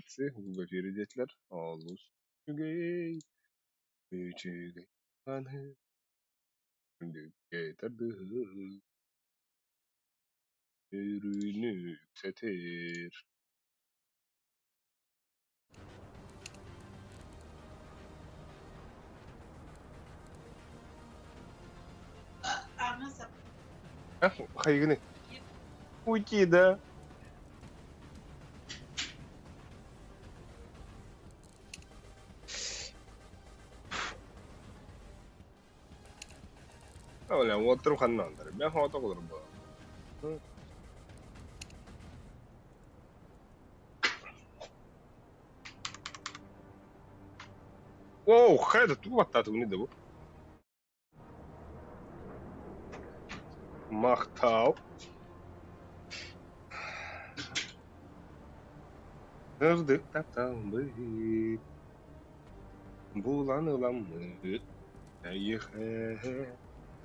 Трансляции в эфире диэтилэр. Олус үчүгэй, үчүгэй аны үрдүккэ тардыһыы өрүүнү үксэтэр. Хайгыны? Уйти, да? Оля, уоттарым ханна бааллар? Мен хоото олорбо. Оо, хайда тугу баттаатыбыный да бу? Махтал. Сырдык тапталбыт, булан ыламмыт, эйиэхэ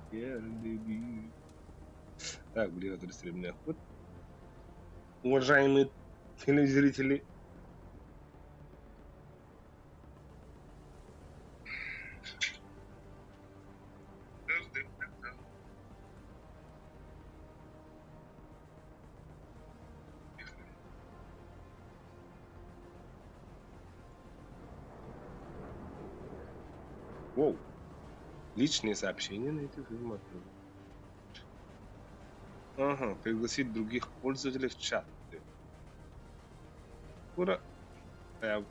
тиэрдибит. Так, блин, это стремнехпыт. Уважаемые телезрители, Воу. Личные сообщения на этих фильмах. Ага, пригласить других пользователей в чат. Ура. Бу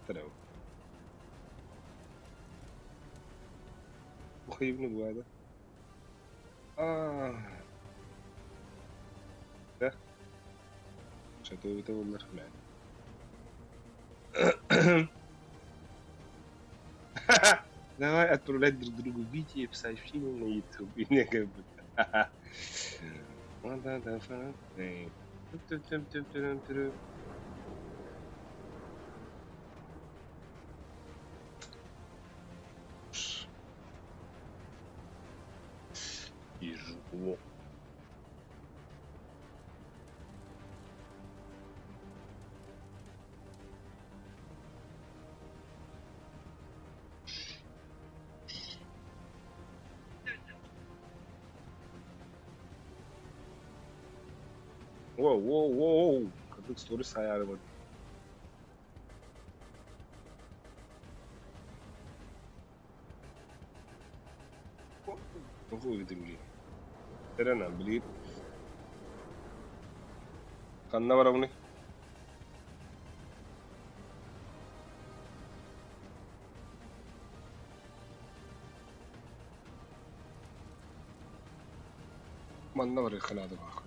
Аа, да, чатыбыта буоллар мэ. Давай отправлять друг другу видео в сообщения на YouTube. И мне как бы. Ижу. Воу, воу, воу, Кадык сторис айарыбыт. Тоҕо ыытыллыы? Эрэнэ, билигин ханна барабыный? Манна барыахха наада баахха.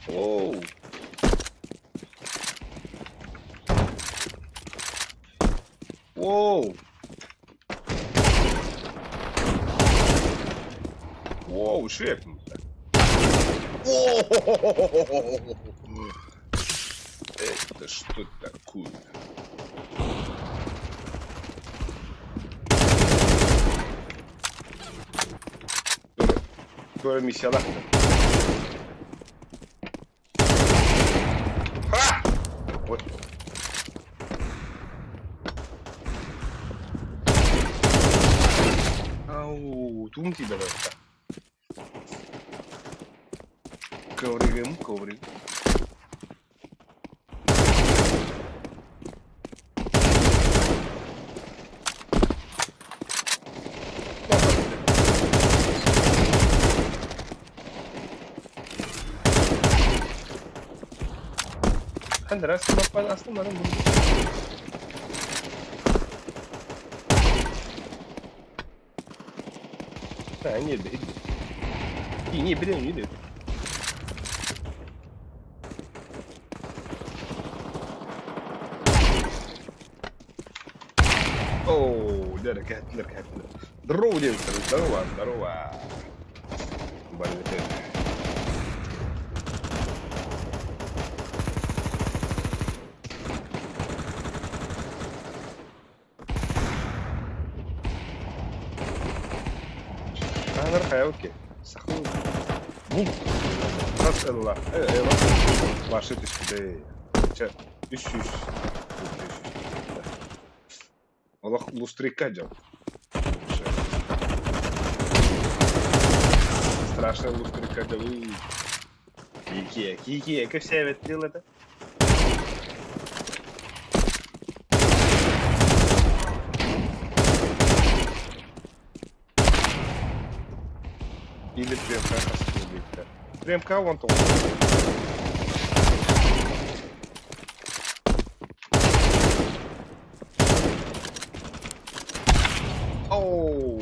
Оу! Воу! Воу, шеф! Это что такое? Туора миссиялаах Ха! Ой. Ау, тугум тиийбэт барыта. Ковригым, коврик. Хандрас маппан астым баран Не, не, не, Оо, дьэ эрэ кэһэттилэр, кэһэттилэр. Здорово диэбиттэр, здорово, здорово. Барыта. Хаһанар хайа Сахалыы булт хас ылла? Башы түспүтэ. Чэ, 300. Олох лустрика дьон. Страшная лустрика дьон. Кики, кики, кэпсээбэт дьыл это. Или 3МК хас 3МК вон тоҕус. Оу,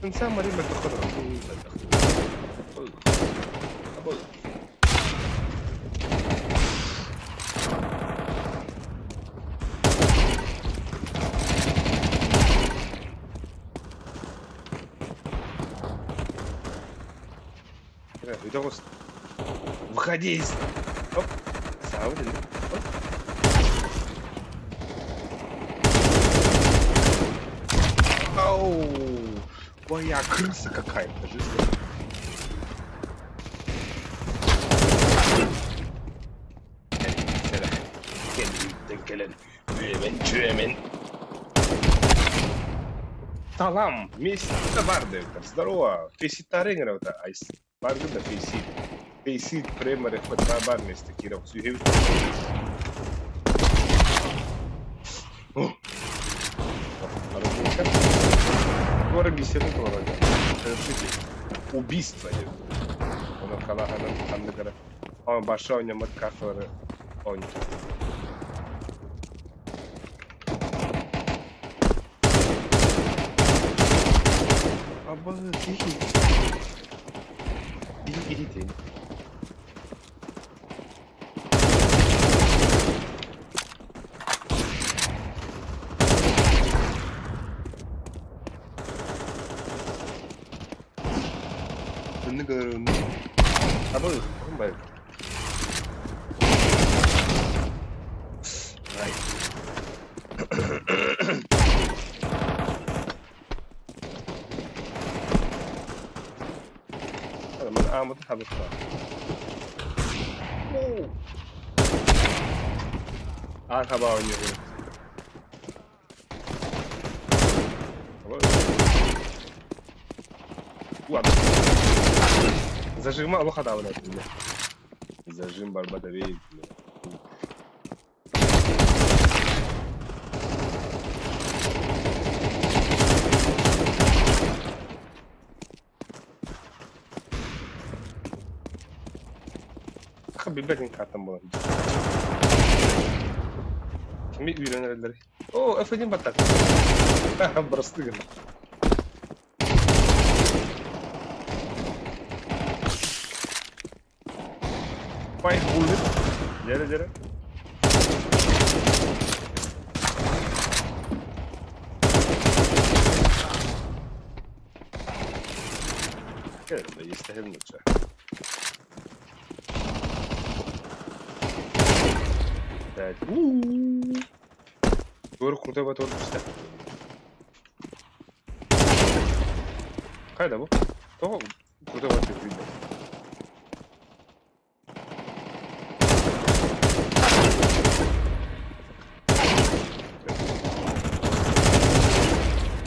إنسان مريض بالتخدر. Выходи из... Оп. Саудин. Оп. Оу! Твоя крыса какая-то, жестокая. Кэлэн үөмэн чүөмэн Салам, вместе бар диэбиттэр. Здорово, фейситтары ыҥырабыта айс. Баргын да фейсит. Фейсит премаре хоть бар вместе киирэ сүүһэбит. Скоро беседу толорорго. Совершите убийство диэн. Онон халаһанан ханнык эрэ баша оонньоммот карталары оонньуур. Абы киһи. Киһи киһи Түннүк ырыыннык. Абы, бай. Ай. Ааммытын хабыста. Аан хаба оонньуур. Зажима олох хатаабын этиннэ. Зажим барбата бит. Билбэтин картам буолан. Кими үүрэн эрэллэр? О, F1 баттак. Бырастыы гына. Five bullet. Дьэрэ дьэрэ. Истэһин нучча. Так. Тур крутой батор түстэ. Хайда бу? Тоҕо крутой батор билбэт.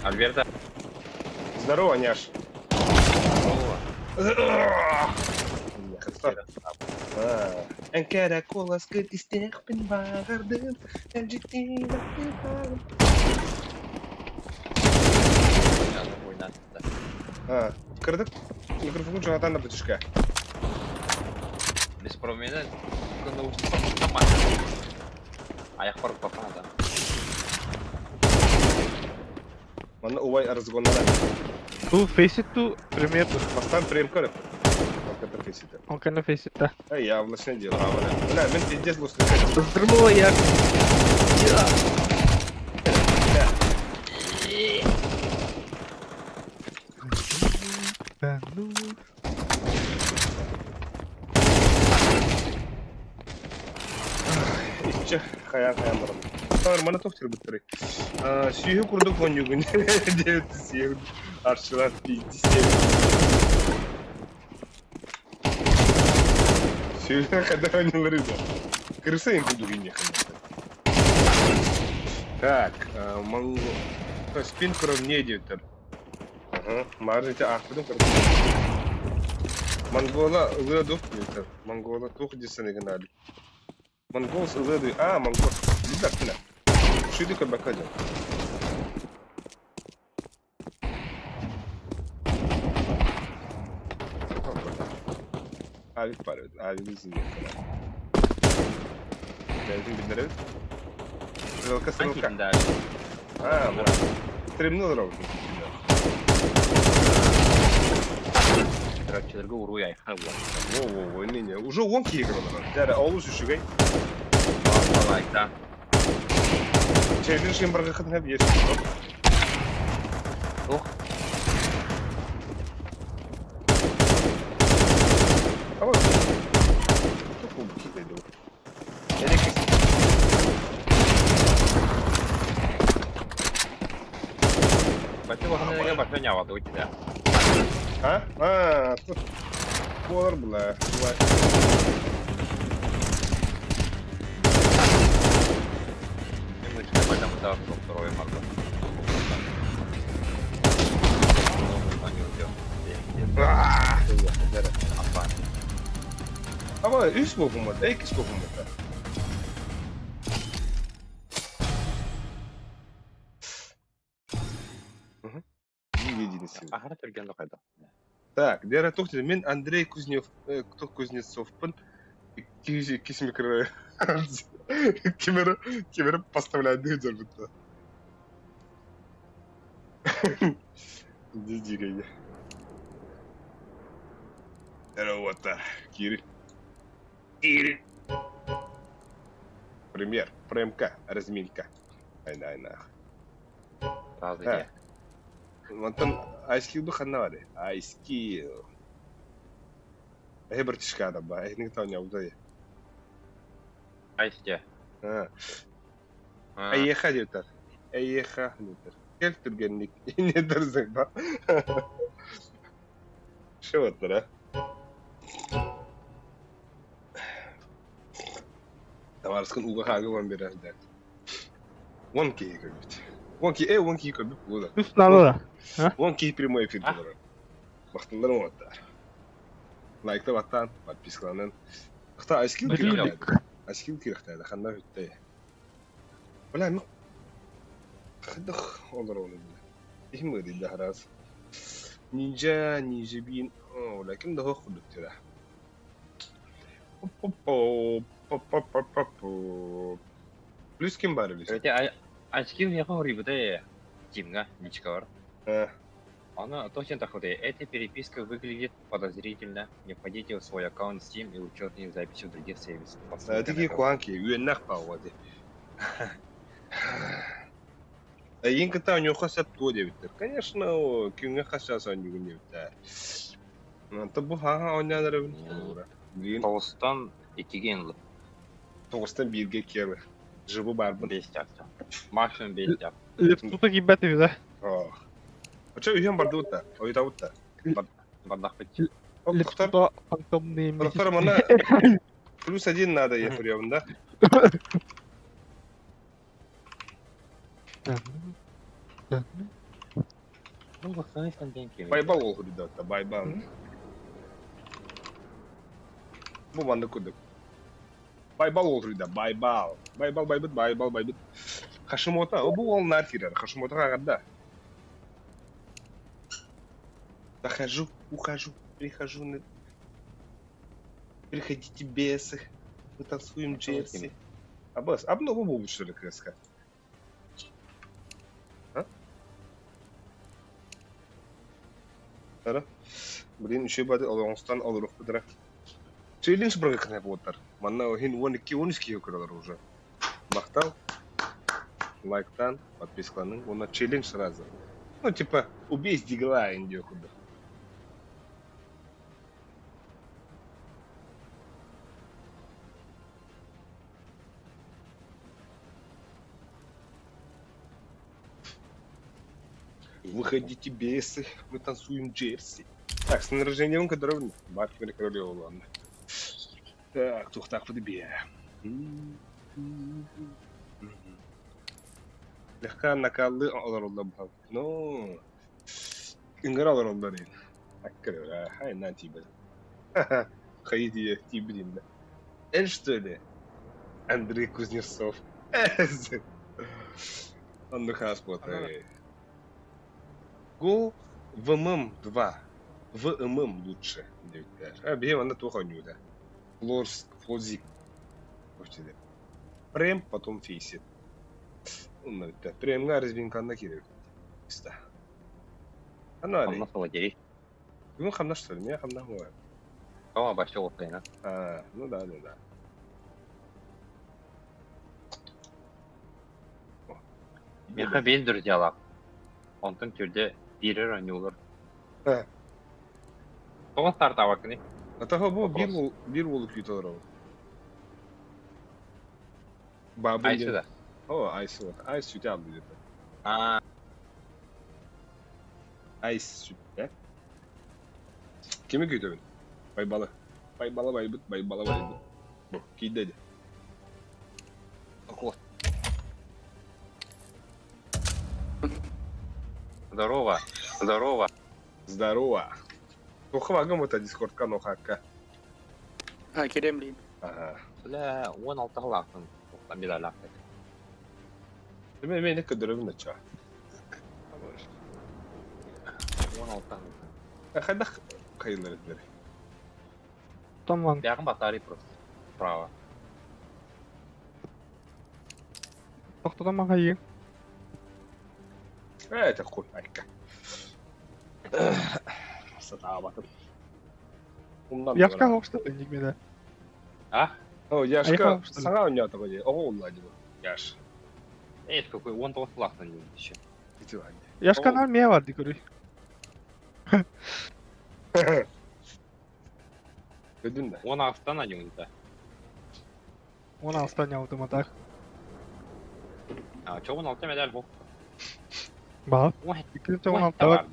Альберта. Здорово, няш. Здорово. Эҥкэрэ куоласкыт истиэхпин баҕардым, мэлдьитин Кырдык микрофон чугатан да бүтүшкэ. Без промена Аяқпар папада. Манна убай разгоннара. Ту фейсит ту премьер. Бастан прем көрөп. Это фейсита. Ол кэннэ фейсита. Эй, яблочное дело. А, бля. Бля, мен пиздец лучше. Здорово, я. Да, ну. Иччэ, хайаан хайаан баран. Маны туох тирбиттэрий? Сүүһү курдук онньугун диэбит сиэх арчылар пиздец. Сүүһү хайдах онньулар да. Крыса им курдук инньэ. Так, монго... Спин ровнее диэбиттэр. Ага, маар ити аахпытым көрдüm. Монгола ылыа дух диэбиттэр. Монгола туох дии саныгын аады. Монгол ылыа А, монгол. Билбэппин ээ. Үчүгэйдик көрбөккө дьон. Авик бар эбит. Авигы изинниэхтэрэ. Бэйэтин биллэрэбит. Стрелка, стрелка. А, вот. Стремнул ровно. Көрөөччүлэргэ уруй айхал буолла. Во-во-во, не-не. Уже он киһи олорор. Дьэ, олус үчүгэй. Лайкта. Чэйдин шин баргахын хэп есть. Ох. А вот. Тух Бачы башы нявады у тебя. А? А, тут буолар була. Мы что пойдем туда второй марка. Ama үс буолбуммут, иккис буолбуммут. Единицы. Аһара түргэн дохайда. Так, Дера Тухтин, мин Андрей Кузнев, кто Кузнецовпын, кис микро... Кемера, кемера поставляет дырбыта. Дидигай. Работа. Кири. Кири. Пример. ПРМК. Разминка. Айна-айна. Разы Онтон Айскилбы ханна бары? Айскил. Эһи братишка ба, эһини таня удай. Айсте. А. Эйеха диэтэр. Эйеха диэтэр. Кэл түргэнник. Не дырзың ба. Шыбыттыр, а? Тамарыскын уга хагы ван берер дәт. Вон киһи көрбүт. Вон ки, э, вон киһи көрбүт буолар. Үс надо. Вон киһи прямой эфир буолар. Махталларым оттар. Лайкта баттан, подпискаланан. Ахта айскил Блин. Айскил кирехтэ, ханна бүттэ. Бля, ну. Хадах олор оны бля. Ихим ыдыйда харас. Нинджа, нинджа бин. О, лакин да хох кудук Плюс ким бар билесиң? Өте Айскил яха хорибыта Тимга, ничкалар. А, Она точно так вот. Эта переписка выглядит подозрительно. Не входите в свой аккаунт Steam и учетные записи в других сервисах. По ссылке на тики куанки, үөннэх пауады. Эйин кыта оньуха сәп туо дебиттер. Конечно, күҥҥэ хасаас онньугун диэбиттэр. Онто бу хаха онньаанара Билигин Тоғыстан иккиге ылып. тоҕустан бииргэ киэлэ. Жыбы барбын. Бес чакча. Максимум бес чак. Лепсута кибет да. Оча үйен бардыбыт да, ойдабыт да. Бардах бит. Доктор, Лепсута фантомный доктор, мана плюс один надо, я прием, да? Ну, вакцинация деньги. Байбал ол да, байбал. Бу манны кудук. Байбал ол да, байбал. Байбал байбыт, байбал байбыт. Хашимота, бу ол нар кирер, Хашимота кагада. Захожу, ухожу, прихожу на... Приходите, бесы. Мы танцуем джерси. Абас, обнову бу что ли КСК? А? Ара? Блин, үчүгэй бады олоҥостон олоруохпут эрэ. Челлендж бырагыаххына буолтар. Манна иһин 12-13 киһи көрөлөр уже. Махтал. Лайктан, подпискаланың. Уонна челлендж сразу. Ну, типа, убей дигла индио курдук. Выходите, бесы, мы танцуем джерси. Так, с рождением которого Марк Королева, ладно. Так, тухтах подбе. Легка накаллы олороллор баһал. Ну, ыҥыра олороллор ин. Аккырыра, хайнан тиийбэт. Хайы тиийэ тиийбит иннэ. Эн что ли? Андрей Кузнецов. Оннук ааспыта. Го ВММ-2. ВММ лучше диэбиттэр. А биһи манна туох оонньуута? Флорск, Флозик. Прем, потом фейсит. Онно бүттэ. Премҥа разминканна киирэбит. Иста. Аны Хамнас владелец. Бүгүн хамнас что ли? Меня хамнас бывает. Тома башта сайына. А, ну да, ну да. Миэхэ биир друзьялаах. Онтон түрдэ биирэр оонньуулар. Э. Тоҕо стартаабаккыный? Атаха бу биир уол биир уолу күүтэ олоробун. Баабын Айсы диэн. да. О, Айсы вот. Айс сүтэ алды где-то. Аа, Айс сүттэ. Кими күүтэбин? Байбалы. Байбала байбыт, байбала байбыт. Бу, киирдэ ди. Охот. Здорово. Здорово. Здорово. Туха вагым это дискордка нохакка. А, Кремлин. Ага. Бля, 16 лаахтын. Медаллаахтык. Мен мен көдөрөбүн ача. 16. Хайдах кайылар этилер. Таман. Бягын батарей просто. Право. Тохтотон махайы. Э, это хуй, айка. Сатаабатым. Умнан Яшка хоқшта нигмеде. А? О, Яшка, Айка что ли? саҥа оонньоото дии. Оҕо улла дии. Яш. Эй, какой 19 лаахтын еще. Ити бар Яшка нар мия бар ди көрүй. дии. Көдүн да. 16-тан один да. 16 нялтым атак. А, чё 16 медаль бу? Ба. Ой, Иккинчи 16 бар.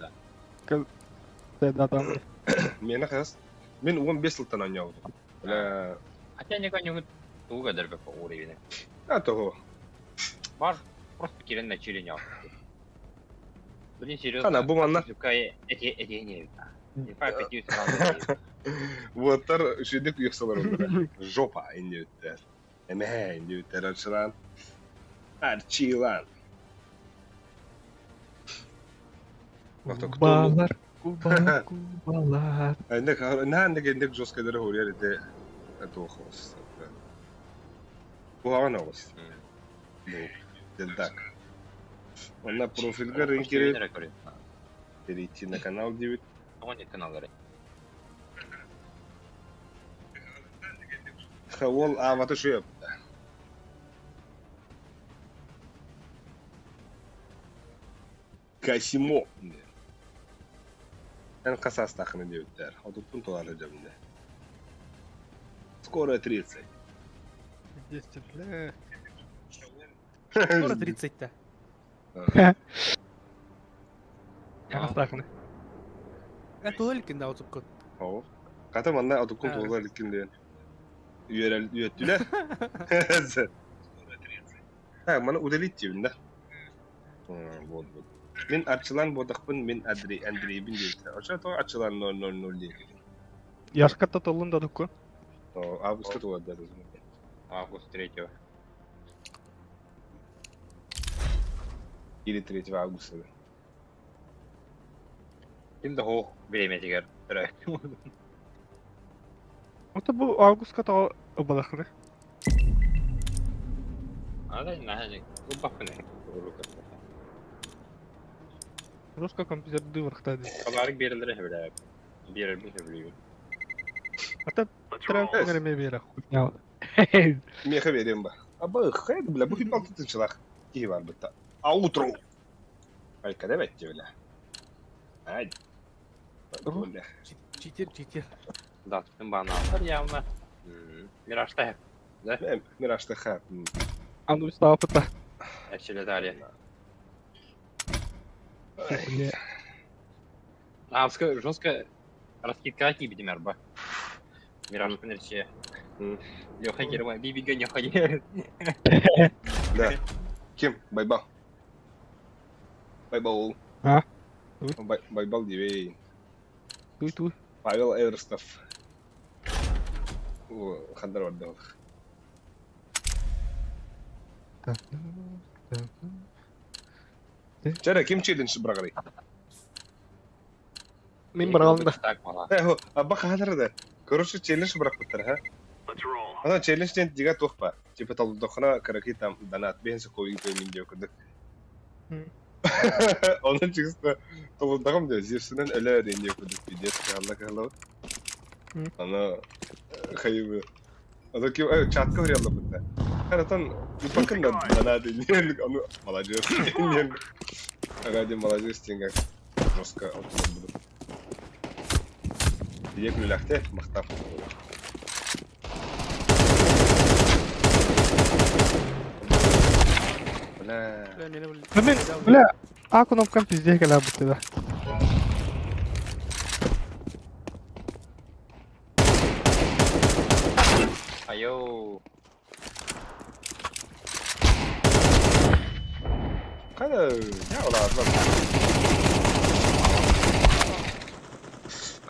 да. Там. Миэнэ хас. Мин 15 сылтан оонньообутум. Бля, Хотя никого туга дэрбэ по уровень. а того. Бар просто кирен на чили не Блин, серьезно. Ана, бу манна. Эти, эти не. Инфа пяти сразу. Уоттар үчүгэйдик уйахсалар оллара. Жопа иннибиттэр. Эмэһэ иннибиттэр арчылаан. Арчилан. Кубалар, кубалар, кубалар. Эндек наһаа эндек жесткайдары хоруйар ити туох оҕус. Куһаҕан оҕус. Бу дельдак. Онно профильгар киирэн перейти на канал диэбит. Тоҕо каналлары. Ол аабата шөп. Касимо. Эн хасаастаахына диэбиттэр. Отуппун толары дьэбинэ. Скоро 30. 10, бля. Скоро 30-то. Астахны. Это Лолькин да, отупкун. Оо. Хата манна отуккун туола иликкин диэн. Үөрэл үөттүлэр. Так, маны удалить диибин да. Вот, вот. Мин Арчылан буотахпын, мин Андрей, Андрейбин диэбиттэр. Оччо то Арчылан 000 диэки. Яшкатта толлун да дукку. То августка туолар Август 3 Или 3 августа. Ким да хоох время тигэр. Ото бу августка то балахны. Ада наһаа губбаппын. Русска компьютер дывархта ди. Хабарык берилere бля. Биэрэрбин сөбүлүүбүн. А Эс, Трем эмиэ биэрэ хуйня. Миэхэ биэриэм ба. Аба хайа бля, бу хүнбалты тынчылах киһи бар бытта. А утро. Айка да бэтти бля. Ай. Бля. Читер, читер. Да, ты баналар явно. Мираж та. Да? Мираж ха. Аны устаапыта. Actually, далее. Бля. А, жестко раскидка кибидим арба. Мираж пенерче. Леха Герман, бибига не ходи. Да. Ким? Байбал. Байбал. А? Байбал дивей. Туй-туй. Павел Эверстов. Хандар барда. Чара ким челлендж бырагырый? Мин баралым да. Так, мала. Э, аба хандар да. Короче, челлендж бырахпыттар, ха? Ана челлендж ден дига тухпа. Типа талдохна караки там донат бенсе койгу мин дип курдук. Onun чисто толундагым деп зевсинен өлө ден дип курдук пиздец калла калла. Ана хайбы. Ана ким чатка вряла бутта. Харатан упакын да донат ден аны молодец ден. Ага ден молодец ден жестко алтын буду. Диек нүләхте мактап. Бля. Бля, меня, бля. Мин, бля, А кнопкам пиздец кэлэ бутты да. Айоу. Кайда я ола.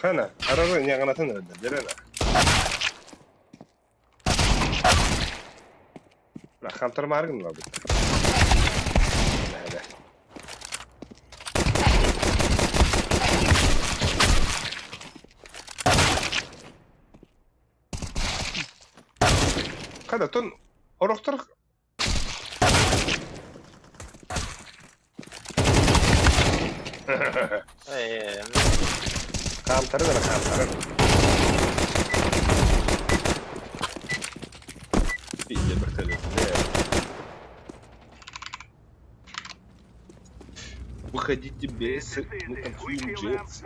Кана, арары няганатын öldü. Дерена. Бля, хантар маргын ла бит. Да. Када тон орохтор Эй, Камтары да камтары. Пиздец, бахтали. Выходите бесы, мы танцуем джетс.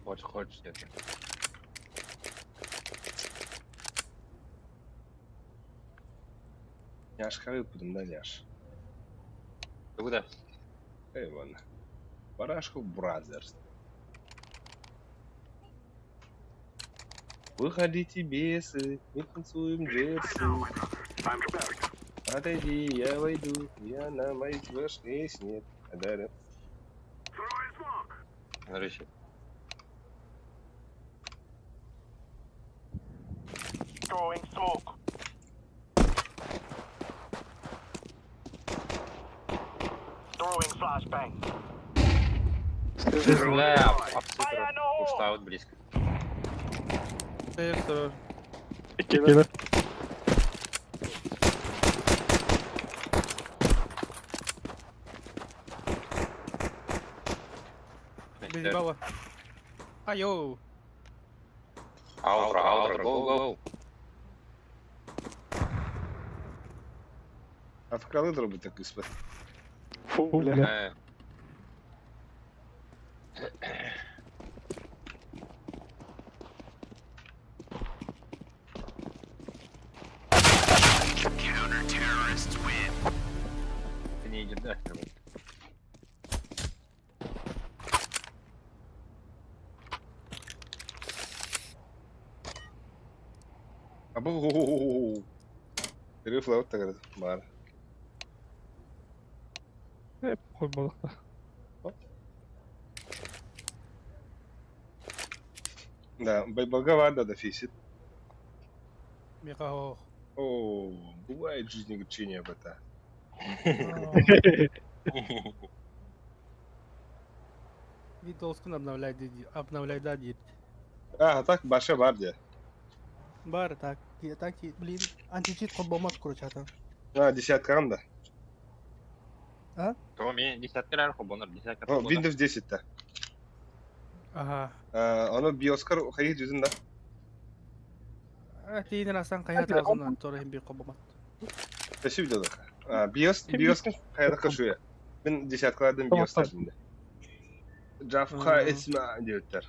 Хочешь, хочешь, это. Няш хавы пудум да няш. Ты куда? Эй, вон. Барашков Бразерс. Выходите, бесы, мы танцуем джетсы. Отойди, я войду, я на моих башне нет. Да, Короче. Throwing smoke. Throwing flashbang. Бля, абсолютно. Ушла вот близко. Осторожно. Кэлэ. Бейсбола. Айоу. Аутро, аутро, гоу, гоу. А вкрали дроби так іспит. Фу, бля. Это не идет, да? Абу. Рифлаут так бар. Похуй было. Да, байбалга да фисит. Меха О, бывает в жизни огорчения об это. Windows обновляй, обновляй, да, дед. А, так баша бар де. Бар, так, так, блин, античит холбомат, короче, а А, десятка да. То мне десятка рар хобонар, десятка О, Windows 10-то. Ага. Ону биоскар хайыы дьүзүн да. Тиинен асан хайа таазынан тора хим бир кобомат. Өсү видеолар. Биос биоскын хайда кышуя. Мин десяткалардан биос тардым. Джафха эсма диэбиттэр.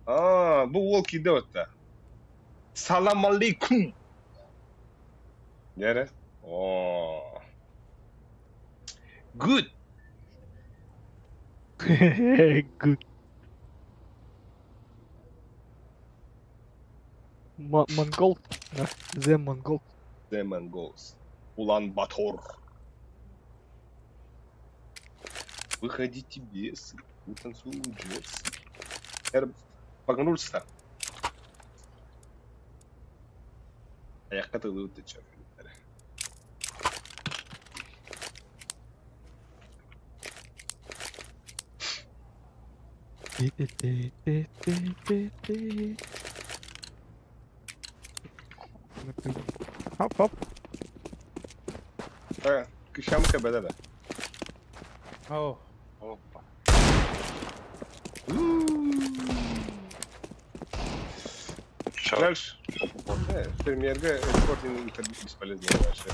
Аа, бу уол киирдэ батта. Салам алейкум! Дьэ Оо. Good! Good. Монгол. Да. The Монгол. The Mongols. Улан Батор. Выходите бесы, мы танцуем джерси. Погнулся. Аяққа тылы өтті Хоп, хоп. Кышамка бәдәлә. О. Опа. Дальше. Премьерга спортинг бесполезно дальше.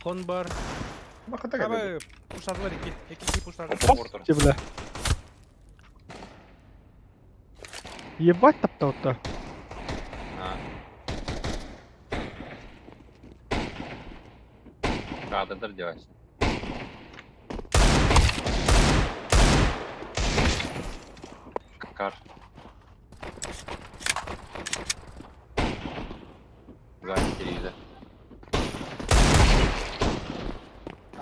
Кон бар. Баката Абы пуштадылар эки. Эки ки пуштады. Опа, Те, бля. Ебать таптал-то. А. Да, да, девайся. Кар. Сзади телевизор.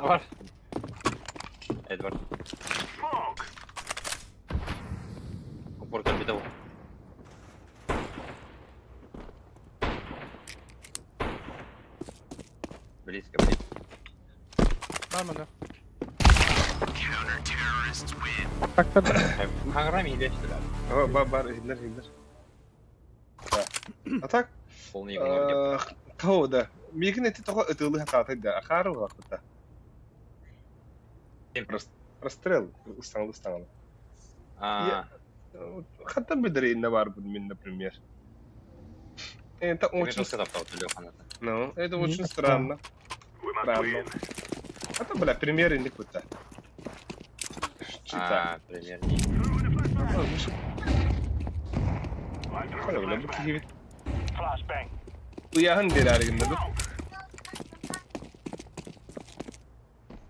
Бар. Эдвард. Упор капитал. Близко, близко. Бар мында. Так-то. Программе или что ли? Бар бар хидлер хидлер. Да. А так? Полный игнор. Того да. Мигин эти того ытылы хататы да. Ахару вакыта. Расстрел устаңлы устаңлы. А, Хатта бедерейінде бар бұл мен, например. Это очень, ну, это очень странно. Странно. А то, бля, примеры не куда. Чита. А, пример не. Бля, бу киһи Flashbang. уяһын берәригин да.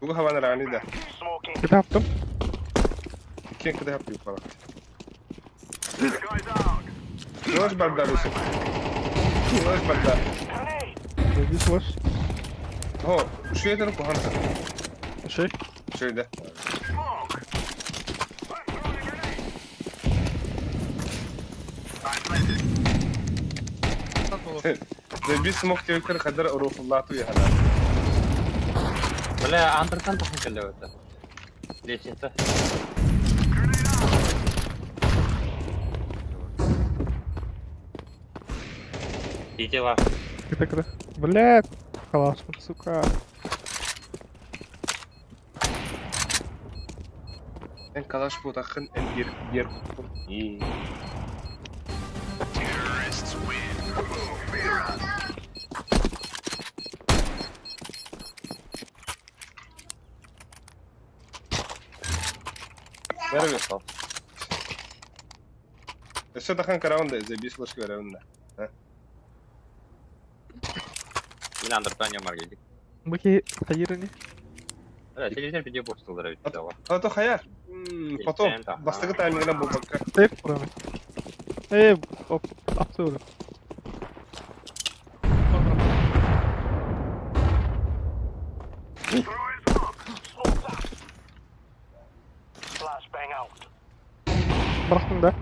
Бу хаван рани да. Smoking. Куда таптым? Кем куда хапты упала. Нож бардарысы. Нож бардар. Grenade. Здесь ваш. О, şu yeter kuhan. Шей. Şöyle. Тат болу. Biz смог тебе kadar ruhullatу я. Бля, андертан тахын это. Лестница. И дела. Куда, куда? Блядь. Калашман, сука. En kalash bu takın en bir bir İyi. Merhaba. Өссө тахан караунда забис лошки веревна. Мин андертан маргелик. Быки хайырыни. Бля, телевизор видео постылдыр ведь дала. А то хаяр. Потом бастыгы таймингна бу бакка. Сейф курами. Эй, оп, апсы Flashbang out. Бырахтың да?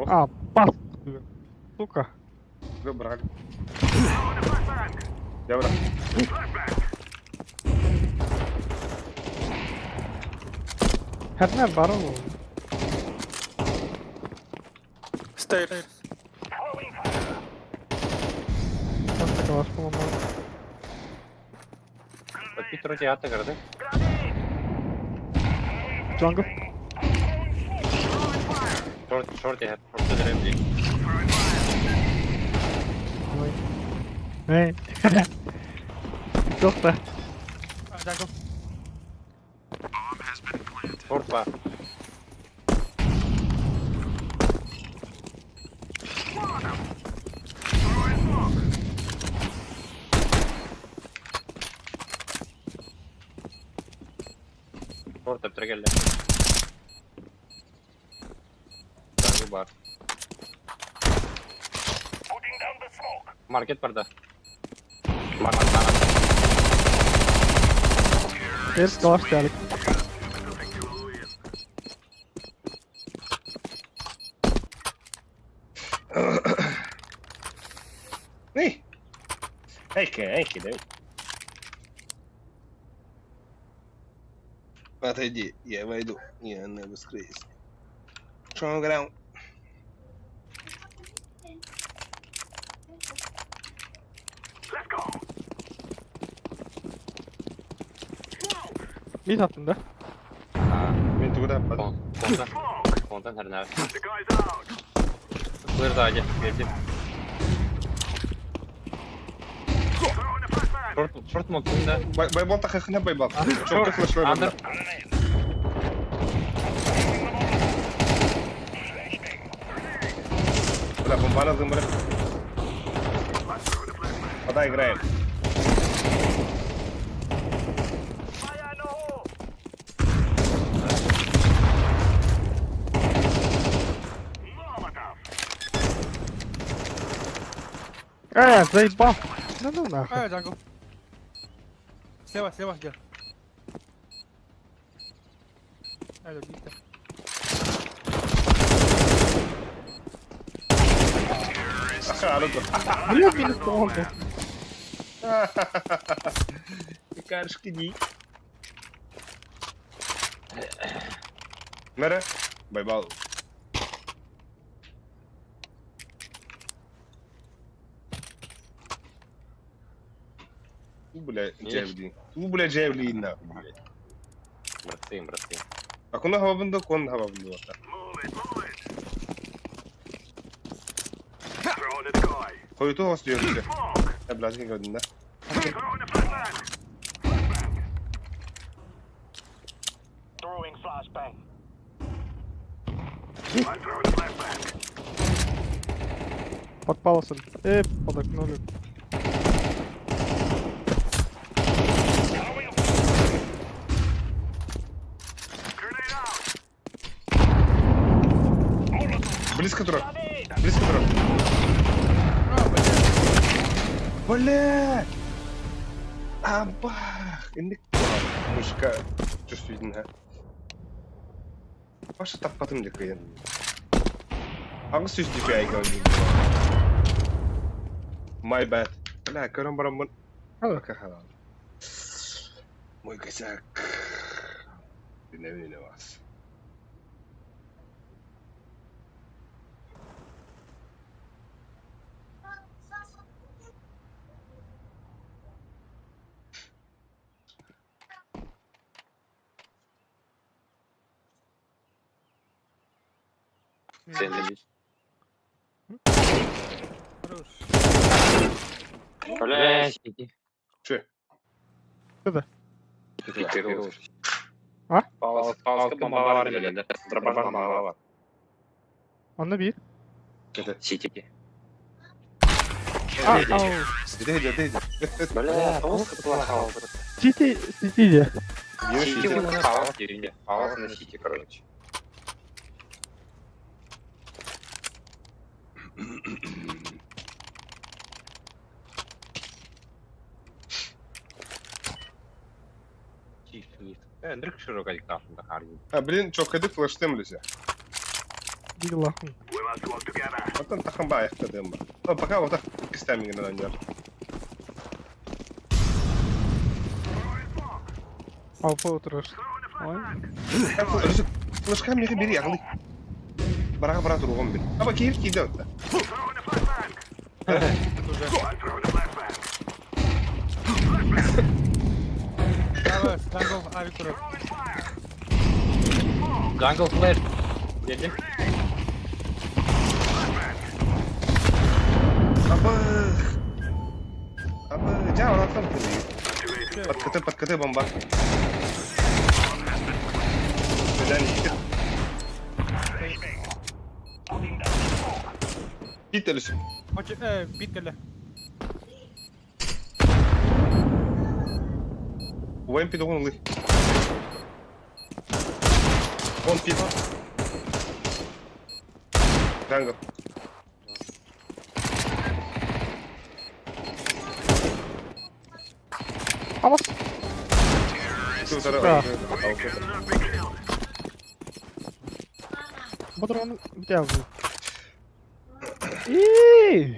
А, бас. Сука. Брак. Я брак. Хәрнә бар ул. Stairs. Throwing fire. Просто калаш, по-моему. Подпит вроде ата горды. Grenade. Jungle. Short, short иһэр, short өлөрөм дии. Ой. Эй. Туох да. Jungle. Short баар. Short эптэрэ кэллэ. Jungle баар. Putting down the smoke. Маркет барда. Маркет баар. Эр калаш тялик. Эй! Эйке, эйке, да. Отойди, я войду. Я на воскресенье. Шонграу. Let's go. Мин аттым да? Мин тугу да аппатым. Контан. Контан хәрнәр. The guy's out. Быр да аja, бердим. Throwing a flashbang. Short, short молтун да. Байбол тахахына байбол. Чорт флеш Андер. Grenade. Бля, бомбана зымры. Подай играем. Fire in the hole. Molotov. Э, заебал. Да ну нахуй. А, jungle. Слева, слева, где? Алло, Виктор. Аха, арыгы. Бля, минус помогу. Карышки ди. Мере, байбал. Ту, бля, джевлин. Ту, бля, джевлин, нахуй, блядь. Братцы, братцы. А куда хавабынды, кон хавабынды вот так. Move it, move it. Throwing a decoy. Хойуту хостуёр бля. Smoke. Я, блядь, не говорю, да. Throwing a flashbang. Flashbang. Throwing flashbang. I'm throwing a flashbang. Под паласом. Подокнули. Throwing a Grenade out. Molotov. Близко тура. Grenade. Близко тура. Бля! Абах! Инник мужика чувствительно. Паша таппатым деп кыйын. Аңыз сөз деп айган. My bad. Бля, көрөн барамын. Пока халал. Мой косяк. Не вас. Сен Хорош. Бля, сиди. Че? Куда? А? А? Палка бомба бар Дробаш бомба бар. Онно биир. Это. Сити. А, ау. Где, где, где? Бля, толстый плохо. Сити, сити де. Сити палас деревня. Палас на сити, короче. Эндрик широко диктатор. А, блин, чё, ходи флештем лися. Бигла. We must work together. Оттан тахан ба аяқта дем ба. О, пока вот так кистами гына аньяр. Алпа отырыр. Ой. Флешка мне бери, ағылы. Бараға бара тұрғын бер. Аба кейір кейді өтті. Throwing a flashbang. I'm throwing a flashbang. Давай, jungle, авик турар. Throwing fire. Jungle Flash. Едем. Абы! Абы, дьэ, онтон Подкаты, подкаты бомба. Бэлэн икки. Пит өлүсүм. Очи, бит кэллэ. Убайым пидоҕун ылый. Он пит. Jungle. Абас. Утары. Патрон вытягиваю. И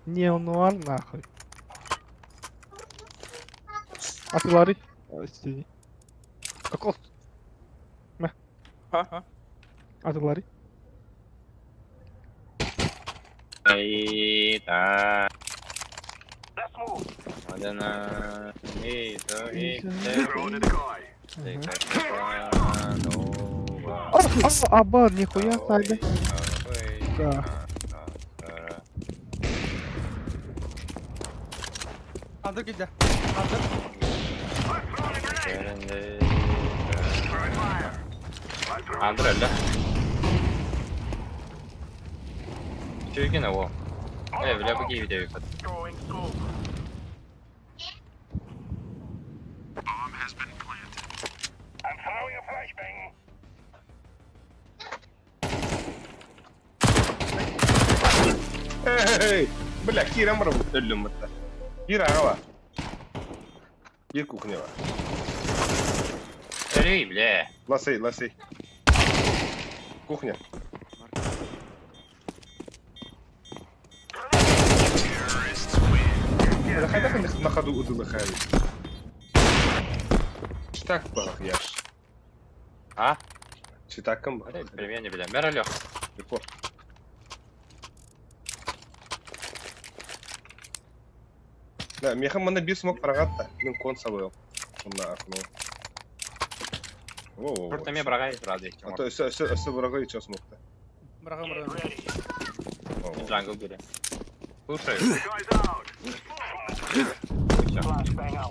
Неонуар нахуй. А ты Ларри? Кокос. Мэ. А, А ты Ларри? Айта. Мадана. Аба, нихуя, сайда. Да. Андыр килдэ. Андыр. Андыр өллө. Чүгүн о. Э, бля, бу киһи диэбиппит. Эй, бля, киирэн барабын өллүм бытта. Киир аҕа Биир кухня бар. Эй, бля. Ласей, ласей. Кухня. Хайдах на ходу удылыхали. Читак бах яш. А? Читаком бах. Пельмени, бля. Мэр алё. Репорт. Да, меха мана бир смог прагатта. Мен кон сабыл. Онна окно. Во-во-во. Просто мне брагай сразу. А то все, все, все врага и что смог-то. Браға, браға. Jungle бери. Слушай. Всё. Пока.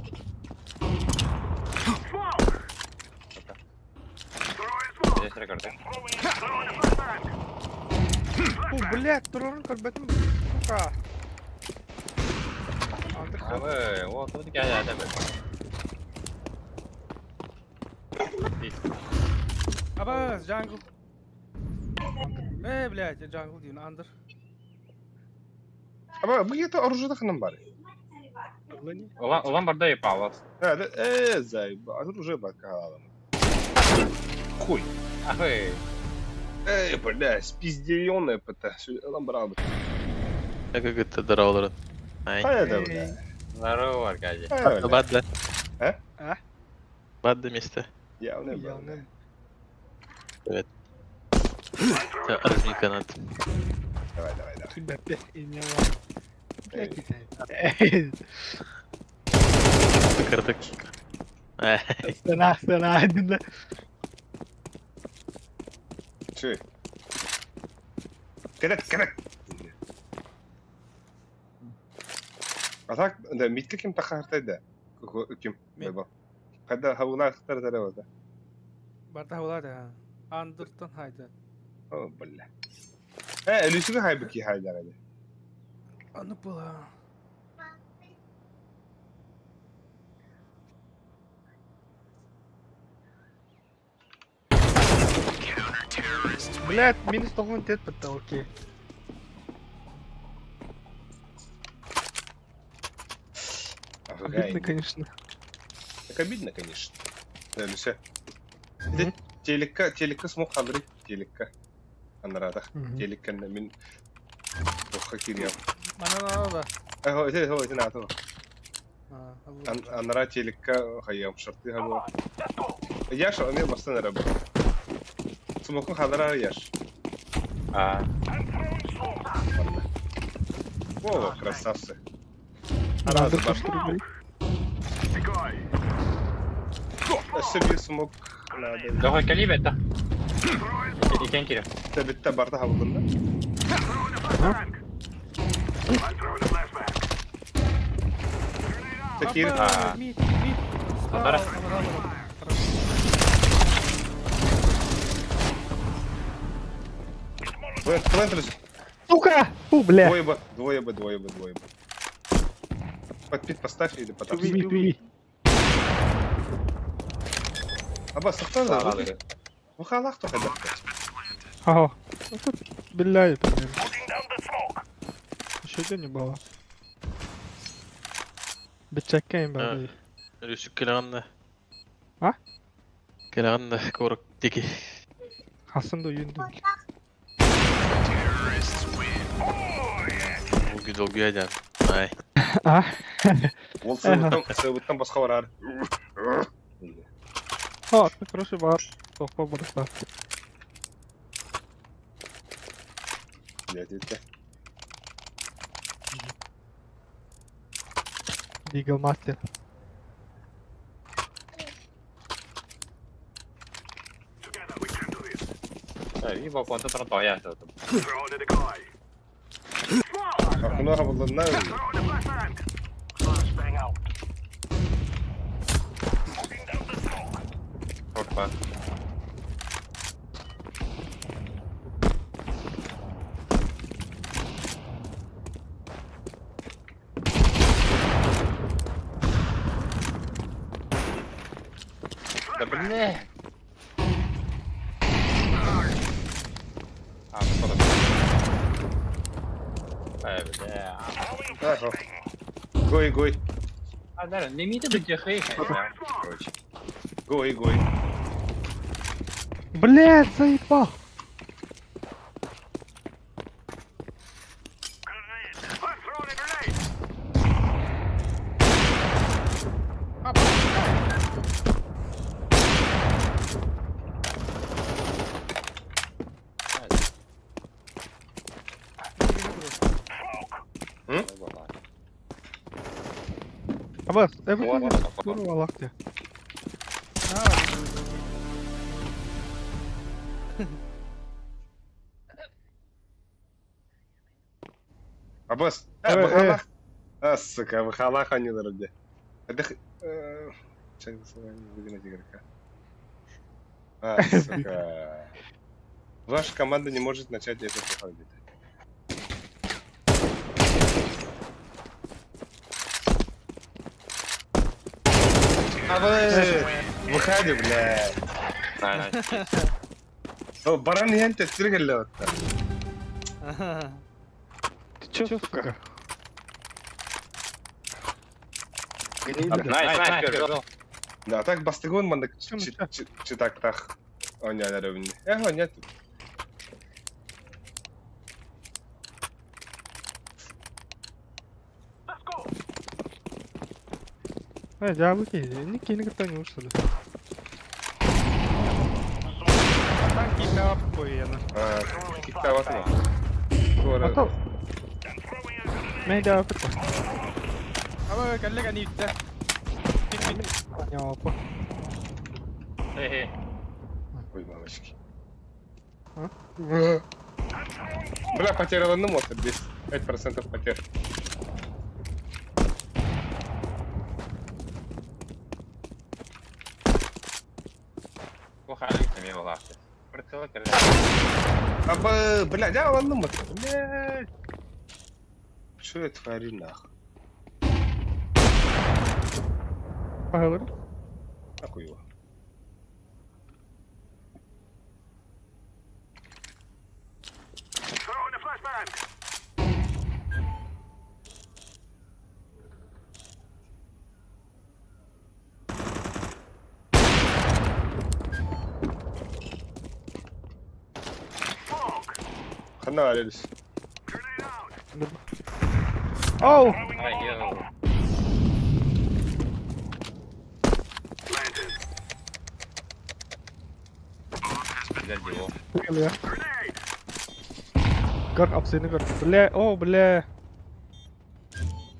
Здесь рекорд. О, блядь, турарын көрбөтүм. Сука. Андыр А вы, вот тут я это Аба, jungle. Э, блядь, jungle дейін, андыр. Аба, бу это оружие ханам бар. Улан, улан барда и Павлов. А, да, зай, оружие бакалам. Хуй. А вы, Эй, бля, спиздеённая ПТ. Нам брал бы. Как это здорово, Ай. А это, бля. здорово, Аркадий. А, бля. Бадда. А? А? Бадда место. Явно, бля. Явно. Привет. Армия канат. Давай, давай, давай. Тебя опять и не Эй. Блядь, Картак. Ай. Стена, стена, один. Че? Кадет, кадет. А так, да, митка ким тахартай да. Ким? Мен. Когда хаула хтар да. Барда болады. Андыртан хайда. О, бля. Э, Люсига хайбыки хайда. Аны была. Блядь, минус тоғын тет бітті, окей. Обидно, конечно. Так обидно, конечно. Да, Люся. Телека, телека смог хадры, телека. Анарадах. Телека на мин. Ох, кирьям. Мана надо. Ага, это, это, это надо. Анара телека хайям шарты хамо. Яш, он бастан раба. Смоку хадра яш. А, О, красавцы. Надо бар. рублей. Себе смог надо. Давай калиб это. Иккен кире. Бүттэ барда хабылынна. Такир. А. Мид, мид. Справа. Плент лежит. Сука! Фу, бля! Двое Б, двое Б, двое Б, двое Б. Подпит поставь или потом. Туви, туви. Аба, сахтан да. Вахалах то хада. Ага. Ну тут, бля, примерно. Еще где не было. Бечеккейм А. бля. Рүсүк келеғанна. А? Келеғанна корок дики. Хасан да үйүндү. Долгий долгий айдан. Ай. А? Ол сыбыттан, сыбыттан басқа барар. О, ты хороший бар. Тохпа барса. Блядь, это. Дигл мастер. И балкон тут тротуар. Акуна хабылынна. Опа. Да блин! А, ну что Ай, бля. Ага. Гой, гой. А, да, не мите до тихо, короче. Гой, гой. Блядь, заебал! Абас, Курва лахте. Абас, Э, э. бахалах. А, сука, бахалах они дороги. Это выгнать игрока. А, сука. Ваша команда не может начать этот проходить. А вы... Выходи, блядь. О, баран янте стригали вот. Ты чё, сука? Найс, найс, пережил. Да, так бастыгон манда Чем читактах. О, не, наверное. Эх, нет. Э, дьяволки, ники никогда не ушли. Танки охуенно. А, киктаватма. А то... Мен дьяволки. А вы коллега не да? Понятно. Эй, Ой, мамочки. А? Бля, потеряла ну мост здесь. 5% потерь. плохо, не была. А, б- бля, я ладно, мост. Бля. Что я творю нахуй? Поговорим? Нахуй его. Хана арелис. Оу! Ай, я... Бля. Гор, абсолютно гор. Бля, о, бля.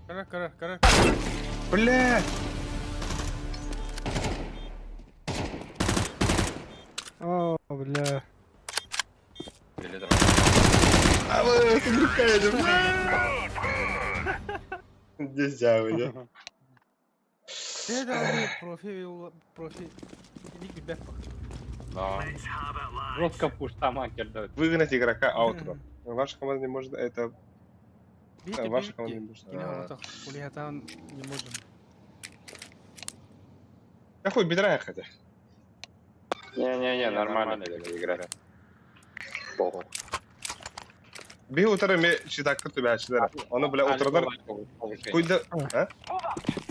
Кара, кара, кара. Бля! О, бля. Десявый, Профи, профи. Да. Жестко пуш там акер дает. Выгнать игрока аутро. Ваша команда не может это... Ваша команда не может. Не можем. Да хуй, бедра хотя. Не-не-не, нормально игра. Похуй. Би утары ме читактыр түбә ачылар. Оны бля утырдар куйды, а?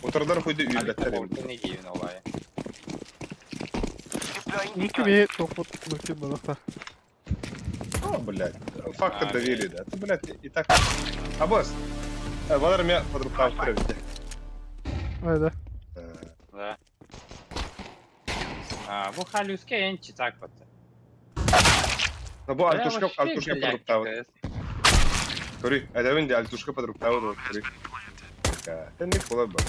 Утырдар куйды үйрәттер инде. Нүкү топут нүкү балыкта. О, блядь. Фактор доверия, да. Ты, блядь, и так. А босс, балар меня подруктав бите. Айда. Да. А, бу халюске эн читак вот. Бу альтушка, альтушка подруктав. Көрүй, әдәвин де альтушка подруктав вот көрүй. Тенник була бар.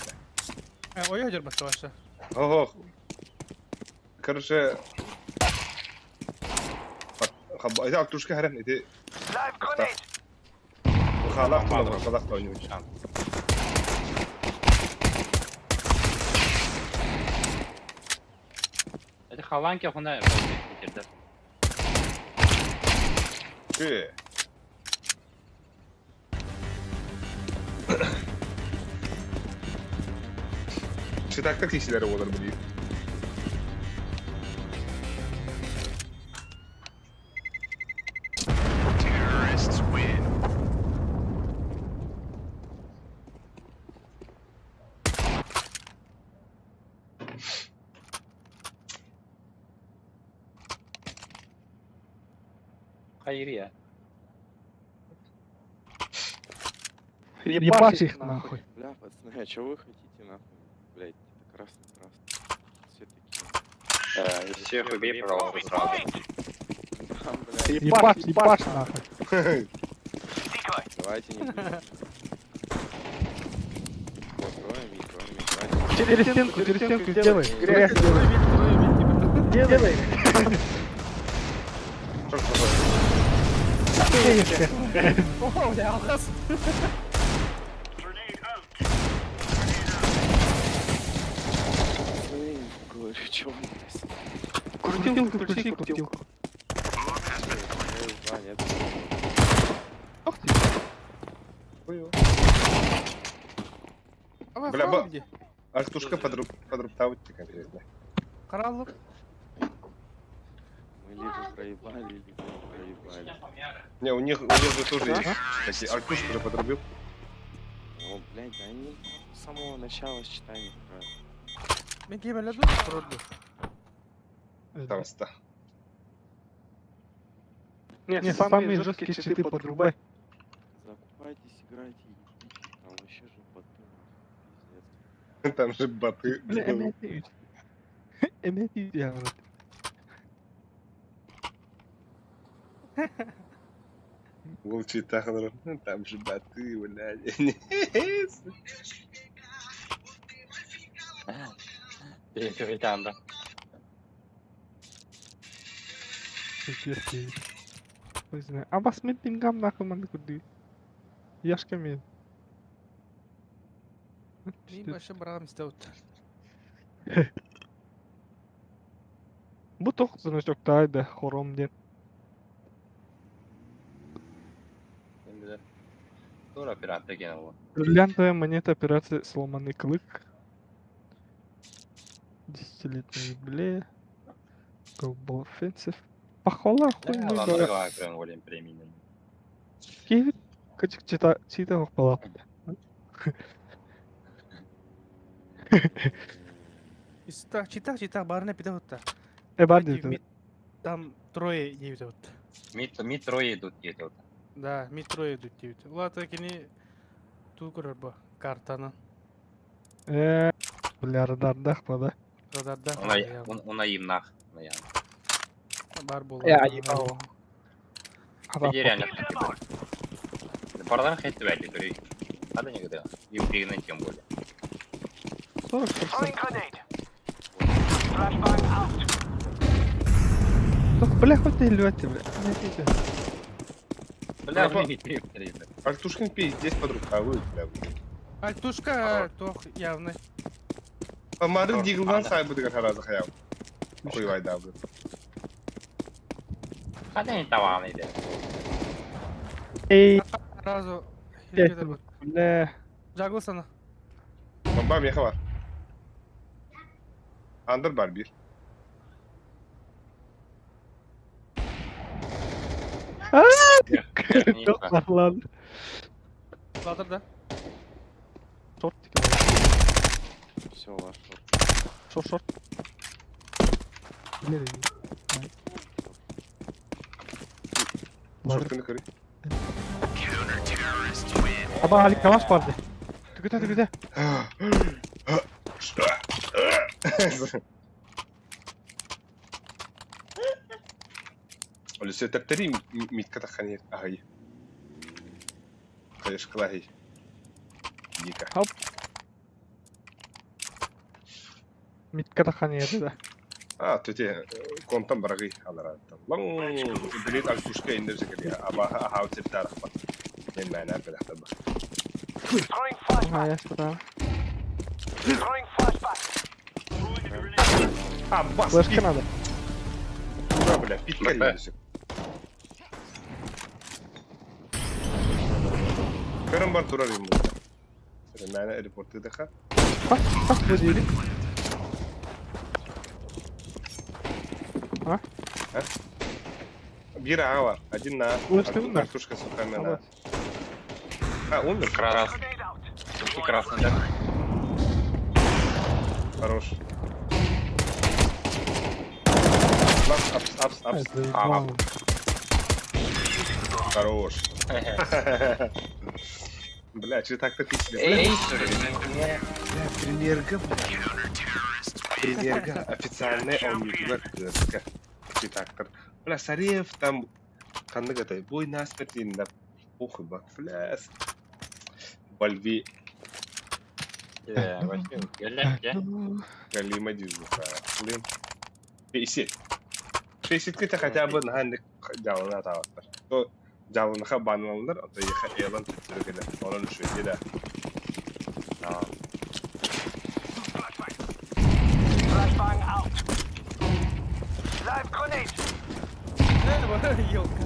Ой, ядер башта. Ого. Короче, это альтушка харам, это Халах тула, халах тула не очень. Это халанки хуна Че? Читакта кишилер болар бу Хайрия. Ебать их нахуй. Бля, пацаны, а чё вы хотите нахуй? Блять, это красный, красный. Все такие. Всех убей, пожалуйста, сразу. Там, блядь, Ебать, ебать нахуй. давайте не будем. Вот, трое мид, трое мид, давайте. Через стенку сделай. Грех сделай. Делай. Что ж такое? О, бля, алхас. Пацаны, говорю, чё вы здесь? Крутилку, включи, крутилку. Два, нет. Ох ты. Бля, ба- Альтушка подруктав конкретно. Караллык. Мы либо проебали, либо не проебали. Не, у них же тоже есть такие. Альтушку же подрубил. О, блядь, да они с самого начала с читами играют. Мен кемеледу, турду. Там ста. Не, самые жесткие читы подрубай. Закупайтесь, играйте, ебите. Там вообще же боты, нахуй, пиздец. Там же боты. Бля, эмети. Эмети я, брат. Лучше так, там же боты, блядь. Капитан, да. Пиздец, киһи. Хуй знает. А бас мен пингам нахуй маны куды. Яшка мен. Мин башы барам истәүт. Бу тох значок тайды хором ден. Тур оператор генерал. Бриллиантовая монета операции «Сломанный клык». Десятилетний юбилей. Global Offensive. Похвала хуй Да, мы ладно, говорим. давай прям волим премии. Киевит качик чита чита похвала. Иста, чита, чита, барына пиде хутта. Э бар диде. Там трое едет вот. Мид, мид трое идут едут. Да, ми трое идут едет. Улата кини ту көрөр бу картаны. Э бля радардах ба да. Радарда. Он, он наим нах. Наян. Бар болу. Я ебал. Иди реально. Бардан хейт вряд ли, говорю. Надо никогда. И пригнать тем более. 40%. Бля, хоть ты лёте, бля. Не, не, не. Бля, Бля, блин, Альтушкин пиздец под рукавы, бля. Альтушка тох явно. Мары диглдан сайбыдыгар харазы хаяв. Хуй да, бля. Ханан таван иде. Эй, Сразу. бля. Жагыл sana. Бомба меха бар. Андер бар bir. Yok var lan. Ladder да. Short dike. Все, ваш шорт. Short short. Ne dedi? Ladder. Шортканы көрей. Аба Али калаш барды. Түгүтэ түгүтэ. Олесе тәптәри митка тахани ағай. Қайыш қылахи. Дика. Митка тахан еді да. А, төте, контан барағи алара. Лаң, билет альтушка индер жекеле. Аба ахау теп тарахма. Мен мәнә бәләхтә ба. Ага, ясно да. А, бас, Флешка надо. Тура, бля, питка индер. Көрім бар турар им. Мәнә репорты даха. Bak bak bu değil. Бир аға бар. Один на. Өлтірдің бе? Артушка с руками на. А, умер. Красный. И красный, да? Хорош. Апс, апс, апс, апс. Ага. Хорош. Бля, че так-то пиздец. Эй, Бля, премьерга, бля. Премьерга. Официальный он ютубер КСК. Читактор. Бля, Сареев там... Қандық атай, бой насмерть дейін да. Похуй, бак, бля. Бальви вообще, гәллә, Галима дизуха. Блин. 50. 60 хотя бы на жалына табаттар. То жалыныха банланылар, а то еха элан түттүргеле. Онун үшөйде да. Елка.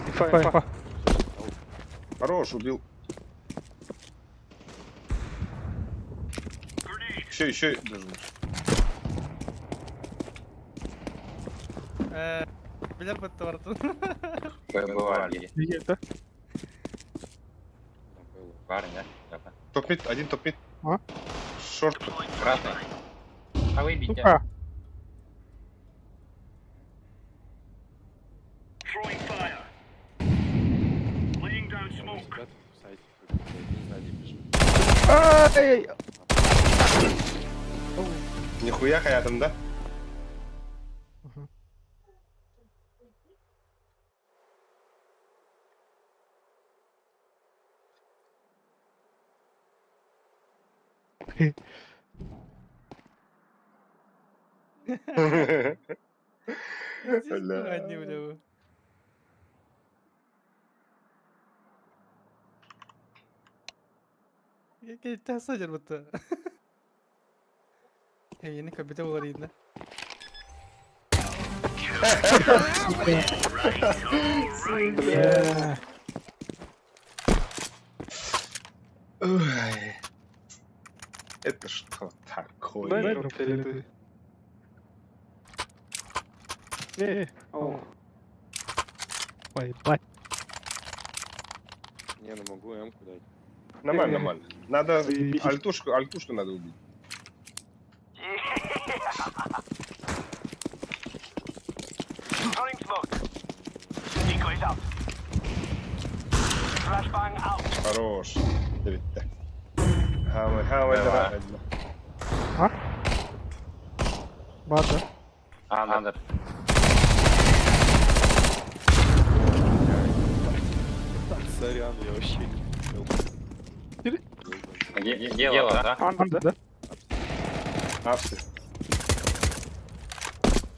Инфа инфа. Хорош, убил. Еще, еще должен. Билер бітті барды. Бывали. Неге да? Там было. Бар, да? Да. Топ-мид, один топ-мид. А? Шорт. Красный. А вы бите. Сука. Там сидят в сайте, как-то один сзади бежит. Ай! Нихуя хаятым, да? Бля. Одни, бля. Тәсәҗер бітті. Yeni kabite bular iyiydi. Бля. Ой. Это что такое? Дай дроп фиолетовый. Не, ау. Ой, бать. Не, ну могу М-ку дать. Нормально, нормально. Надо Заебись. альтушку, альтушку надо убить. Хорош. Bitti. Хама, хама, Давай. давай. Бар да. Андер. Сорян, я вообще не успел. Или? Дело, да? Анда да. Апсы.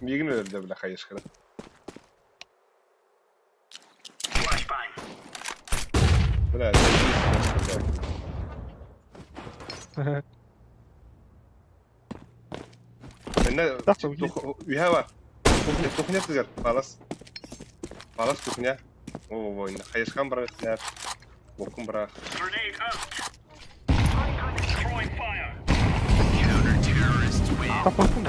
Мигін өлді бля хайышкада. Бля, это просто, да. Үһэ бар. Кухня, кухня тыгар. Палас. Палас кухня. О, ой, хайышкан барах. Бокун барах. Тапасың.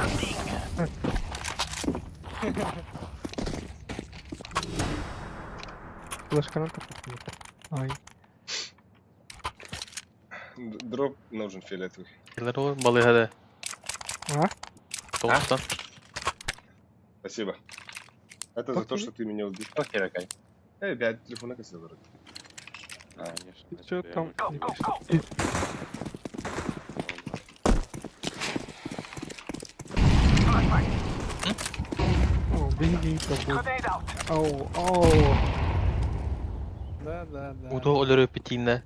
Флешканан тапасың. Ай. Дроп нужен фиолетовый. Кэлэр ол балыыһа да. А? Тоҕустан. Спасибо. Это за то, что ты меня убил. Кто херакай? Эй, блядь, телефона косил вроде. Конечно. Ты чё это я там выключил. не пишешь? О, беги, тобой. Оу, оу. Да, да, да. Удо өлөрө питииннэ.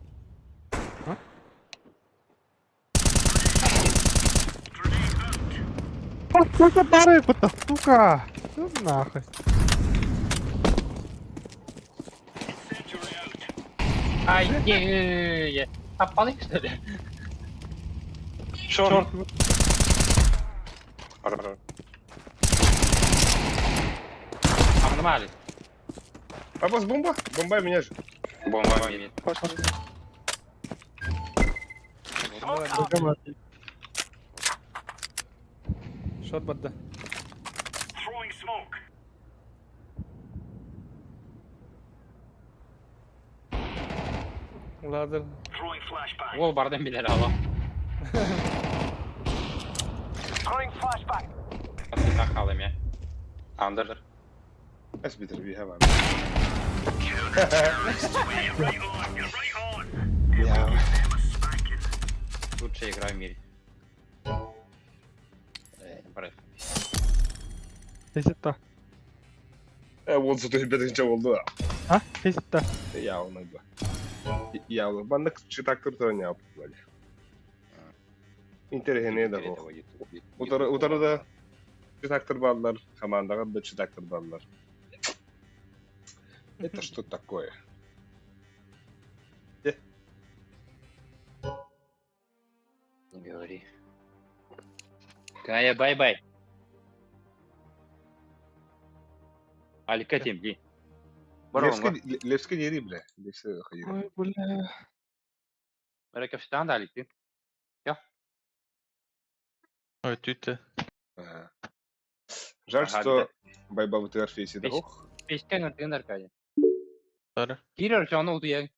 Сколько барыпа-то, сука? Ну нахуй. Ай, не, я. Таппалы, что ли? Шорт. Аномалии. Папас, бомба? Бомба меня же. Бомба мид. Давай, Шорт барда. Ладер. Ол бардын билер ала. Атына я. Андер. Эс битер бийһэ бар. Я. Лучшая игра в мире. Брат. Фейсетта. Э, вот зато бетинче болду. А? Фейсетта. Я онайба. Я баннык читактыр туран яп. Интерехне да бу. Утары утары да читактыр баллар, командага да читактыр баллар. Это что такое? Не говори. Кая, бай-бай. Алика темди. Левский Левский дери, бля. Левский хайыр. Ой, бля. Бара да Алики. Ой, түттэ. Ага. Жаль, Ага, что байбабытыгар фейси да Весь- ох. Пешкен ытын Аркадий. Сары. Кирер жону утуя.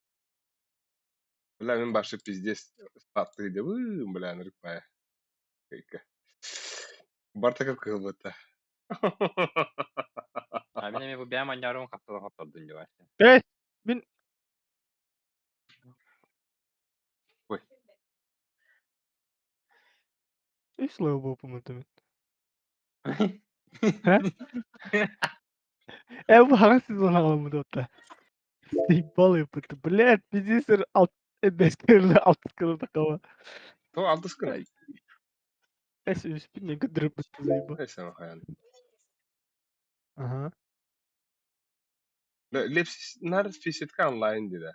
Бля, мен башы пиздец сатты деп, бля, нырыкпая. Бартаков кылбыта. А мен эми бу бэм аннярын хаптала хаптардын деп. Эй, мин... Ой. Үс лево был, по-моему, Э, бу хаҥас сезон аҕаламмыт уотта. Заебал ебать, блядь, пиздец, алт бэскерле алтыс кылы такого. То алтыс күн. Эс үспүн не көдүрүп заебал. Эй, сен хаян. Ага. Лепс нар фисетка онлайн диде.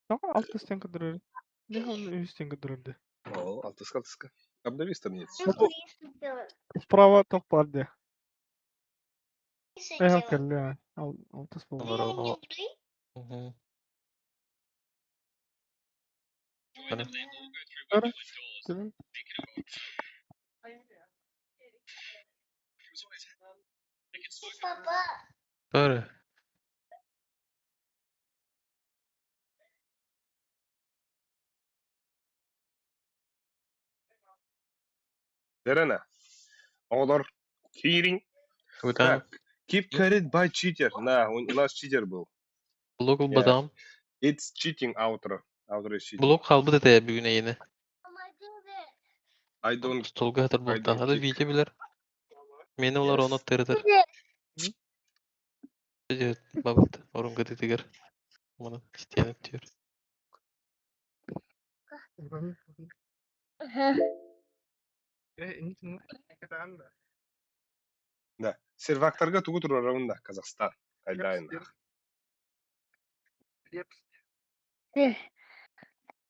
Тоҕо алтыс тен көдүрөр. Не он үс тен көдүрөрдө. О, алтыска алтыска. Обнови страницу. Справа тоқ бар де. Эх, кэллэ. Алтыс болду. Мгм. Ары. Тилин. Сары. Верена. Олар кирин. Ута. Так. Keep carried by cheater. На, у нас читер был. Блок Yeah. бадам. It's cheating outro. Outro is cheating. Блок халбыт этэ бүгүн эйине. I don't Столга хатар I буолтан. don't Ады kick. Витя билэр. Мени олар Yes. оны тырытыр. Бабыт орун кытытыгар. Маны истиэн өттүөр. Э, Да. Сервактарга тугу турарында Казахстан. Айдаин. Лепс. Э.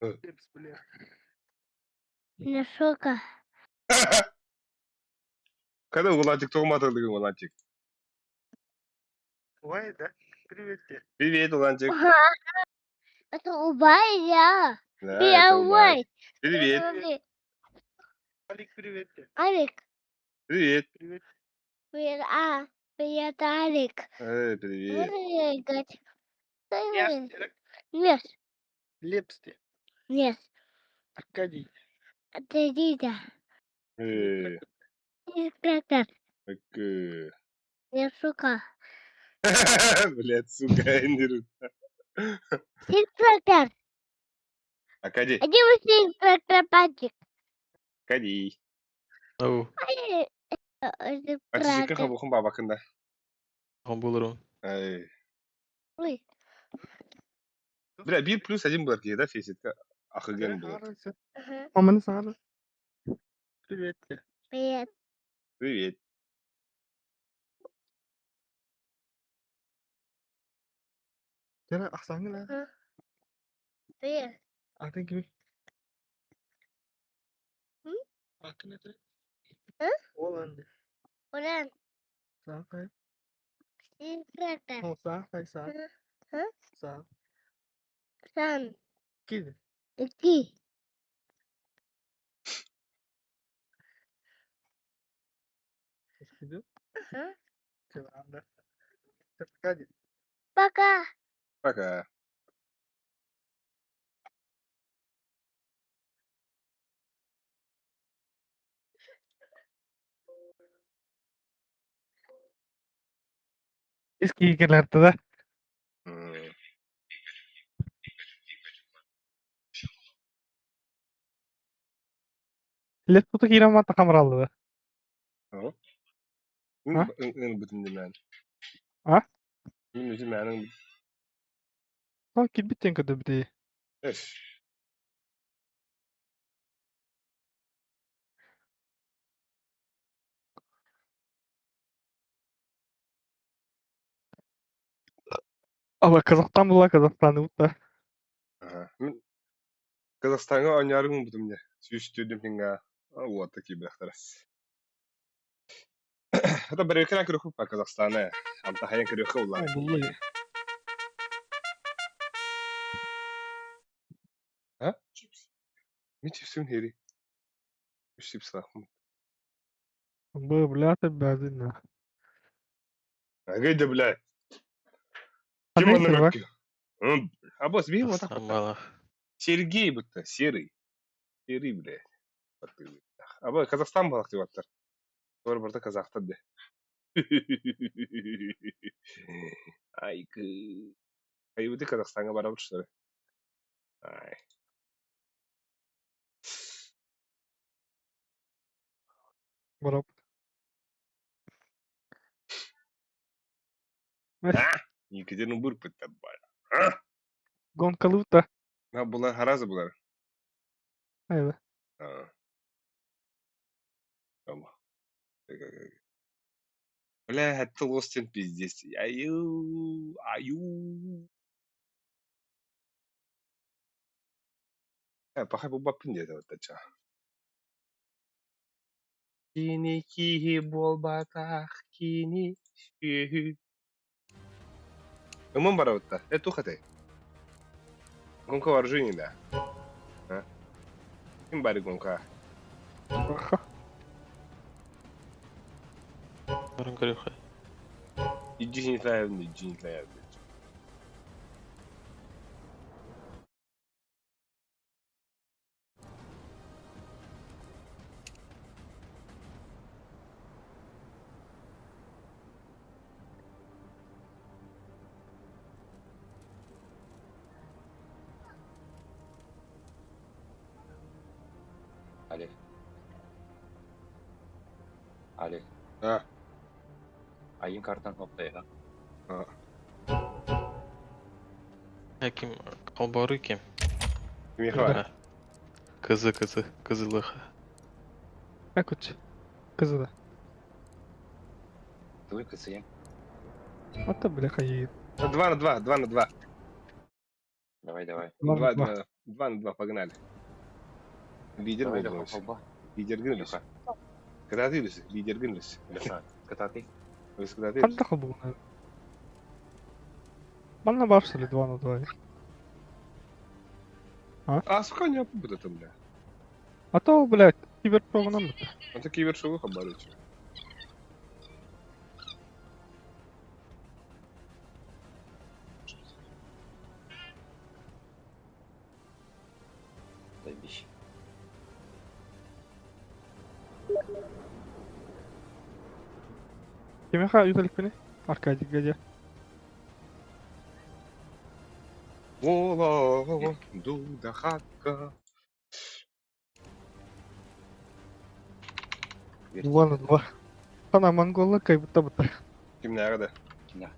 Лепс, бля. Насколько? Когда Улантик тоҕуматылыгын Улантик? Ой, да? Привет тебе. Привет, Улантик. Это убай я. Да, это Убай. Убай. Привет. Алик, привет тебе. Алик. Привет. Привет. Привет, а. Привет, Алик. Эй, привет. Привет. Нет. Нет. Лепс тебе. Нет. Аркадий. Это Дида. Эй, Инспектор. так, Я сука. Блядь, сука, не Инспектор. Аркадий, Иди вы инспектор пальчик. Аркадий. Ау, Ачичика хабухун бабакында. он булыр. Эй. Ой. Бля, 1+1 булар киһи да фейситка ахыгын булар. Маманы саҕар. Привет тебе. Привет. Привет. Дьэ, ахсааҥҥын Привет. Атын кими? М? Атын это? М? Олан. Уран. Саахай. Инспектор. О, саахай, саах. М? Саах. Сан. Киди. Иди. Киди. Ага. Чылаанда. Аркадий. Пока. Пока. Ис киһи да. М. Лет тута киирэн маата хамраллы да. А? А? Ын бүтүн димэн. А? Мин өзүм мәнің Ол килбиттен көтө бити. Эш. Ала Казахстан була Казахстаны утта. Ага. Мин Казахстанга оñарым бүтүм не. Сүүс түрдүм хинга. Вот такие бэхтэр. Это барекера көрөхү па Казахстана. Амта хайан көрөхү улар. Булла. А? Ми чипсин хери. Үш чипс лахм. Бу бля базина. Агайда блядь. Ким Қандай онна сыр бар? мөккө? Абос бии вот так. Амалах. Сергей будто серый. Серый, блядь. Аба Казахстан балак деп аттар. Олар барда казахтар де. Айкы. Айбыты Казахстанга барабыт что ли? Ай. Барап. А? Екатеринбург бітті бар. А? Гонкалы утта. На бұлар харазы бұлар. Айда. А. Tamam. Бля, это Лостин пиздец. Аю, аю. Э, пахай бу баппин диэтэ баттача. Кини киһи буолбатах кини сүөһү. Ымын барабытта. Э, тухатай. Гонка вооружений, да. А? Ким бары гонка? Аха. Орон көрөхө. Иджи не знаю, иджи не знаю, блядь. Олег. Олег. А, Айын картан хоптай, а? а. Ким колбору ким? Михаил. Кызы кызы кызылых. Акуч. Кызы да. Твой КЦМ. Ата бля хайыы. 2 на 2, 2 на 2. Давай, давай. 2 на 2 2. 2, 2 на 2, погнали. Лидер Давай, буоллуҥ. Леха, холба. Лидергин үлүс. Леха, Кытаатыы үлүс. Лидергин үлүс. Леха, кытаатый. Үлүс кытаатыы үлүс. Ханна холбугунан? Манна баар что ли 2 на 2? А? А сколько не будет это, бля? А то, блядь, киберпрогунан быта. Это кибершоу хабарычы. Заебись. Кимиэхэ ыыта иликпиний? Аркадийга диэ. Вола, дуда хакка. 2 на 2. Хана монголлар кайбытта быта. Кимнээҕэ да? Кимнээх?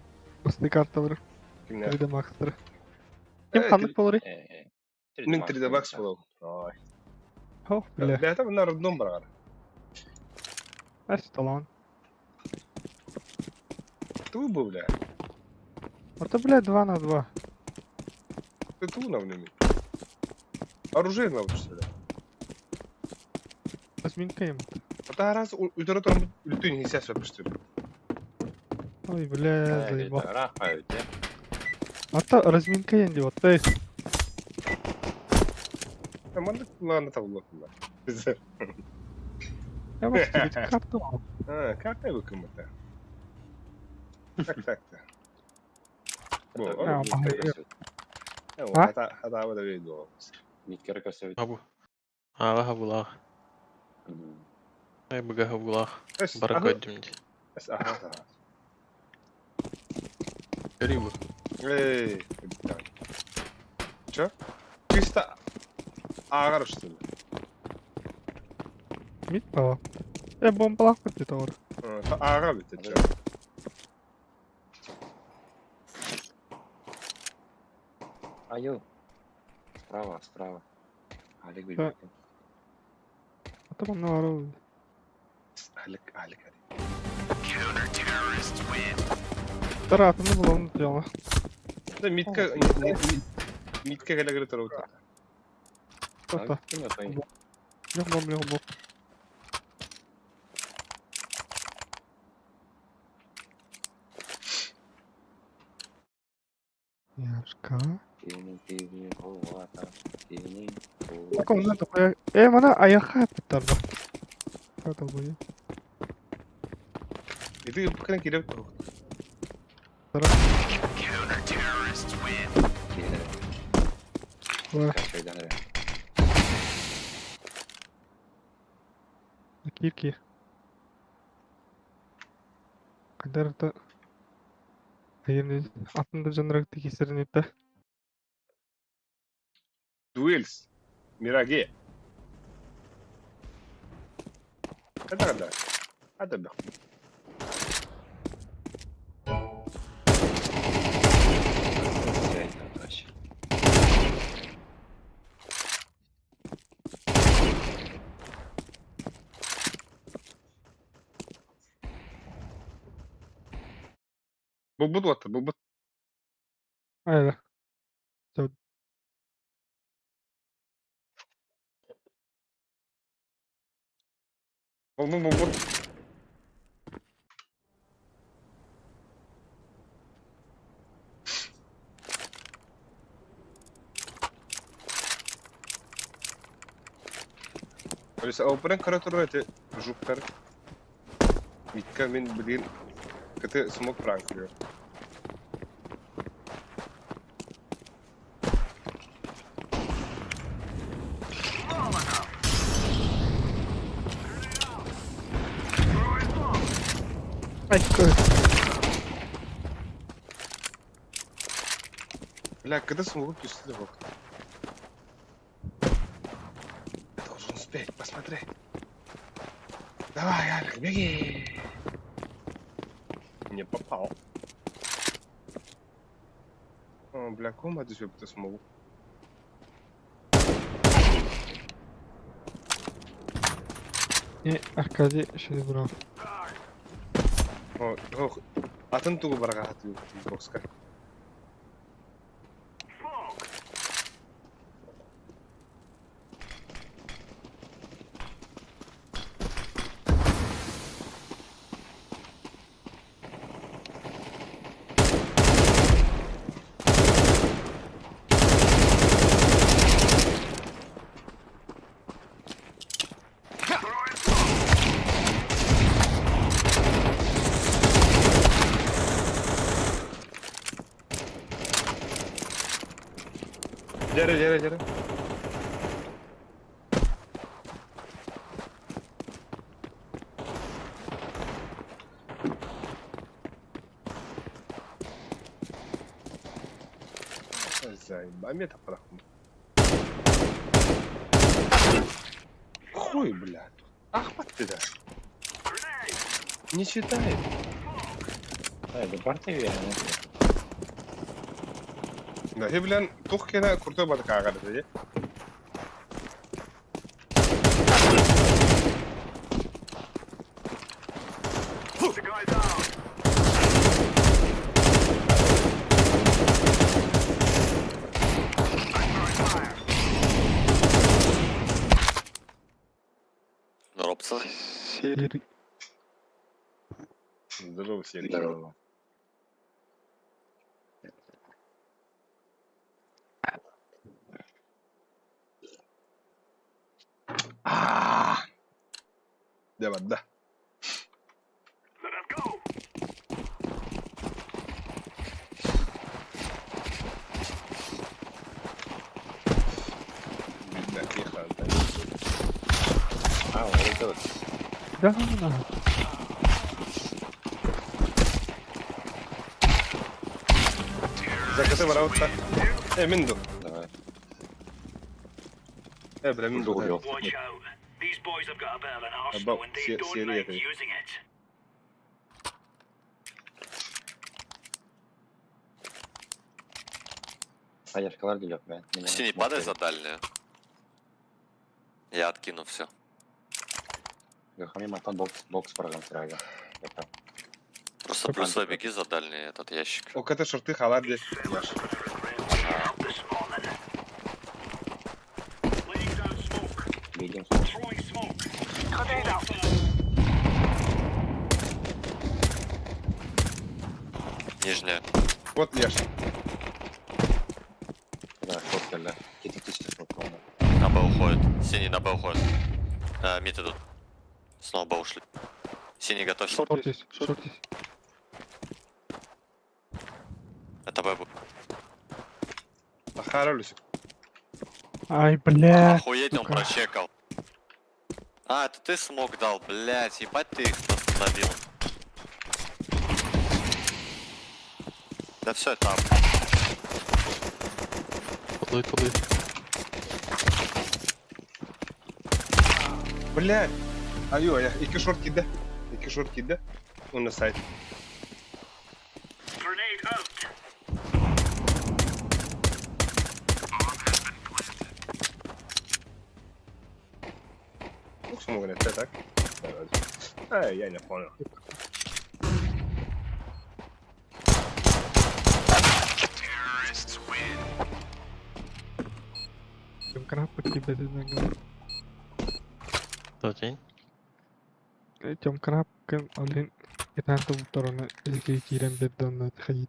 Бастыы карталары. Кимнээх? 3D Max-тары. Ким ханнык буоларый? Мин 3D Max буолабын. Ой. Ох, бля. Бэйэтэ мына родном барар. Эс талаан. Туу бу, бля. Это, бля, 2 на 2. Ты туу на вними. Оружие научишься, бля. Разминка им. А раз утро там үлтүн хисә сөпүстүр. Ой, бля, заебал. Рахают, А то разминка им вот, эй. Маннык кулаана табыллар. Я вот тебе карту. А, карта выкымыта. Так, так, так. Бу, А, А? хата хата да видео. Миткер көсөбүт. Абу. Аала хабулаах. Айбыга хабулаах. Эс, Бара аха. көрдүм дии. Эс, аха. Көрүй бу. Эй, капитан. Чё? Чисто ааҕар что ли? Мид пава. Э, бомбалаах бит тоҕор. Ааҕар бит чё? Айыл. Справа, справа. Алик Да. билбэт. А то манна барар. Алик, алик, алик. Таратыны булан дьоно. Да митка митка кэлэгэр турабыт. Тота. Ким отой? Лех бом, лех бом. Яшка. Кини кини холвата. Кини. Таком надо такое. Э, мана аяха питарда. Это будет. Ити кэн кирип турук. Кини. Ва, Кашайдан эрэ. кирки. Кадарта. Айын атында жанрак тикисерин это. Дуэльс. Мираге. Хата хата. Хата бэх. Вообще. Булбут ватта, булбут. Айда. Булбут, булбут. Алиса, опыран кара турар эти жуктар. Митка мен билин кыты смок пранк diyor. Ай, көр. Бля, когда смогу түстү бок. Я должен успеть посмотреть. Давай, Алик, беги. Не попал. О, бля, кома ты смогу. Не, Аркадий шедеврал. О, ох. Атын тугу быраҕаһатыы бокска? Дьэрэ, дьэрэ, дьэрэ. Заебами это праху. Хуй, бля. Ахмат ты да. Не читает. А, это партия верно? Да, и, блин, тух кена крутой батака агады, Здорово, пацаны. Серый. Здорово, Сергей. Здорово. А! Давай, да. Видно, тихо, да. А, вот это вот. Да, да. Закаты ворота. Э, Минду. Давай. Э, бля, Минду. Уже увел. Абау, серия. А я шкалар делек, бля. Меня Синий, смотрит. падай за дальнюю. Я откину все. Гахами матан бокс, бокс программ сразу. Это. Просто плюс беги за дальний этот ящик. О, это шорты халат здесь. Яш. Видим. Нижняя. Вот Яш. Да, шорт, да. Какие-то тысячи шорт, по-моему. На Б уходит. Синий на Б уходит. А, мид идут. Снова Б ушли. Синий готовься. Шорт есть, шорт есть. Это Б будет. Ахаралюсь. Ай, бля. Охуеть, он сука. прочекал. А, это ты смог дал, блять, ебать ты их остановил. Да все, это ап. Туды, туды. Блядь. Айо, я ики шорт киде. Ики шорт киде. Он на сайт. Ну, смогу это так. Ай, я не понял. Тем kenapa tiba-tiba nggak? Добрый день. Тем kenapa один kita tuh киирэн бердонна ходить.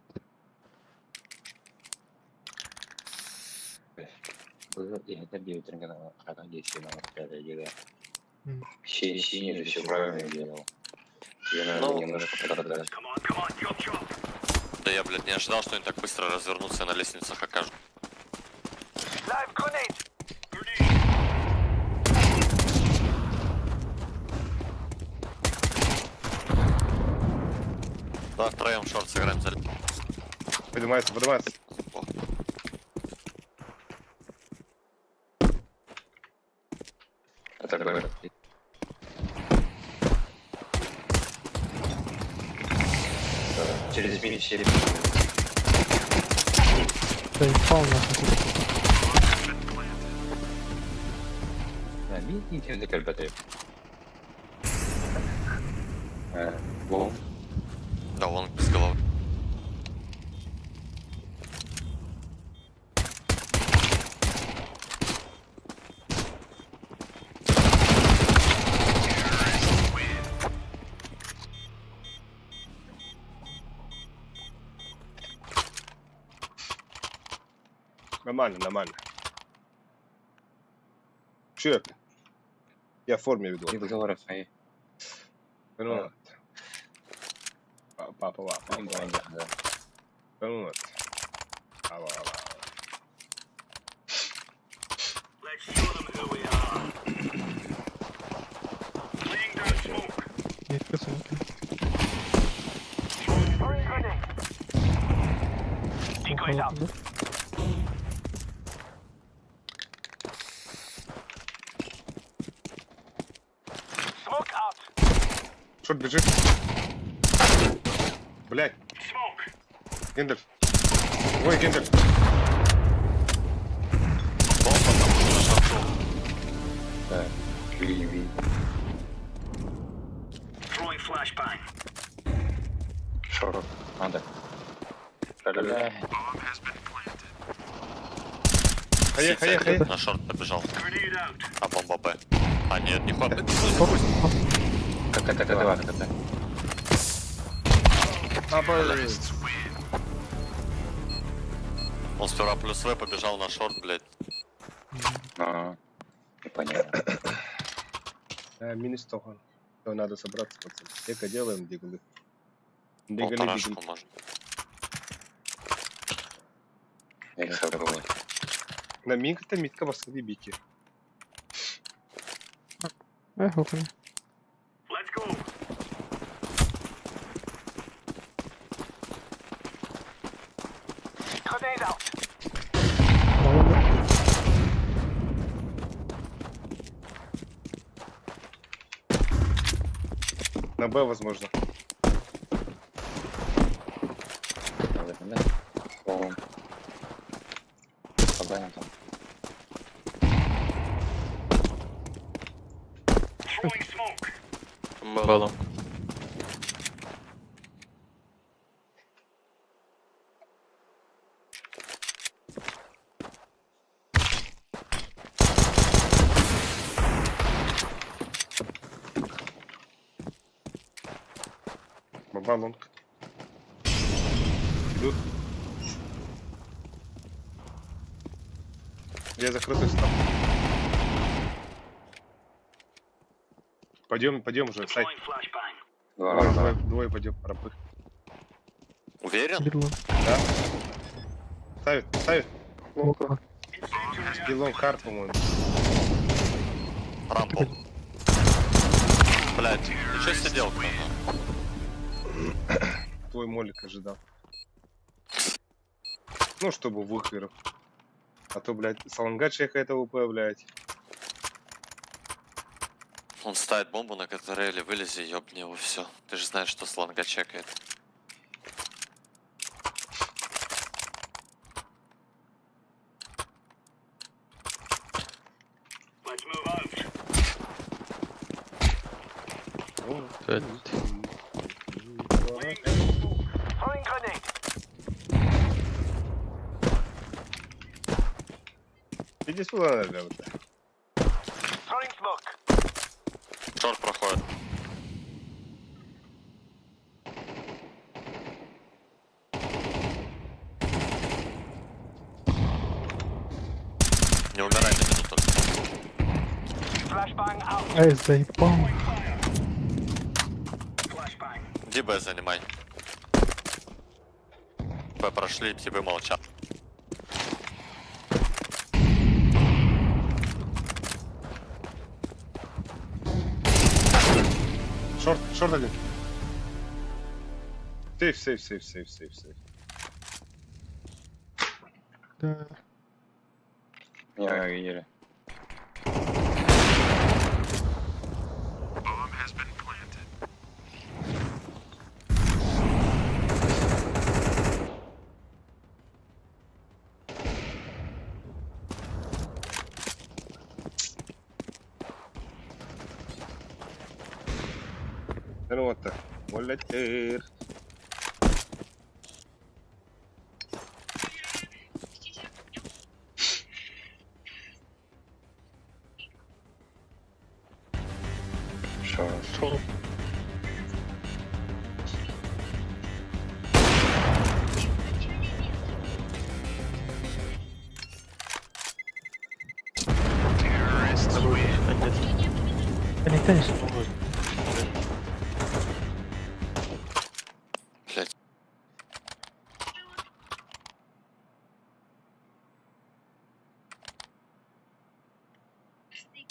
Было, и это биотренга на действие на где М. Синий же все правильно делал. Тебе надо Ну. немножко подождать. Да я, блядь, не ожидал, что они так быстро развернутся и на лестницах окажутся. Давай втроем шорт сыграем за Поднимается, поднимается. Это говорит. Через мини серию. Да ебал нахуй. Да, мини серию, ребята. Лонг. Да, лонг без головы. Нормально, нормально. Чё это? Я в форме веду. И долларов свои. Ну, Папа, папа, папа. Вот. Алло, алло. Метка сумки. Шорт бежит. Блять. Гендальф. Ой, Гендальф. Бомба там уже на шорту. Да. Ви, ви. Шорт. Надо. Бля. Хае, хае, хае. На шорт побежал. А бомба Б. А нет, нихуя. КТ, КТ, 2, КТ. А, блин. Он сперва плюс В побежал на шорт, блядь. А, непонятно. А, минус тохан. То надо собраться, пацаны. Эко делаем, диглы. Диглы, диглы. Полторашку можно. Я решил другой. На минка-то митка баскади бики. Эх, окей. Ладно. На Б, возможно. Надо, да? О. Погано там. Балом. Баба лонг. Идут. Я закрытый стал. Пойдем, пойдем уже, сайт. Два, Двое, два. двое, двое пойдем, рабы. Уверен? Бедло. Да. Ставит, ставит. Лока. И лонг хард, по-моему. Рампу. Блядь, ты чё сидел? Твой молик ожидал. Ну, чтобы выиграл. А то, блядь, саланга чекает АВП, блядь. Он ставит бомбу на КТРЛ, вылези, ёбни его, все. Ты же знаешь, что сланга чекает. Блядь. Иди сюда, наверное, вот. Шорт проходит. Не умирай на минуту. Эй, заебал. Иди Б занимай. Б прошли, тебе молчат. Шорт, шорт один. Сейф, сейф, сейф, сейф, сейф, сейф. Да. Меня видели. Ну вот так. Волетер. Шорт. Шорт. не тянешь? Блять.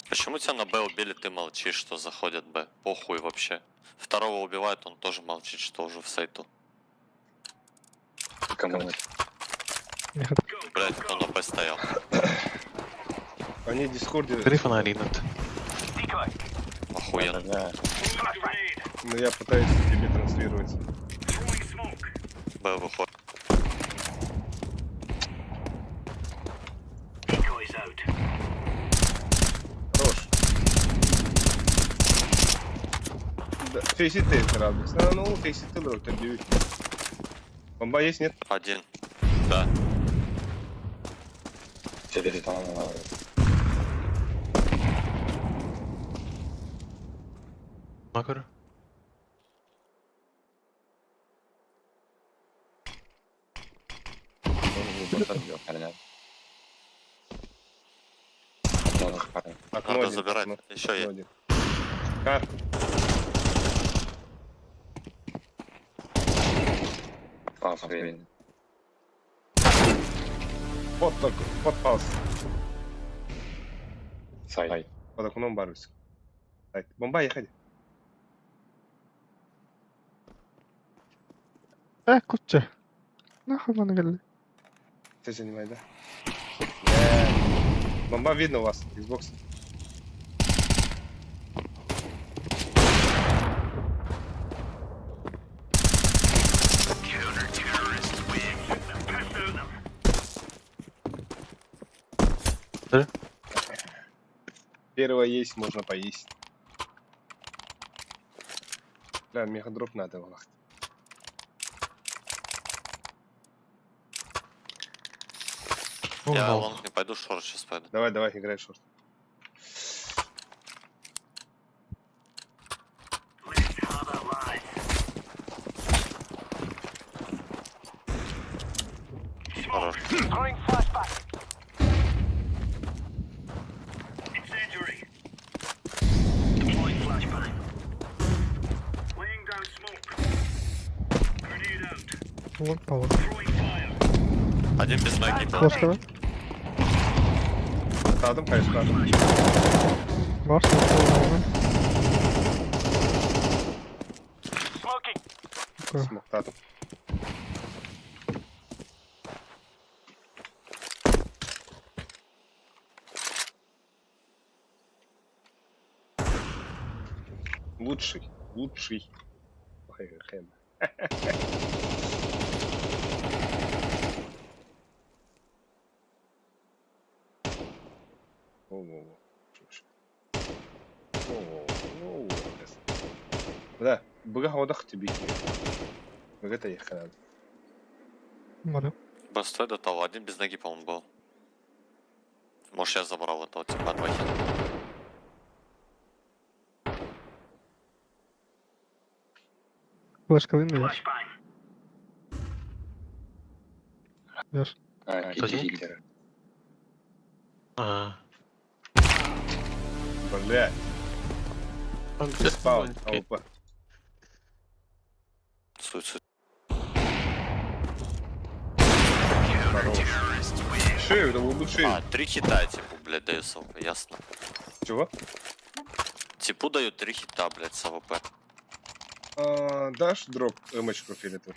Почему тебя на Б убили, ты молчишь, что заходят Б? Похуй вообще. Второго убивают, он тоже молчит, что уже в сайту. Кому это? Нет. Блять, он на Б стоял. Они в Дискорде, Три фонари над. Охуенно. Да. но я пытаюсь тебе транслировать. Б выходит. Хорош. Да, фейсит ты, радуйся. А, ну, фейсит ты, ты Бомба есть, нет? Один. Да. Теперь там... Макар. Окно Надо один, забирать. окно, Еще окно я. один. Кар. Вот только, вот пауз. Сайт. Под окном барвис. Так, бомба, ехали. Кутча. Нахуй маны келди. Ты занимай, да? Э, Бомба видно у вас, Xbox. Да? Первое есть, можно поесть. Бля, мегадроп надо, валахт. Я Ну, long не пойду, short сейчас пойду. Давай, давай, играй short. Хорош. Long power. Один без ноги был. Флешка, да? Тадым, конечно, тадым. Бар, сол, сол, Смог, тадым. Лучший, лучший. Ой, хэм. Во-во-во. Шо- Во-во-во. Да, быга одах тебе. Быга та ехала. Мары. Бастой до того, один без ноги, по-моему, был. Может, я забрал этого типа два хита. Флешка видно, Яш? Яш. Кто А. Бля, спаун, АВП. Суть, суть. Хорош. Шею, это был шею. А, три хита, типу, блядь, даю с АВП, ясно. Чего? Типу даю три хита, блядь, с АВП. А, дашь дроп эмочку фиолетовый?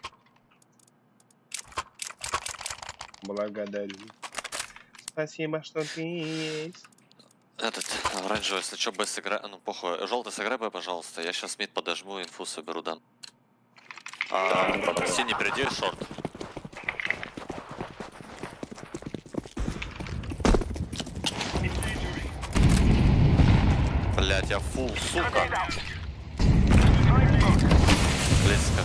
Благодарю. Спасибо, что ты есть. Этот, оранжевый, если чё, Б сыграй, ну похуй, желтый сыграй Б, пожалуйста, я сейчас mid подожму, инфу соберу, дам. А, синий, приди, short. Блять, я full, сука. Близко.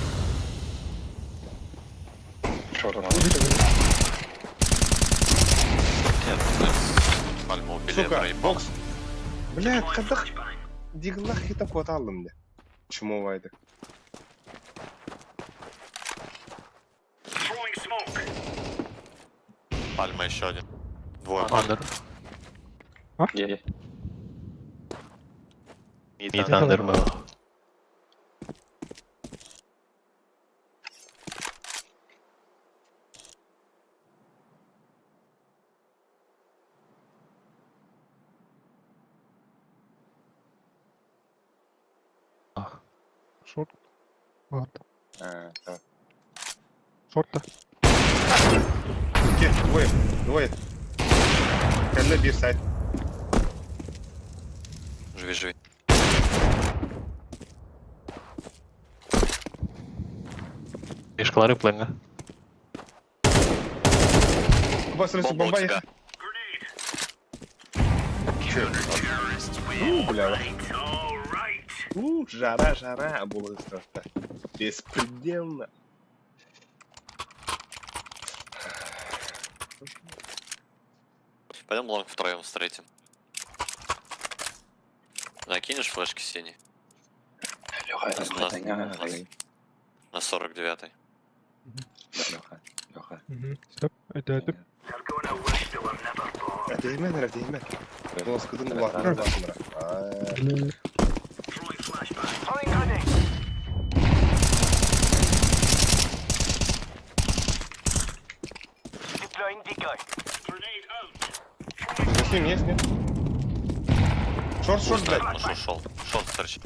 Нет, пальму убили, я Сука, проебал. бокс. Бля, когда диглах хита хватало мне. Чему это? Пальма еще один. Двое. Андер. Е. Me Thunder mı? Шорт. Ладно. Э, так. Шорта. Икки, двое, двое. Кэннэ биир сайт. Живи, живи. Мешкалары планга. Кубас, Бомба у бомба тебя. Че? У, бля. У, жара, жара, было страшно. Беспредельно. Пойдем long втроем встретим. Закинешь флешки синий? Леха, На- это На 49-й. Леха, Леха. Стоп. Это это. Этиһимэн эрэ, этиһимэн. Голос кытын улаатан улаатан Бля. С ним есть, нет? Short, short, блядь. Может ушел. Short встречи.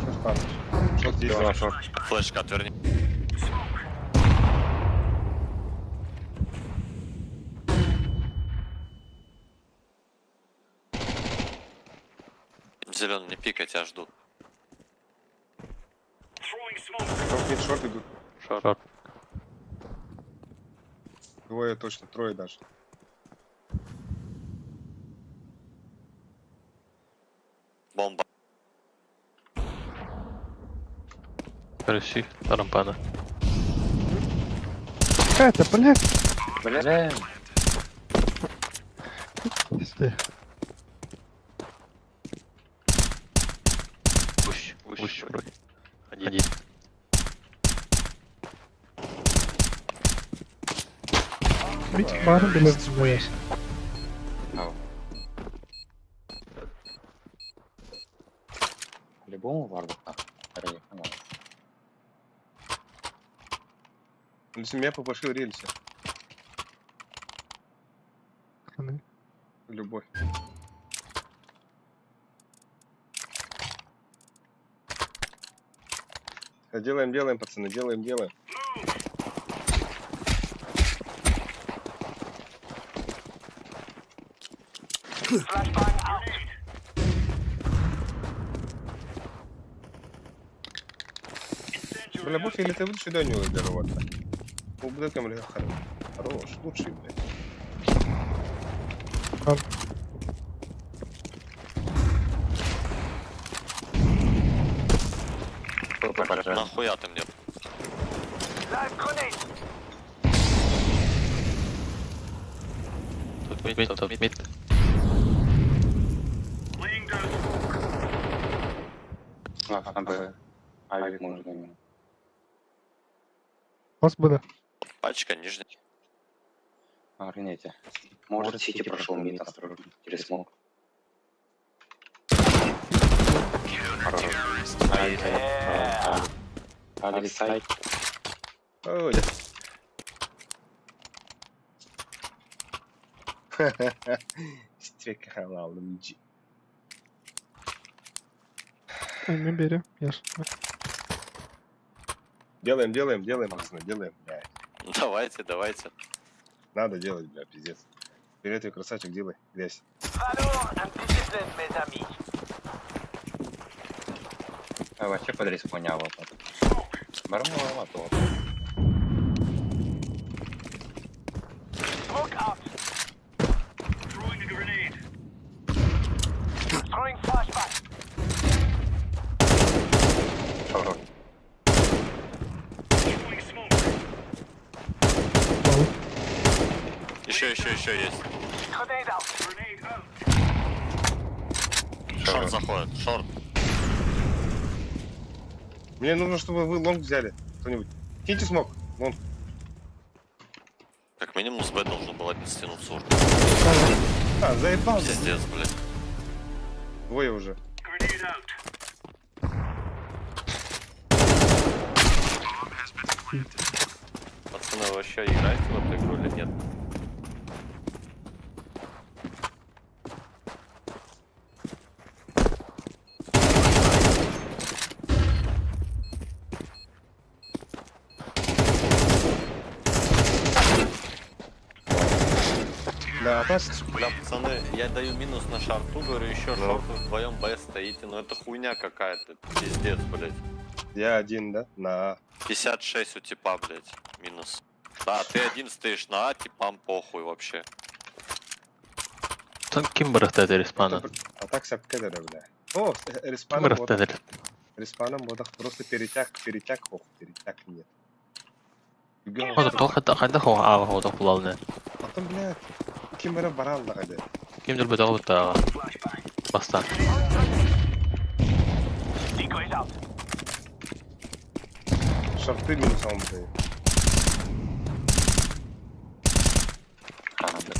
Short там. Short есть. Леха, short. Флешка отверни. Зеленый, не пикай, тебя жду. Short, нет, short идут. Short. Двое точно, трое даже. Бомба. Короче, рампана. Это, блядь. Бля, Пизде. Пущ, пущ, вроде. Один. Мид барын билер блядь. по-любому варвар нахуй. Леха, надо. Если меня попошил рельсы. Ханы. Любовь. Делаем, делаем, пацаны, делаем, делаем. Бля, Буфи, или ты будешь Доню дароваться? Убдеком или хорош. Хорош, лучший, блядь. Там. Нахуя ты мне? Тут mid, тут mid. На Б. Авик можно именно. Господа. Пачка нижняя. Охренеть. Может, Сити прошел mid, осторожно. Через smoke. Хорош. Авик, авик. Авик, сайт. Ой. Стрекалалым джи. Не бери. Я ж. Делаем, делаем, делаем, пацаны, делаем, блядь. Давайте, давайте. Надо делать, бля, пиздец. Привет, ты красавчик, делай, грязь. А вообще подреспонял вот. Бармова то. Хорош. Еще, еще, еще есть. Short заходит, short. Мне нужно, чтобы вы long взяли. Кто-нибудь. Киньте smoke. Long. Как минимум с Б должен был один стянуться уже. А, заебал. Пиздец, блядь. Двое уже. Пацаны, вы вообще играете в эту игру или нет? Да, а так Бля, пацаны, я даю минус на шарту, говорю, еще шорт вы вдвоем Б стоите, но это хуйня какая-то, пиздец, блядь. я один, да? На А. 56 у типа, блядь, минус. Да, ты один стоишь на А, типам похуй вообще. Там ким барахта респана? А так сапка да, бля. О, Ким респаном барахта вот, респаном вот так просто перетяг, перетяг, ох, перетяг нет. Хата хата хата хо аа хо тох булалны. Потом, блядь, ким бара барал да гаде. Ким дер бетал бутага. Бастан. Шорты минус он, блядь. А, да.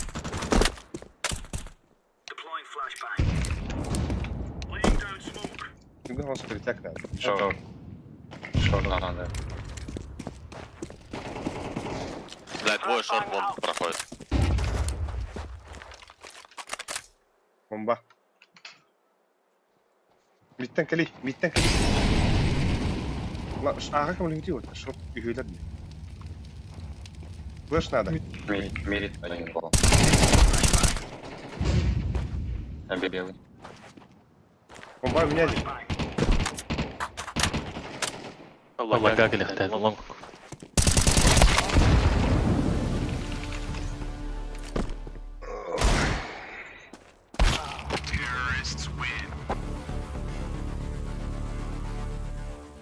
Ты думал, что перетяг надо. Шорт. Шорт надо. Бля, двое шорт вон проходит. Бомба. Миттен кали, миттен кали. Ла, ага, кому не идиот, шорт югилер. Флеш надо. Мирит, мирит один гол. А белый. Бомба у меня здесь. Аллага келехтен лонг.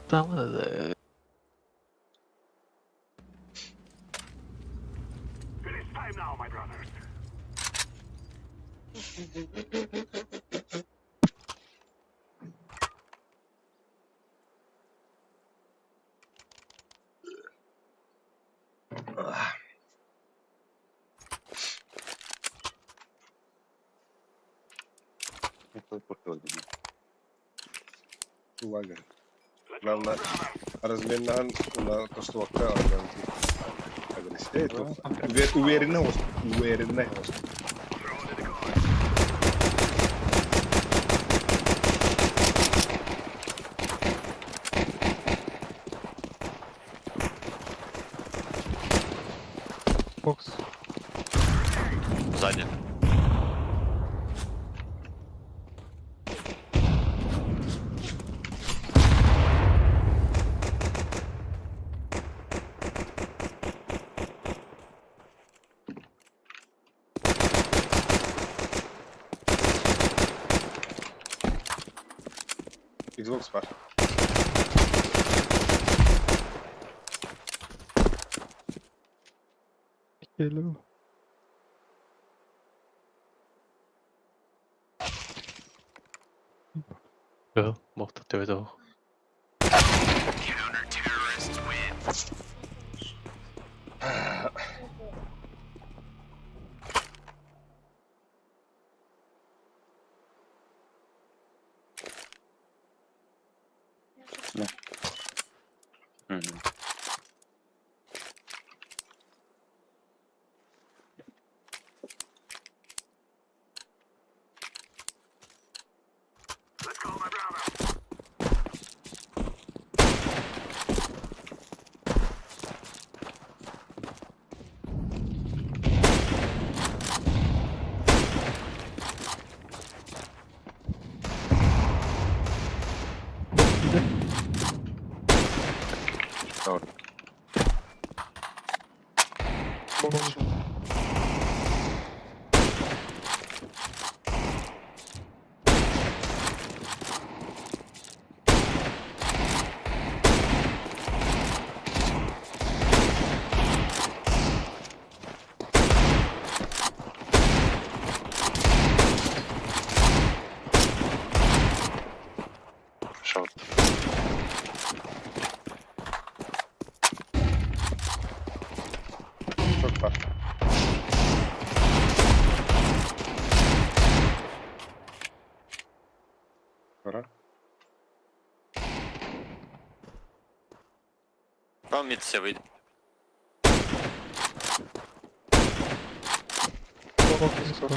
Там Лагерь. Главное, разменнахан на то, что вакта, агрессия. Уверенно, уверенно. Бокс. Сзади. Xbox бар. Hello. Мохта төбөтө. Мгм. Шорт. Шорт. Шорт бар. Там мид все выйдет. 40.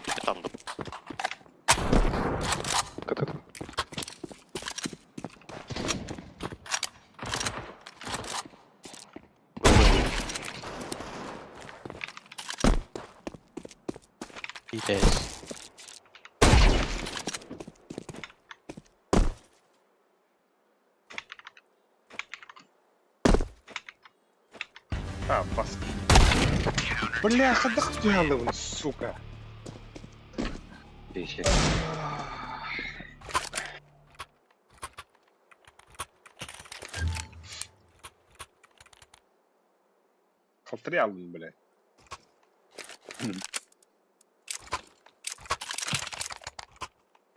И там КТ. Пиздец. А, бас. Бляха, да хуя сука. Тысяча. Халтри алдым, бля.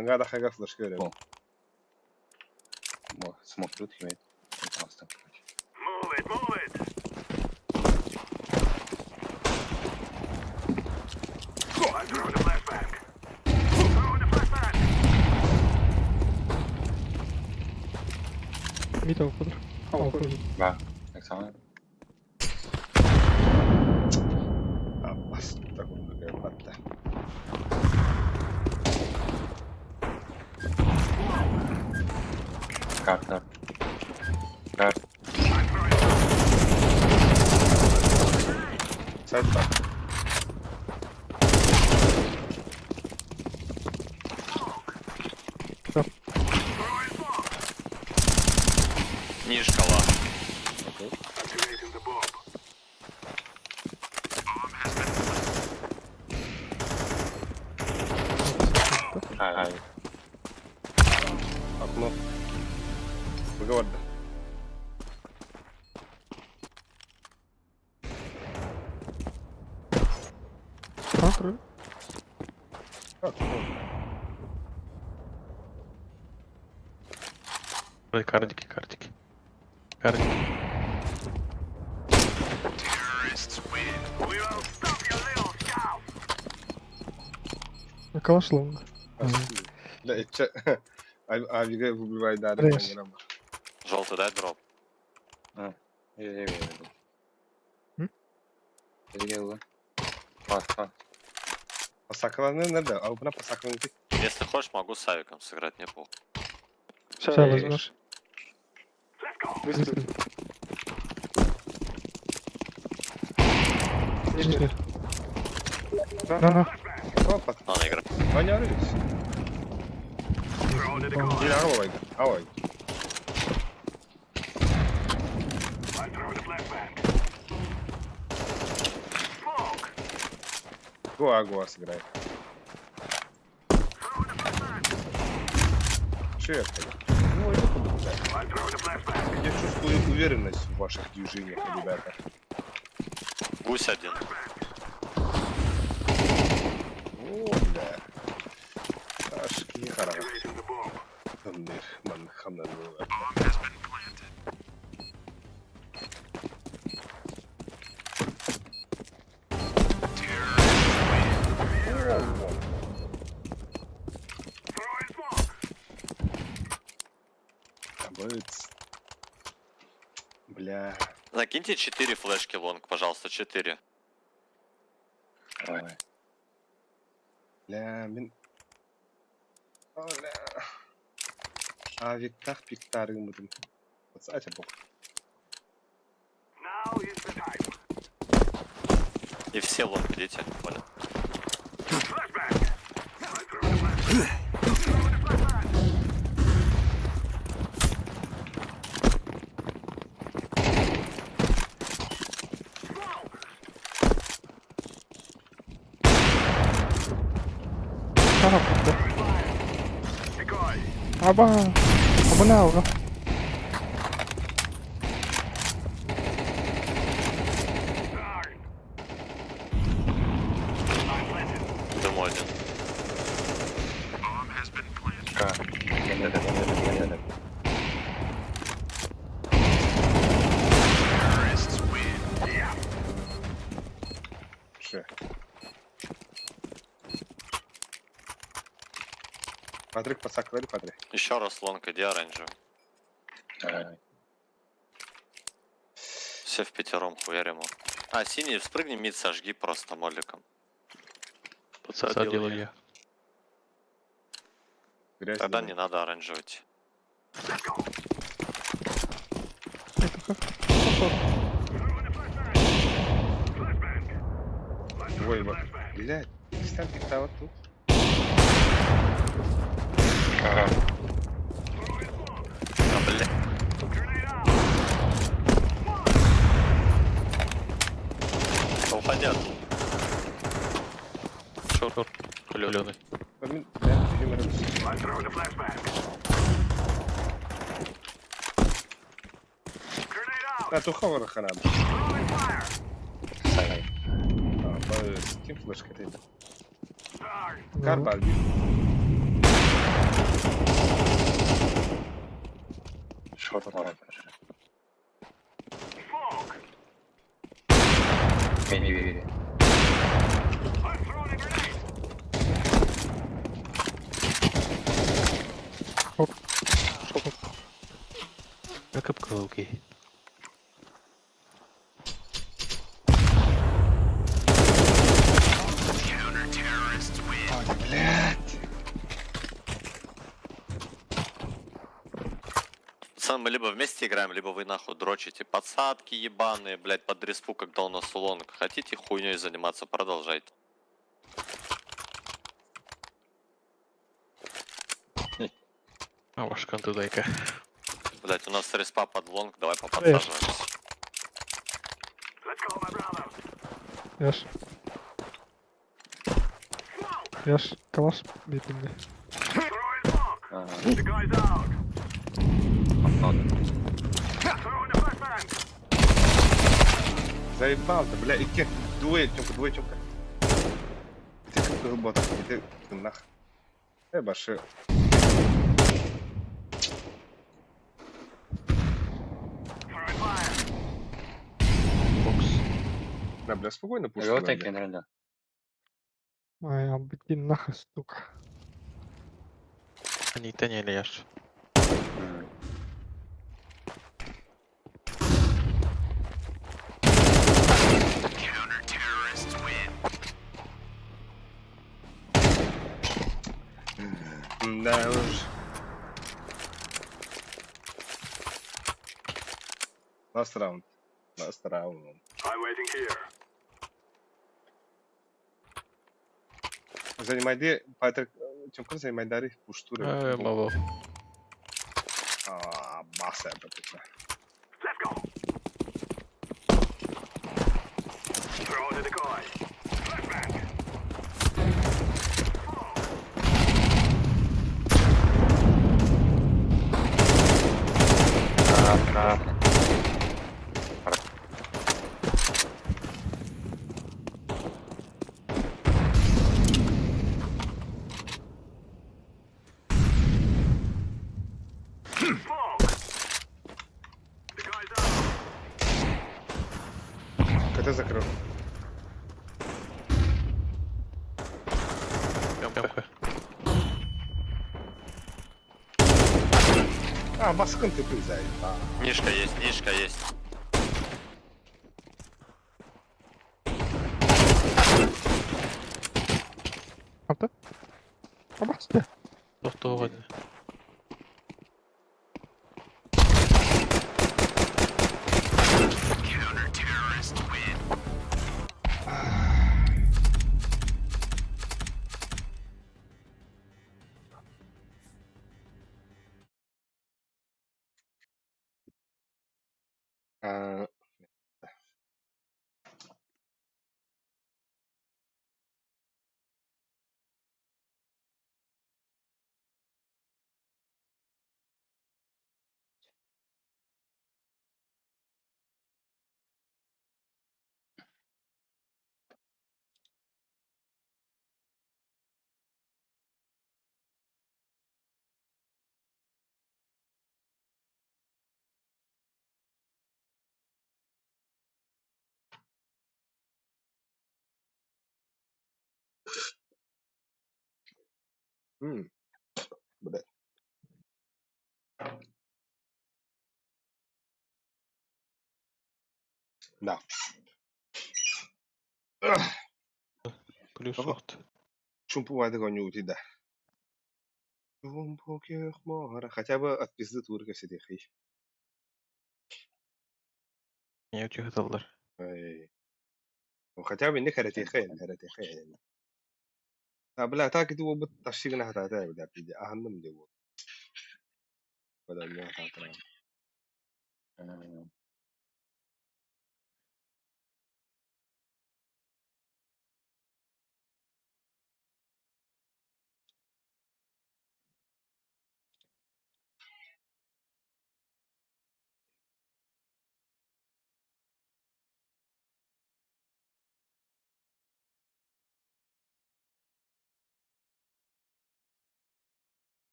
Аңға да хайга флешка берем. О, Смог тут имеет. Просто, короче. Мид алып Алып. Да. Так самое. А, бас, так он батта. Карта. Карта. Сайт бар. Ниже шкала. Окей. Ай. Окно. Выговор да. Контроль. Окно. Ой, кардики, кардики. Кардики. Калаш лонг. Бля, это Авига выбивает дары. Реш. Желтый дай дроп. Я М? Пас, Pasaklarını nerede? Al buna pasaklarını Если хочешь, могу с авиком сыграть, мне похуй. Сейчас возьмешь. Выстрел. Нижний. На, на. Опа, Надо играть. Ваня arıyoruz. Yine araba Hava. Гоа, Гоа сыграй. Че я сказал? Ну, я буду играть. Я чувствую уверенность в ваших движениях, ребята. Гусь один. О, бля. Аж кихара. Мыр, ман, хамнан, Бля. Закиньте 4 флешки long, пожалуйста, 4. Давай. Бля, мин... О, бля. Авиктах пиктарым. Пацать бог. И все long идите, понял? Шарап. Аба. Абана алға. Дыму один. К. Да. Че? Патрик подсаклали, Патрик. Еще раз long, иди оранжевый. Давай. Все в пятером хуярим. его. А, синий, спрыгни mid, сожги просто моликом. Подсад делаю я. Грязь. Тогда давай. не надо оранжевать. Это как? Ой, блядь, Кристиан ты вот тут. Ага. А, бля. Да Уходи оттуда. Шорт. Каленый. Блин, бля, юмор. А, туховар ханам. Сагай. А, ким флешка ты? Карбаль. Шорт может. Бей, бей, бей, бей. Как обколки. Блядь. Пацаны, мы либо вместе играем, либо вы нахуй дрочите. Подсадки ебаные, блядь, под респу, когда у нас long. Хотите хуйней заниматься, продолжайте. А ваш канту дай-ка. Блядь, у нас респа под long, давай поподсаживаемся. Яш. Яш, калаш бедный. Ага. Надо. Заебал ты, бля, икки. Двое, Тёмка, двое, Тёмка. Ты как бота, ты нах. Баши. Бокс. Да, бля, спокойно пушку. Желтый кенренда. Ай, абдин нахуй, сука. Они тоняли, Яш. Да уж. Last round. Last round. Занимайди, Патрик, Тёмка, занимайдари пуштуры. Мало. А, баса это точно. Красный. КТ закрыл. Тёмка. А, баскын ты заебал. Нишка есть, нишка есть. А ты? Обратите. Тохтоо ладно. А, м. Блядь. Да. Плюс Тоҕо? охт. Чумпу баайдык оонньуубутуй да? Чумпу күөх муора. Хотя бы от пизды тур кэпсэтиэххий. Не утуйаталлар. Ай. Ну, хотя бы инник хэрэтиэхэй, хэрэтиэхэй. А, бля, так ити буолбут тащи гына сатаата бля, пиздец. Аһынным дии буол. Бля, сатаатара.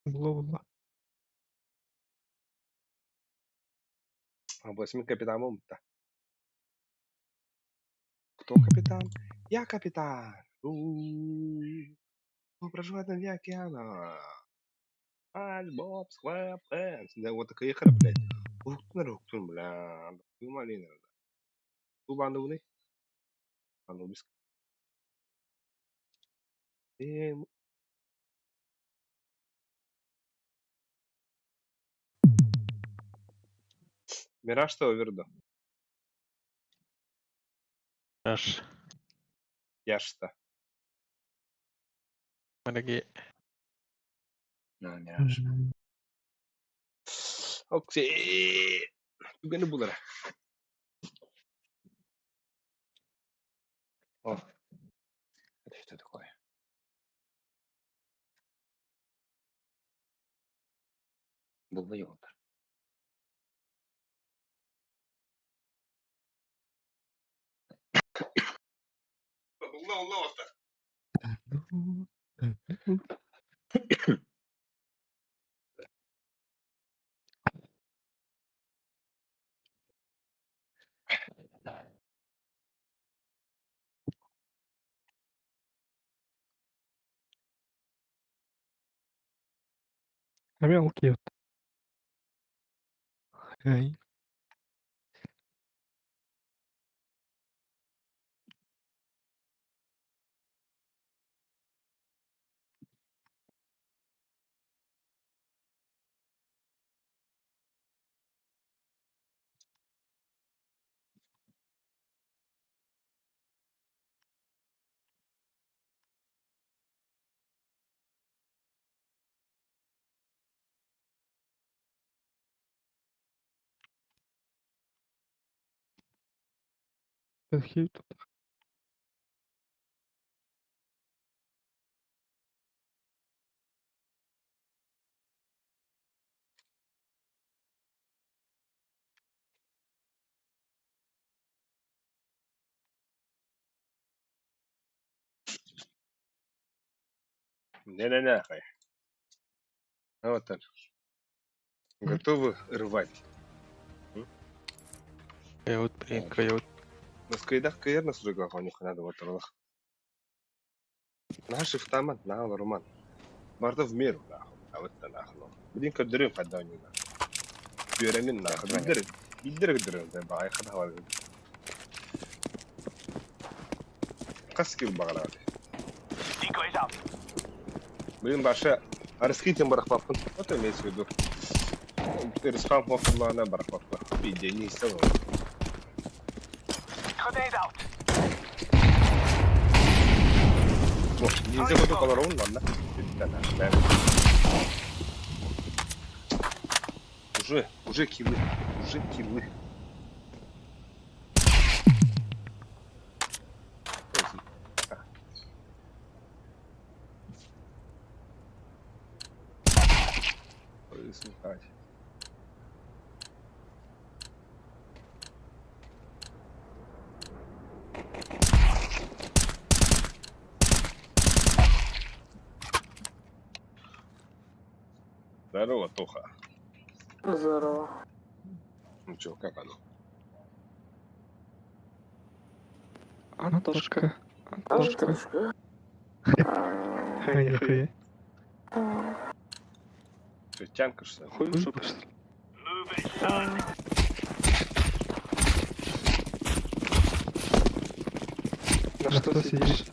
Була-була. Восьми капитаном да. Кто капитан? Я капитан. У-у-у. Кто проживает на дне океана? Аль, Боб, Сквэп, Хэнс. Да вот такая хера, блядь. Уһуктун уһуктун, бля. Малина. Тубануны. Анубис. Мираж что овердо? Аш. Я что? Мараги. Да, Мираж. Окей. Түгэни булара. О, Это что такое? Долбоёб. Улла, улла, оста. Эмиэ ол киэбит. Эй. Архив тут. Не-не-не, хай. Вот так. Готовы рвать? Койот, блин, койот. Наскайдах кыйар насурга хонюх надо вот орлах. Наши в таман, на роман. Барда в меру, нахуй. А вот нахуй. Блин, көдөрүм хадда ойнуна. Үөрэмин нахуй. Билдер, билдер көдөрүм. Баай хада хава. Хас кил багалар. Блин, баша арыскитен барахпаппын. Вот имеется в виду. Респам хохлана барахпаппа. Пиде не стало. Ниндзя буду колорун, ладно. Уже, уже киллы, уже киллы. Слухать. Здорово, Тоха. Здорово. Ну чё, как оно? Антошка. Антошка. Антошка. Нихуя. Ты тянка, что ли? Хуй в жопу, что ли? На что сидишь?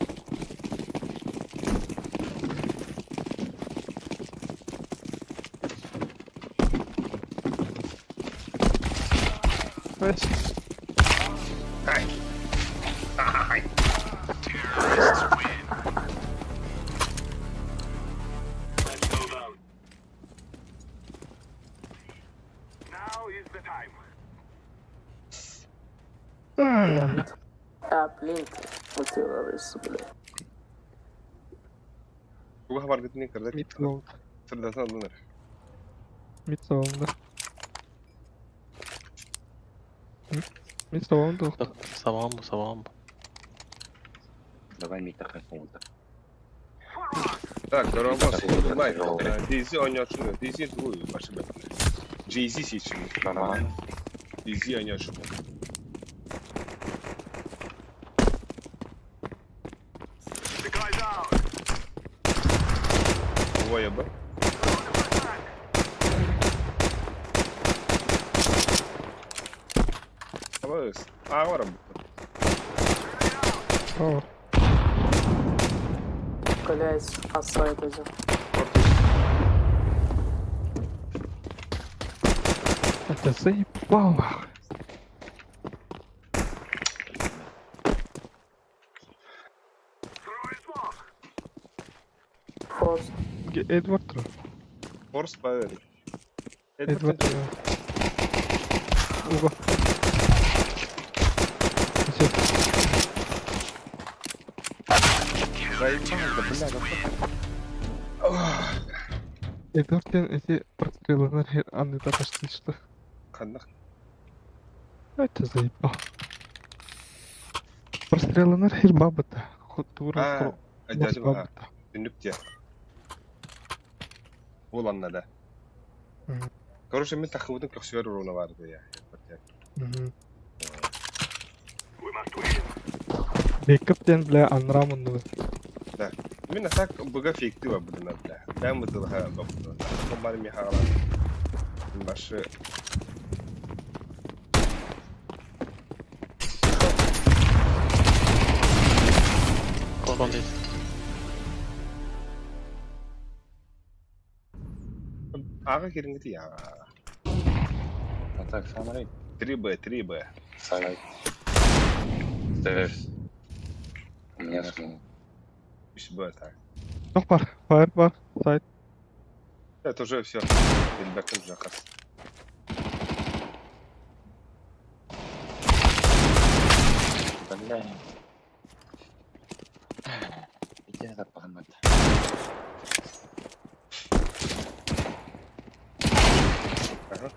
А, блин, ты террорист, блин. Туга баргытын кырдык. Мид лонг. Сырдатан алыныр. Мид солунда. Мид солунда. Самам бу, самам бу. Давай мид тахай. Так, дорогой, Майк, Дейзи ойночуну, Дейзи тугу башы бетне. Jay-Z сечини. Дейзи ойночуну. Двое Б. Давай, а, варам. О, Блять, а сайт один. это заебал нахуй. Форс. Эдвард. Форс Павер. Эдвард. Ого. Всё. Заебал, да бля, да. Эдвард эти прострелы на Анны да почти что. Ханнах. Это заебал. Прострелы на баба-то. Тура. А, дядя, а, түнүк Ол анна да. Короче, мен тахыбытын көксүгөр уруна барды я. Бекіп бля анрамынды. Да. Мен так быга фейкти бар будына бля. Бәм бытылга бапты. Бар михала. Башы Кон дейт. Ага керингити я. А так, смотри. 3Б, 3Б. Сайт. Стерс. У меня смог. 3Б так. Жоқ бар, фаер бар, сайт. Это уже все. Эльбектен заказ. Бля. Иди надо погнать. Ага.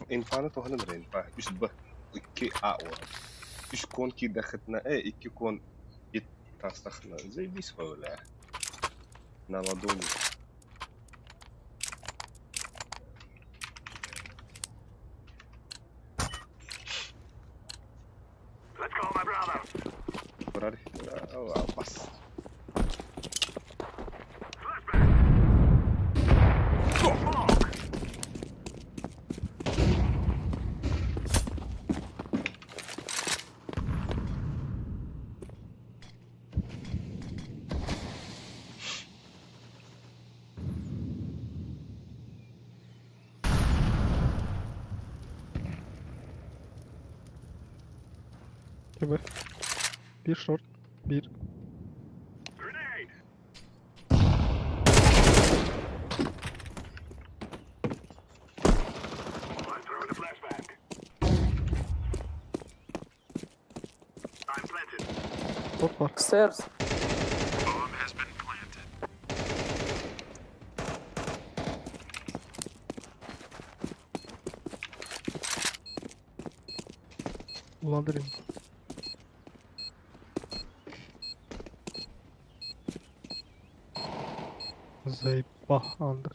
Инфаны туһанын инфа. Үс Б. 2 А о. Үс кон ки дахытна, 2 кон ит тастахна. Заебись бля. На ладони. Турар. Бас. 2 Б. Bir short. Bir. Short var. Stairs. Kullandırayım. Заебал, Андер.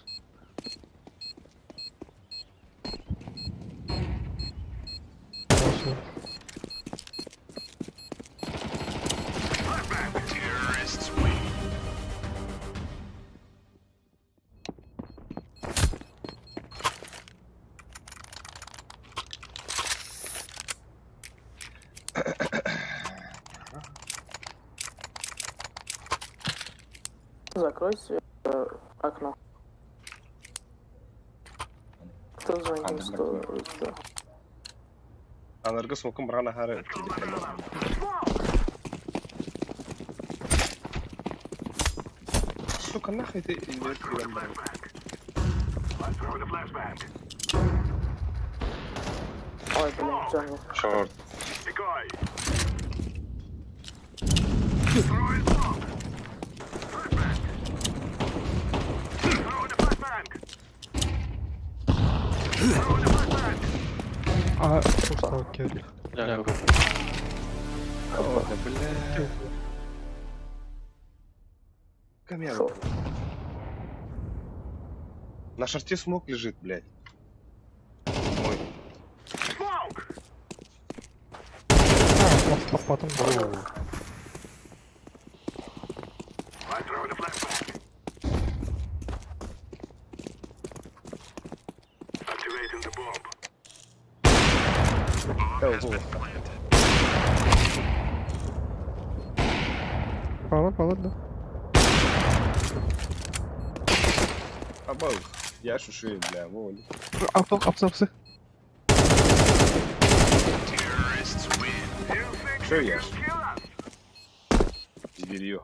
Пошел. Закройте окно. Кто звонит? Андер Что? Да. Анарга смокун барана хары. Сука, нахуй ты идешь Ой, блин, jungle. Short. А, устал керри. Бля, О, да бля. Камера. Short. На шорте smoke лежит, блядь. Ой. А, потом. Да, вот. Пала, пала, да. Абал. Я шуши, бля, воли. Авто, апсы, апсы. Что я ж? Зверье.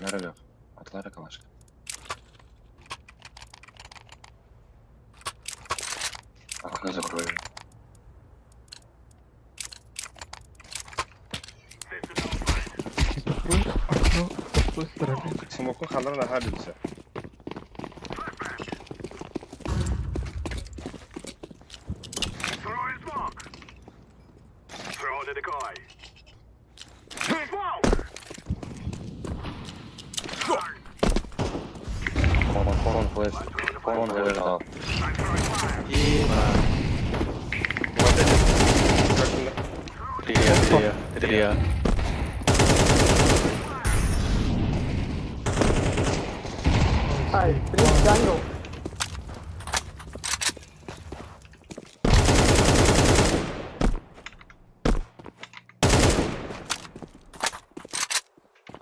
На рогах. Атлара калашка. Окно закрою. Закрой окно с той стороны. Смокун ханар на хабился. Кон, кон, флеш. Кон, флеш дал. Три, три, три. Ай, блин, jungle.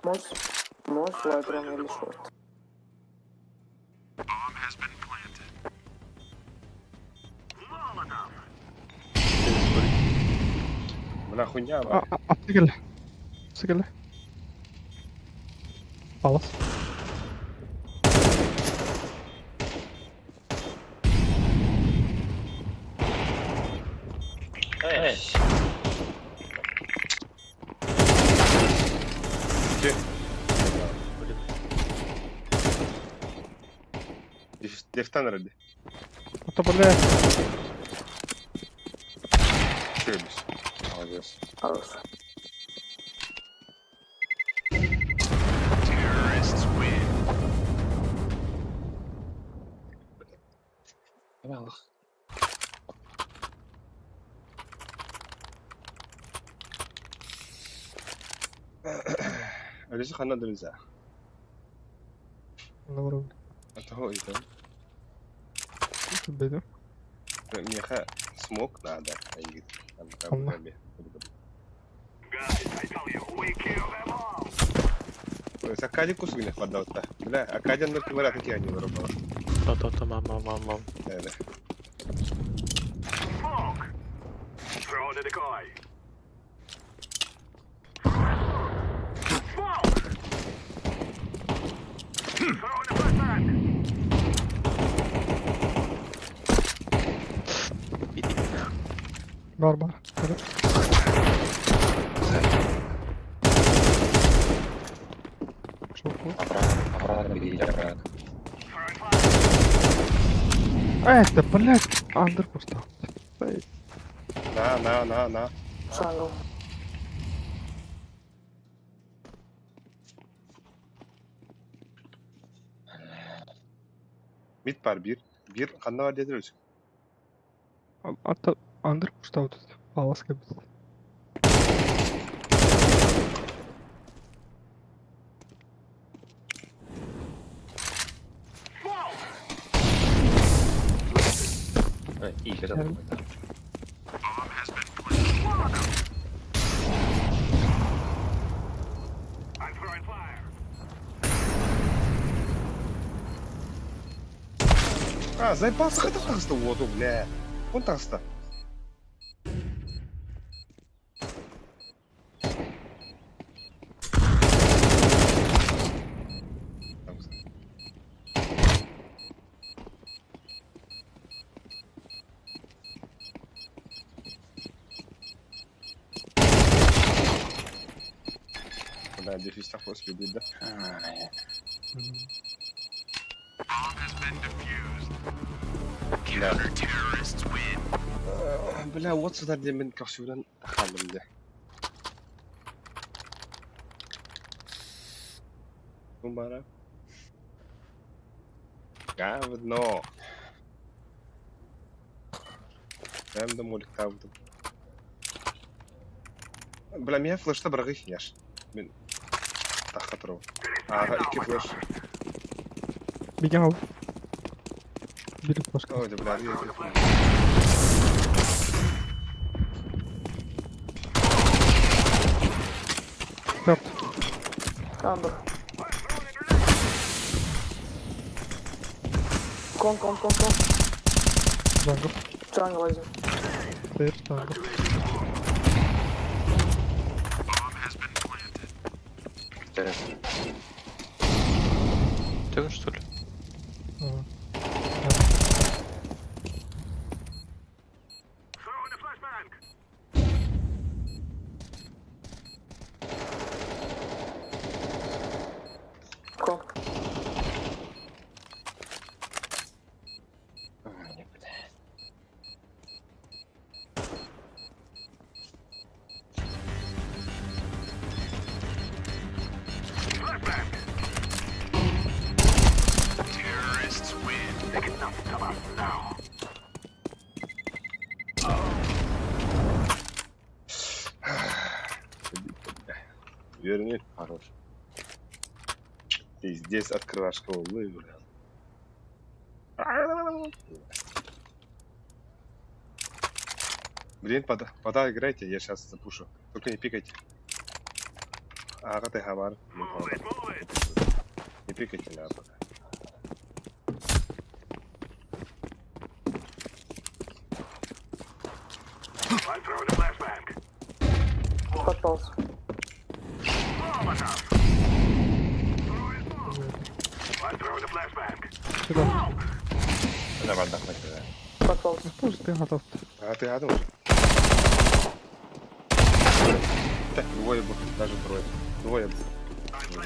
Можешь, можешь лайтрон или шорт? Бля, хуйня, А, бля. а, апсы келе. Апсы келе. Палас. Эй! Дефтан ради. А то, бля, Чё Молодец. Хорош. Алиса хана друзья. на уровне. Это هو إذا Бейду. Меха смог надо. Аллах. Акадия кусугуня хватало. Бля, Акадия на кивара такие они вырубала. Та-та-та, мам, мам, мам, мам. Да. Бар бар. Көрө. Шоку. Обратно, обратно, бегите, обратно. Это, блядь, андер просто. На, на, на, на. Jungle. Mid бар bir. Bir ханна бар дедір өзі. Ата андер пуштау тут. Паласка бит. И еще там какой-то. А, заебался хотя таҕыста уоту, бля. Он таҕыста. Таҕыста. Бля, дефис такой следит, да? Ай, Да. Бля, вот сюда, где мен кавсюран тахалым, да. Бара. Говно. Прям до молик табдым. Бля, меня флешта брагы яш. Мен тахатров. Ага, икки флеш. Бегал. Бери флешку. Ой, да бля, я Черт. Under. Con, con, con, con. Jungle. Jungle один. Стоит jungle. Интересно. Ты что ли? Ага. Con. Ай, бля. Верни. Хорош. Пиздец, открывашка волны, бля. Блин, пода, пода играйте, я сейчас запушу. Только не пикайте. Ага, ты хабар. Не пикайте, на пока. Подпался. Сюда. Давай отдохнуть тогда. Подпался. Ну тоже ты готов. А ты рядом уже? Так, двое было, даже трое. Двое было.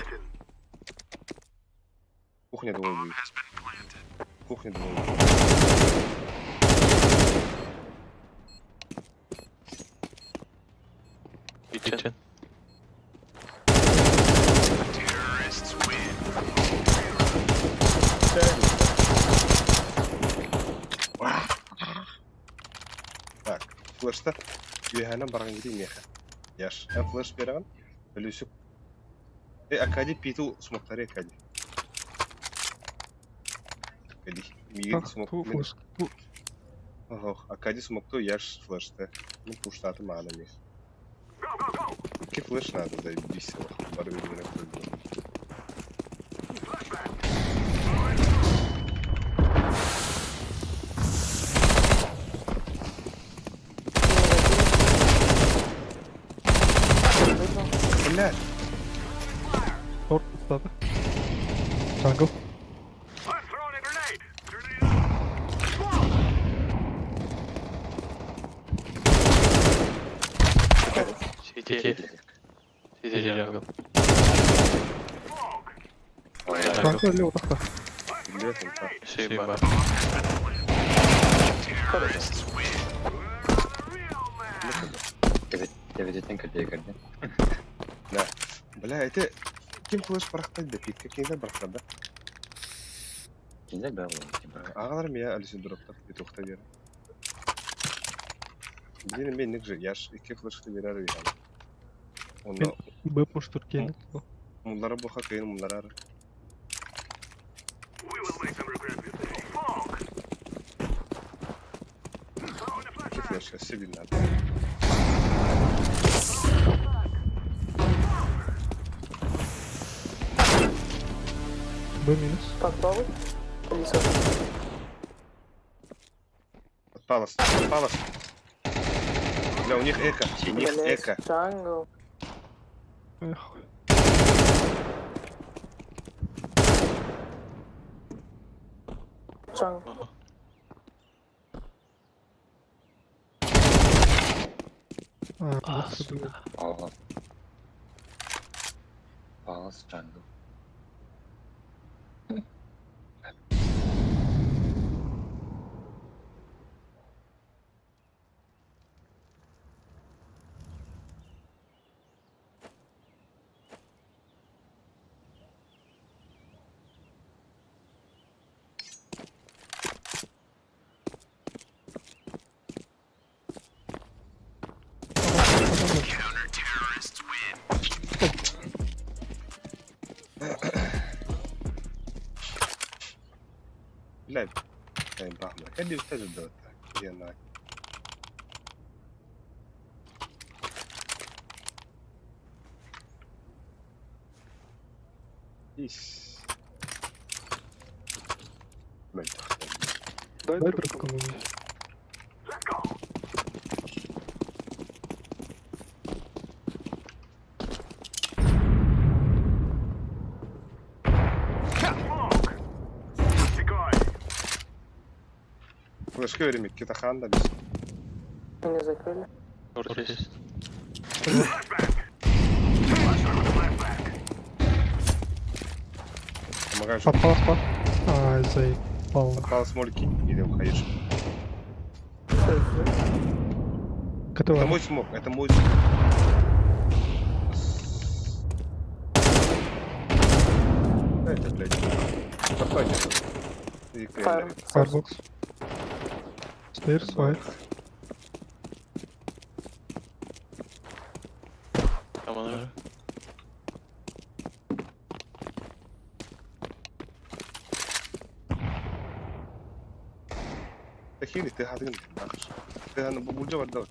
Кухня двое будет. Кухня двое будет. Kitchen. Так, флешта. Юханан барған кете меха. Яш. Ә флеш бераған. Үлісіп. Э, Акади питу смоктары Акади. Акади. Мигин Так, смок. ту флеш. Ту. Ох, Акади смокту яш флешта. Ну, пуштаты мана мех. Ки флеш надо, заебись. Бар бер Сити. Сити джангл. Kanka öyle odakla. Билбэт инфа. Симба. Төбөтүттэн кырдьа кэрдэ. Да. Бля, это ким флеш барахтай да пикка кинилер барахтар да. Кинилэр баар буолан типа. Аҕаларым я Алисе дураптар битухта диэн. Блин, мен ник же, я ж икки флешка берер үйән. Онно Б пуштур кенет. муллара буха кыйын мулларар. Икки флешка себин надо. Б минус. Подпалый. Лиса. Подпалас, подпалас. Бля, у них эко, у них Блядь, эко. Джангл. Эх. Джангл. А, А, вот сука. Палас. Палас джангл. Бля, бахма. Кәді үстәз үдді Яна. Ис. Мөлтөх. Дай дроп кому-нибудь. Флешка беремек, кетахан да біз. Меня закрыли. Шорт есть. Помогаю, Попал, попал. Ай, заебал. Подпалас молики или уходишь. Это Который? мой смог, это мой смог. Да, это, блядь. Подпадет. Фаер. Firebox. Stairs, fire. Там она же. Тахили, ты хатын. Ты на бабульджа вардал.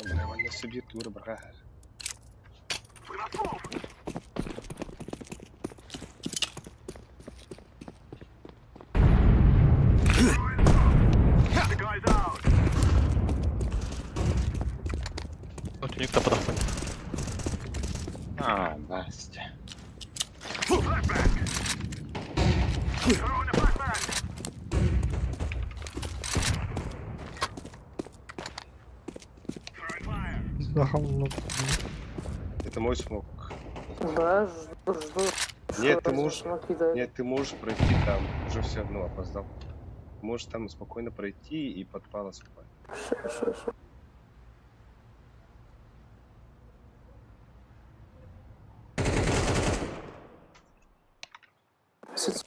Бля, манна сибир тура барга. Вот у них там подохнуть. А, Настя. Улахан Это мой смог. Да, жду, жду. Нет, Что ты за можешь- смоки дали? Нет, ты можешь пройти там. Уже все равно опоздал. Можешь там спокойно пройти и под палас упасть. Ша, ша, ша. Сидь.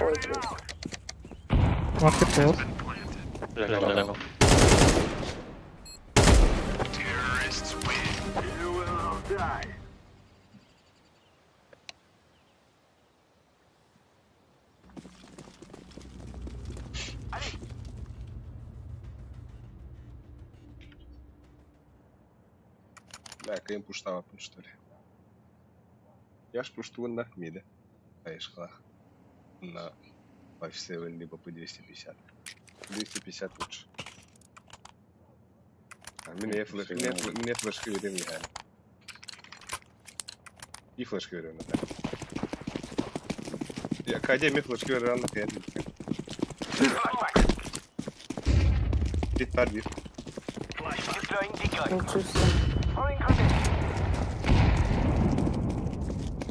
Ой, блядь. Маркет палас. Лево. Да, кем пуштава, что ли? Я ж пушту на миде. Поехала. На 5.7 либо по 250. 250 лучше. А мне флеш, мне флешки верим не И флешки верим на Я академия флешки верим на пять. Бит бар bir. Ничего себе.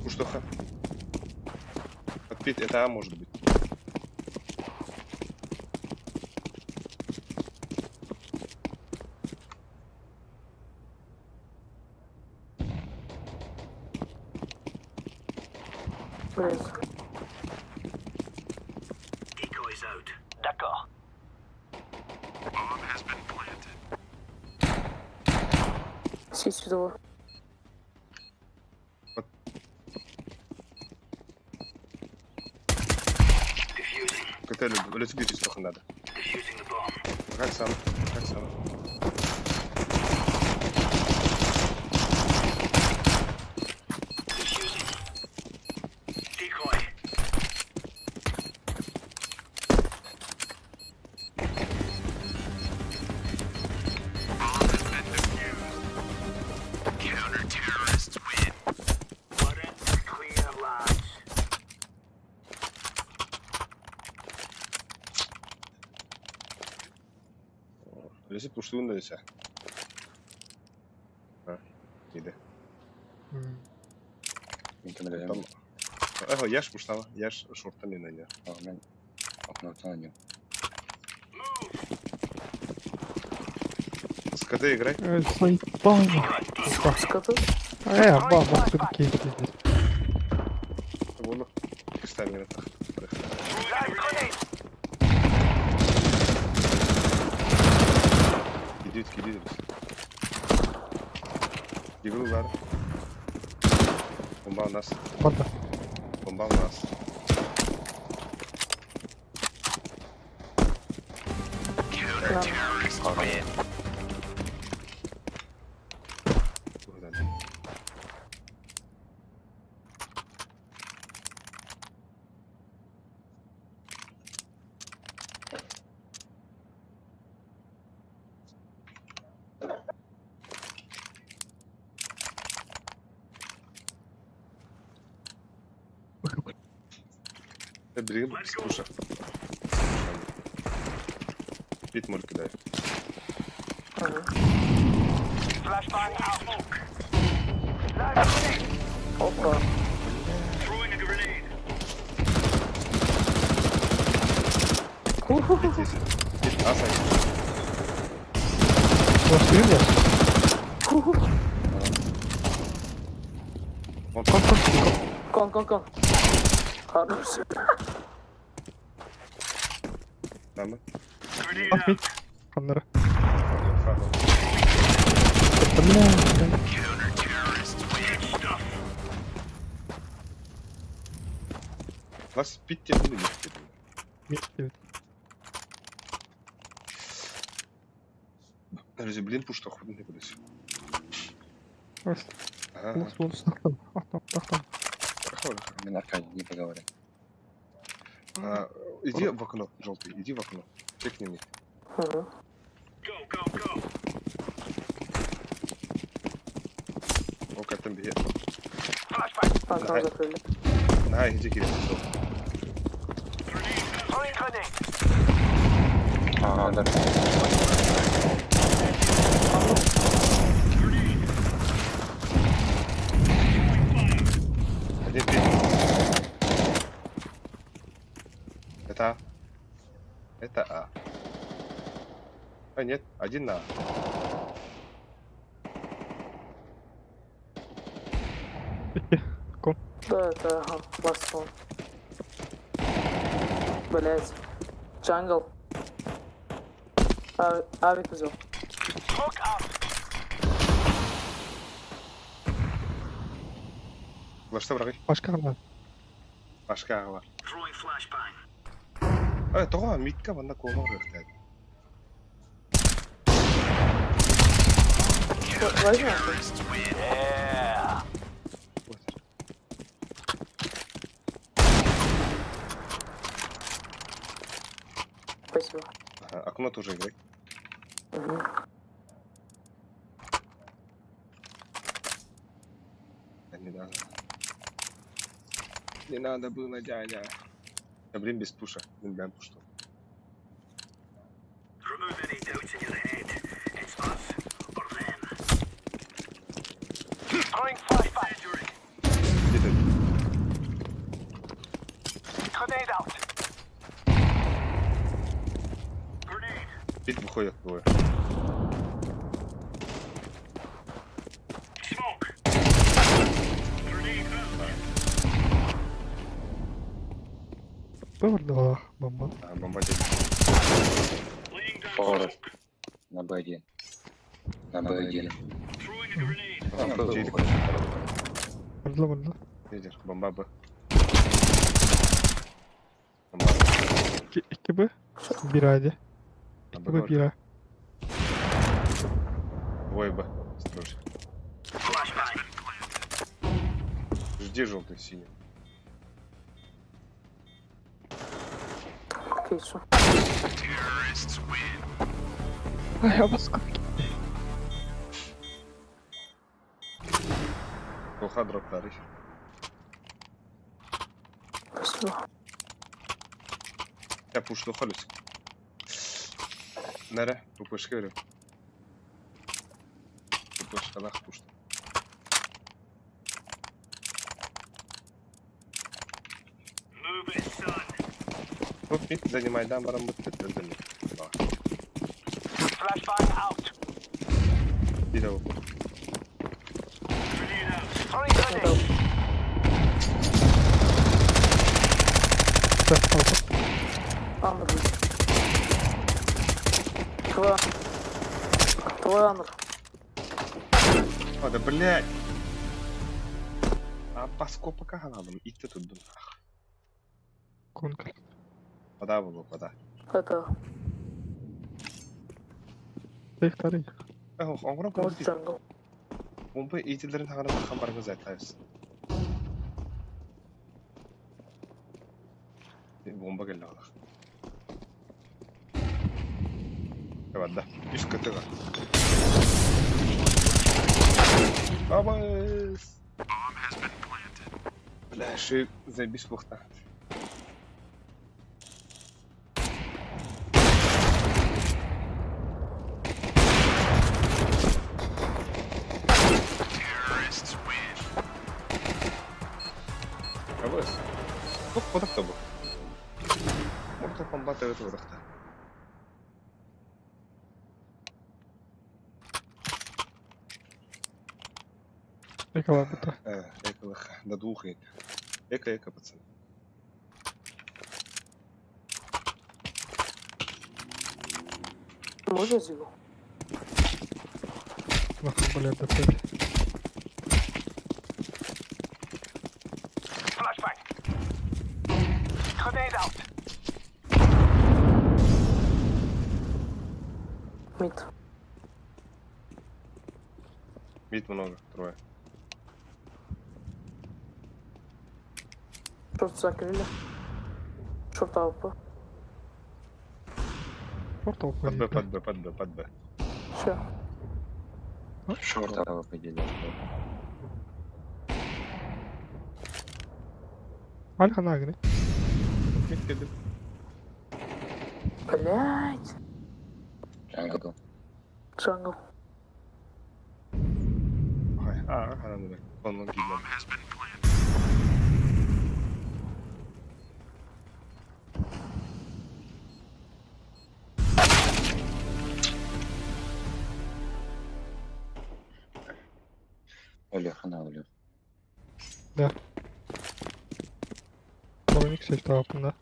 Уштоха. Подпит, это А может быть. Блядь. Сидь сюда. Коктейль, летит сколько надо. Как сам? Как сам? Летит пуштун десе. А, иди. Там... Эхо, я ж пуштала, я ж шортами на нее. Мен окно не. С КТ играй. Заебал. Скоты? Баба, все-таки пиздец. Вон, ставим это. Идите, идите. Дигл var. Бомба у нас. Банда. Бомба у нас. Богдан. Бери, слушай. Пит моль кидай. Ага. Опа. Пит здесь. Пит, а, Сань. Может, видишь? Вон, Кон, кон, кон. Хорош. там. Отметь. Камера. Фа. Бля, бля. Вас пить тебе не будет. Мид. Друзі, блін, пушта ходити кудись. Просто Ага, лус, лус, нахтам, ахтам, ахтам. хорошо. Мен Аркадий, не поговорим. А, иди в окно, желтый, иди в окно. Чекни мне. Угу. О, как там бегает. Окно закрыли. Наһаа иһдьэ киирэн суох. А, да. Один пик. Это А. Это А. А нет, один на А. Да, это ага, last one. Блять. Jungle. А, авик взял. Флешта быраҕый. Башка гына. Башка аҕа бар. Э, тоҕо мидка манна куома барыахтаах. Возьми. Вот. Спасибо. Ага, окно тоже играй. Угу. Да, не надо. Не надо было, дядя. Да блин, без пуша. Блин, бям пуш. Где ты? Пить выходят двое. Бывырдылах бомба. А, бомба здесь. Форест. На Б1. На Б1. А, Б через- выходит. Бырдыла бырдыла. Лидер, бомба Б. Бомба. 2, 2 Б. 1 A'di. На 2 Б Б var. 1 A. Двое Б. Осторожно. Жди желтый, синий. Кейсу. Ay абаска. Плоха дроп дарый. Спасибо. Я пушну холюс. Нере, пупышка верю. Пупышкалах пушну. Тут мид занимай, да, барам бит öldürme. Bir de bu. Это Sen al. Андер. Твой. Твой Андер. А, да блядь! А паско пока халадым. Итте туттум. Конкр. Вода была, вода. Это. Tek tarih. Oh, оңгорон Может көмөс jungle. Бомба итилерин хагана бахан баргын зайтайбыз. Бомба келди алах. Барда. Үс кытыга. Абыс. Бля, ши заебись бухта. Абыс. Тух кодак та бу. Mortal Kombat evet odakta. Эко быта. Э, эко до двух эко. Эко, эко, пацаны. Можно зигу? Нахуй, блядь, опять. Мид. Мид много, трое. Шорт закрыли. Шорт АВП. Портал Под Б, под Б, под Б, под Б. Все. Шорт АВП делят. Али ханаагыны. Мид кэлдим. Блять. Jungle. Jungle. Ай, аа, хананы. Онон киирдим. Оля, хана, Оля. Половик сельтаапында.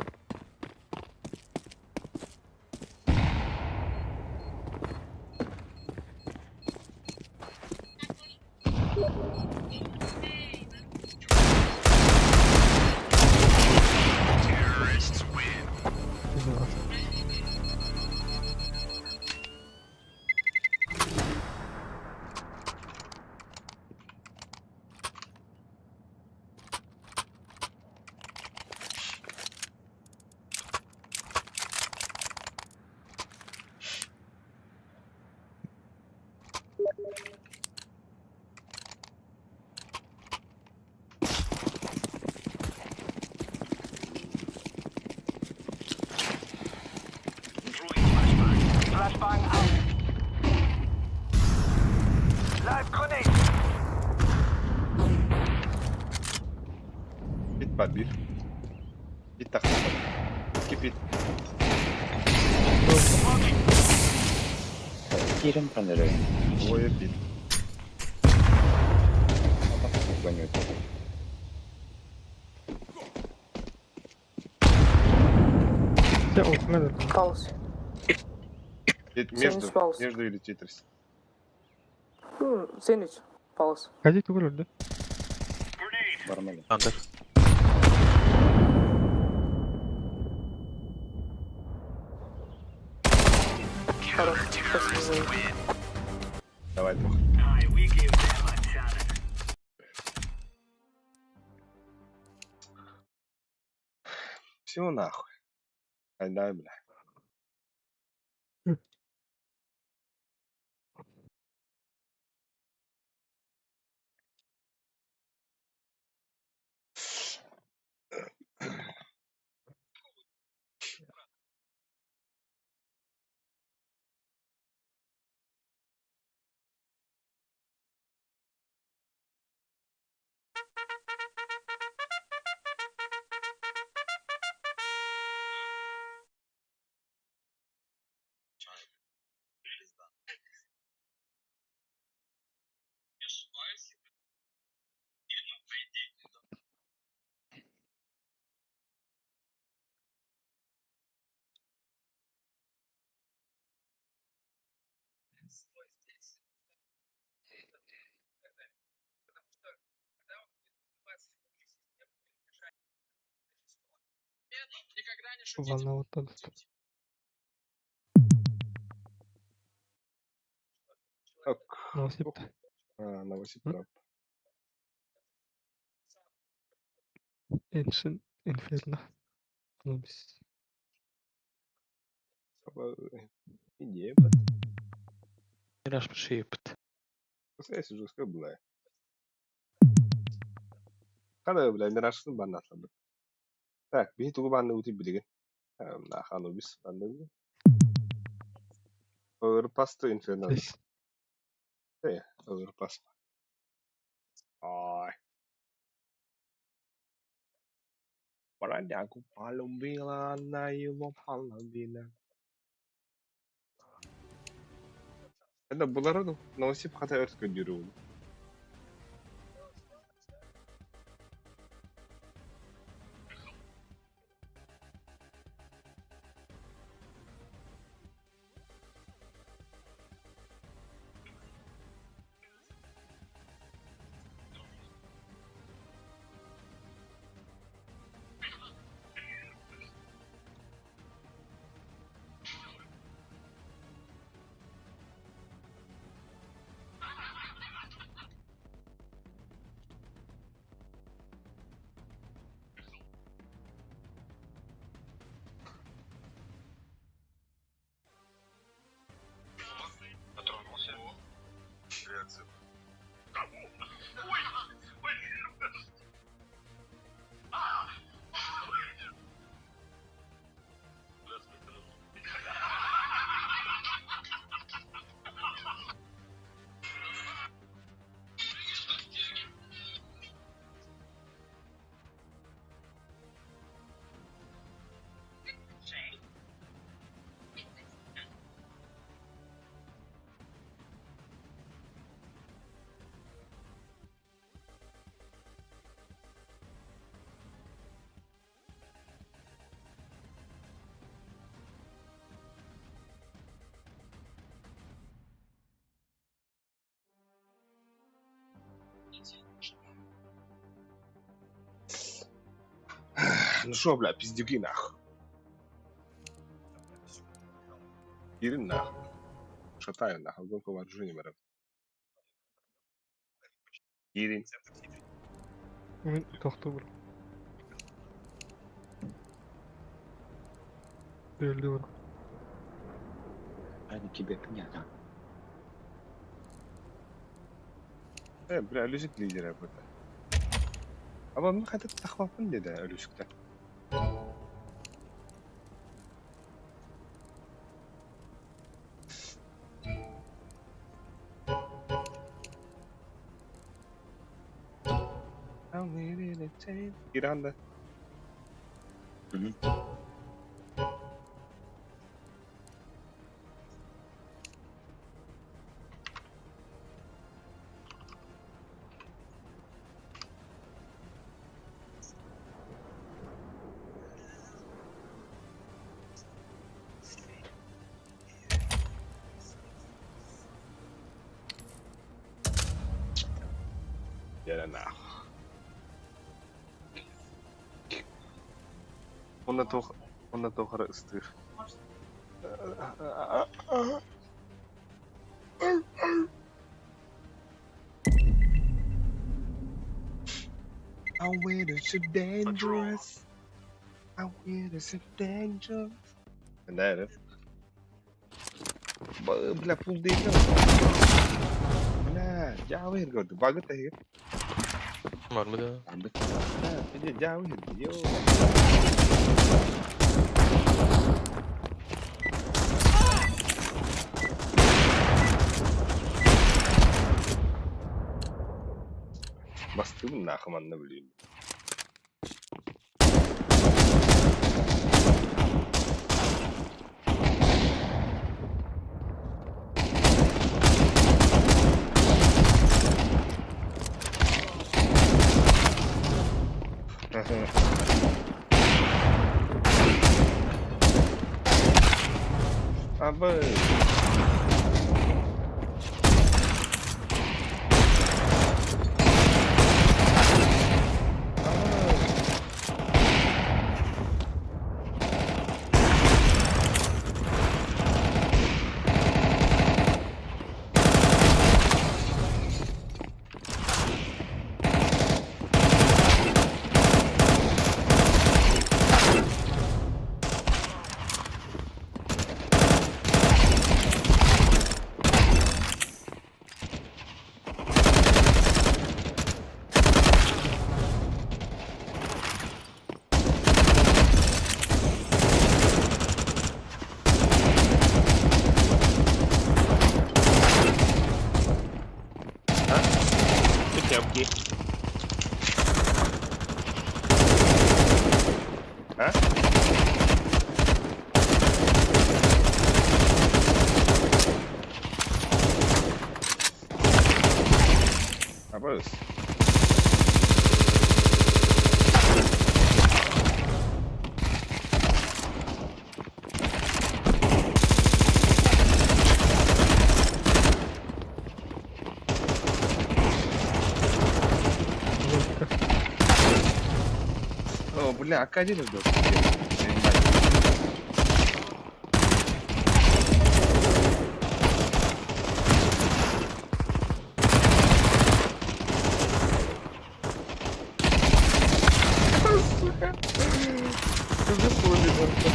Pit var bir. Pit taktım. İki pit. Кирим пронырываем. Двое pit. Дьэ, ол ким Паус. Pit Сенич между. паус. Между или Тетрис. Ну, Сенич. Паус. Ходи тугу өлдө. Бармали. Андер. Хорош. Спасибо за это. Давай, двух. Все нахуй. Ай, бля. Ванна вот Ок. Новосип. А, Новосип М? трап. Ancient Inferno. Anubis. Иди, Мираж шиепт. Я сижу, скажу, бля. Хана, бля, миражсын баннатлады. Так, биһи тугу банны ути билигин. На Анубис банны. Overpass to Inferno. Здесь. Overpass. Ай. Бродягу полюбила она его половина. Это булары Новосип хата өрт көндүрүү. Ну шо, бля, пиздюки нахуй. Кирин нахуй. Шатаю нахуй, гонку вооружения барабын. Кирин. Мин тохтуу Өлдү Они тебе понятно. Бля, Люсик лидер это. А мы хотят тахвапын деди Люсикте. Иранда. Дьэ нахуй. Онно туох онно туох эрэ ыстыыр. I wait is so dangerous. I wait is so dangerous. Нээр. Бля, пул дейкен. Бля, жаавы хэрэг багт ахи. Барбы да. Барбыт. Бля, жаавы хэрэг. Йоо. Бастыбын нахуй манна билим. Абы. Тряпки. А? Абыз. О, бля, Академия ждет. Сука. Уже понял. ПД.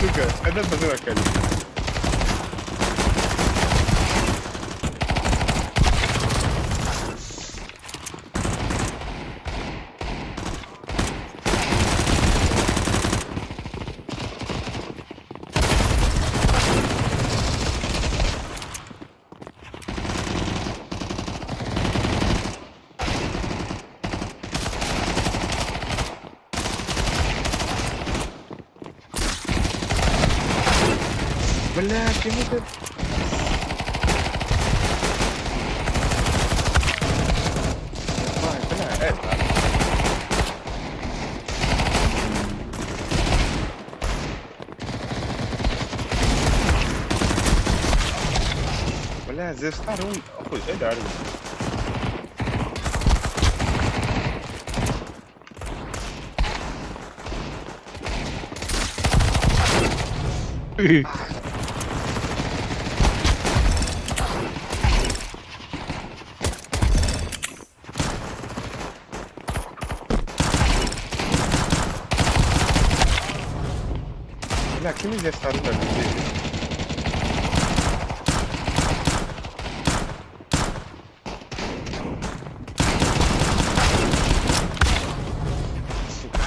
Сука, это тоже Академия. Бля, ким это? Бля, это. Бля, Зевстар, он... Охуй, это армия. Бля, ким Зевстар да? Сука.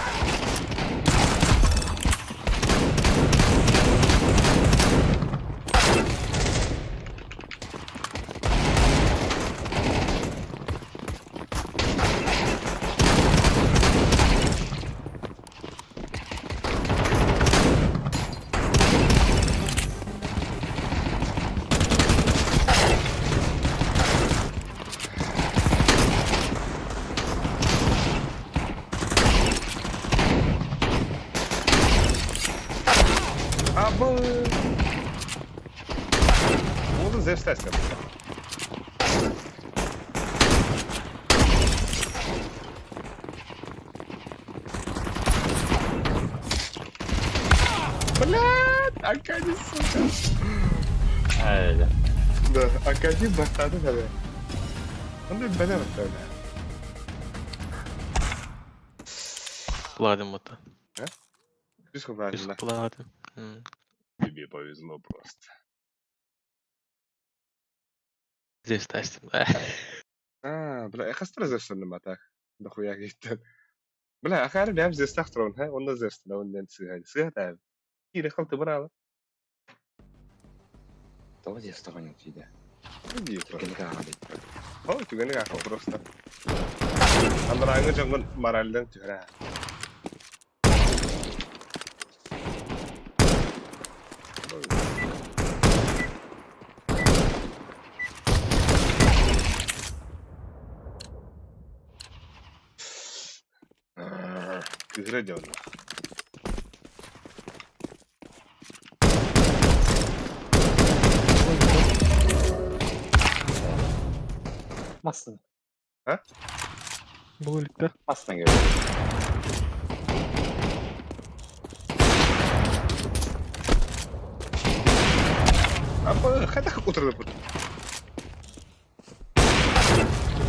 Абы! Буду Зевстар. Блядь, Акади, сука. Ай, да. Да, Акади бастады да. Ондай бәле бар Пладим это. Без правильно. Платим. Тебе повезло просто. Здесь тастим. А, бля, я хастра зевсен матах. Дохуя гиттен. Бля, ахар бям зевстах трон, ха? Онда зевстен, онда сыгай. Сыгай та. Кире халты брала. Того здесь того нет вида. Иди просто. Түгенге ағады. О, түгенге ахал просто. Андраңы жоңгон моральдан түгәрә. Күгірі де оны. Масын. Бұл өлікті. Масына керек. Апа, қайда отырды бұл?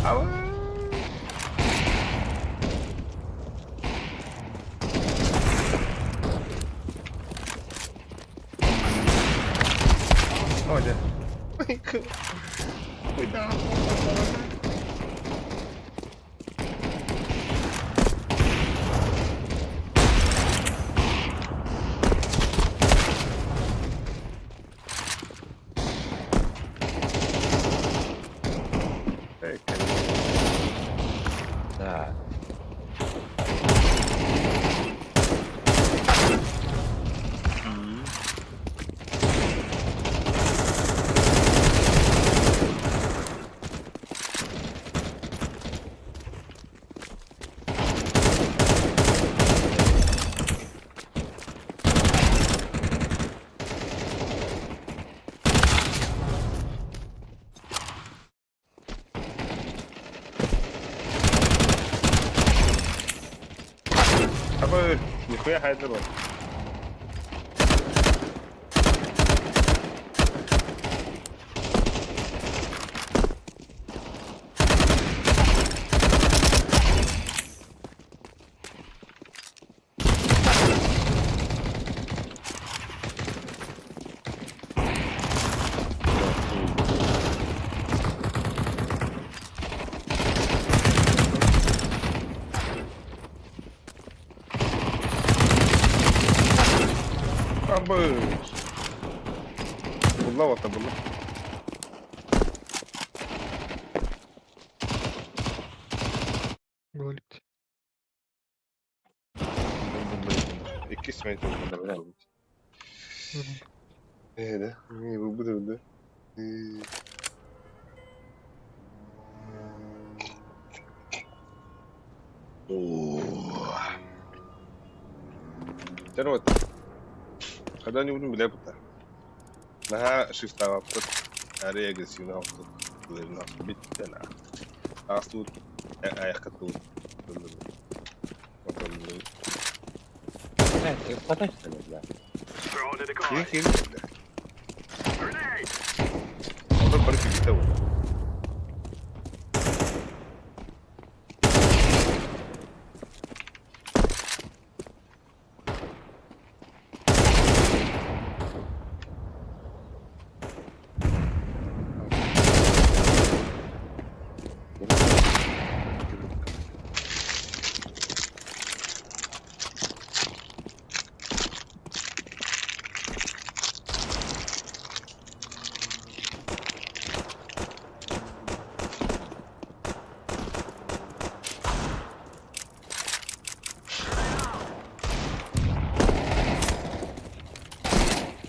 Аба! О, дя. Ой, да. Эй, Да. Аба, нихуя хайдер бар. Аба. Булла вата булла. Бұл өлікті. Икки сменит. Ээ да, ээ булбут эбит да. Ээ. Оо. Дьэ вот, когда-нибудь билэбит да. Наһаа шифтаабаппыт, арый агрессивно охтут, бүттэ на. Ааспыт айаххытын Блядь, ты подай, что ли, бля? Киһи киһи бля. Онон бары киһитэ буолла.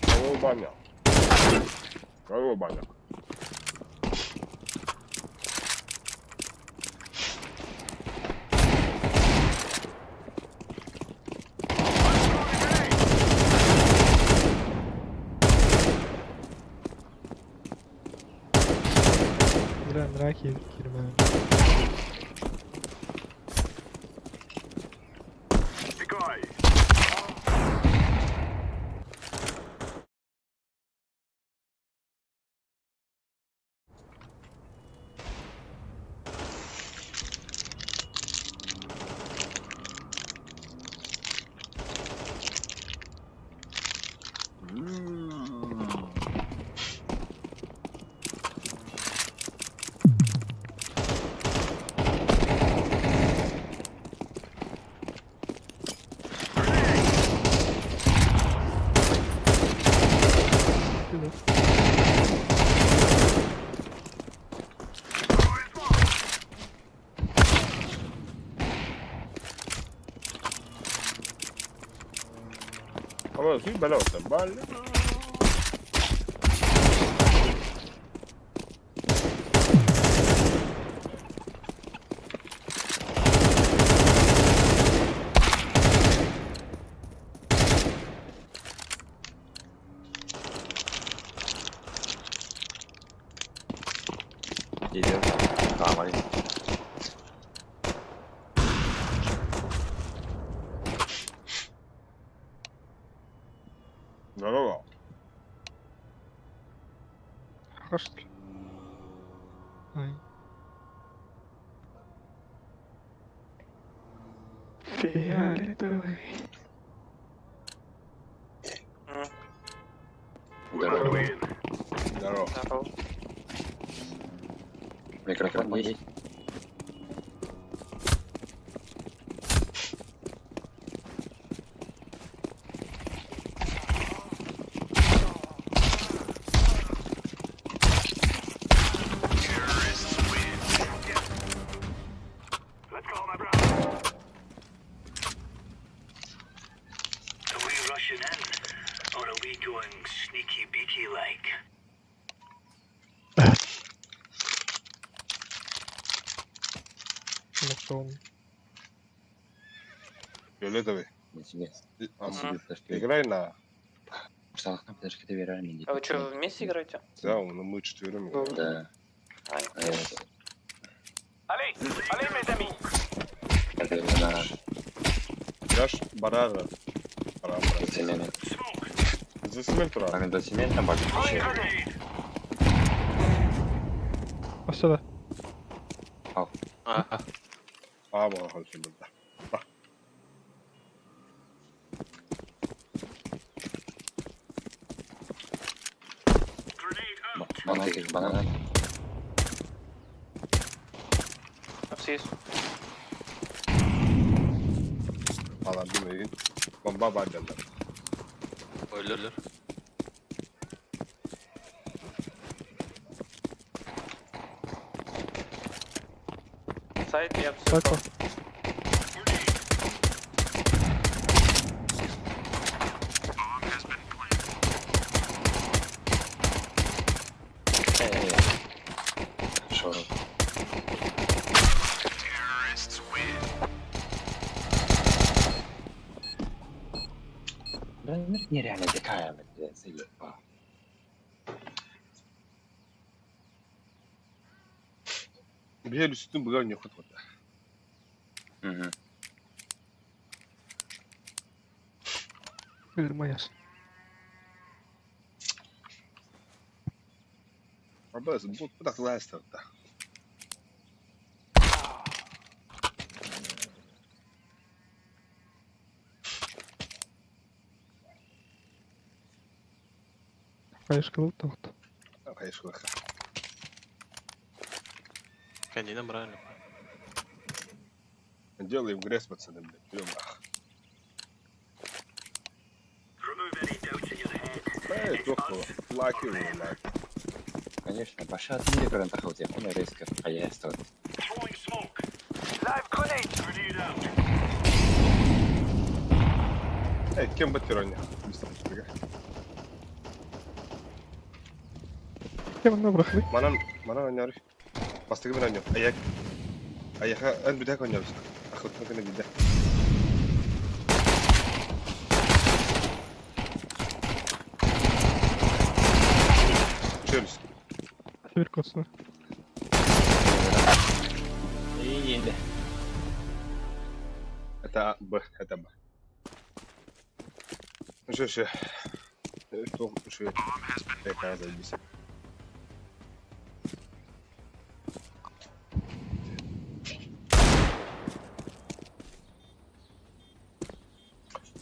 Здорово, баня. Здорово, баня. Бля, нраки кирмэ. Ama suyu ben olsam bari. Идет. Давай. Здорово. Хорош, что ли? Ай. Фиолетовый. Здорово. Здорово. Здорово. Микрофон есть? Нокдаун. Фиолетовый. На тебе. А, На тебе подожди. Играй на... Штанах на подожди, ты реально А вы что, вместе играете? Да, ну мы четвером играем. Да. А, А я вот- Это на Яш барара. Барара. цемент. За цемент тура. Там до цемента больше. А сюда. Ага. А, бага халсын да. Банан, банан. Апс есть. Ала билмейин. Бомба бар деді. Өлөр. Сайт и апс. Так, Нереально такая, блядь, заебал. Биһиэл үстүн быга ньөхөт хота. Угу. Ырмаяс. Абас бут бутак лаастарда. Хайышкалы тоқты. Хайышкылаха. Канина брали. Делаем грязь, пацаны, блядь. Берем нах. Эй, тохту. Лаки, блядь. Конечно, Паша отмили, когда он он резко хозяйство. Эй, кем батироня? Кем онно бырахлы? Манан, манан ойнар. Бастыгы мен ойнар. Аяк. Аяха, эн бүтэк ойнар. Ахыттын күнэ бидэ. Чөлүс. Север косына. И енді. Это А, Б, это Б. Что, что? Что, что? Такая заебись.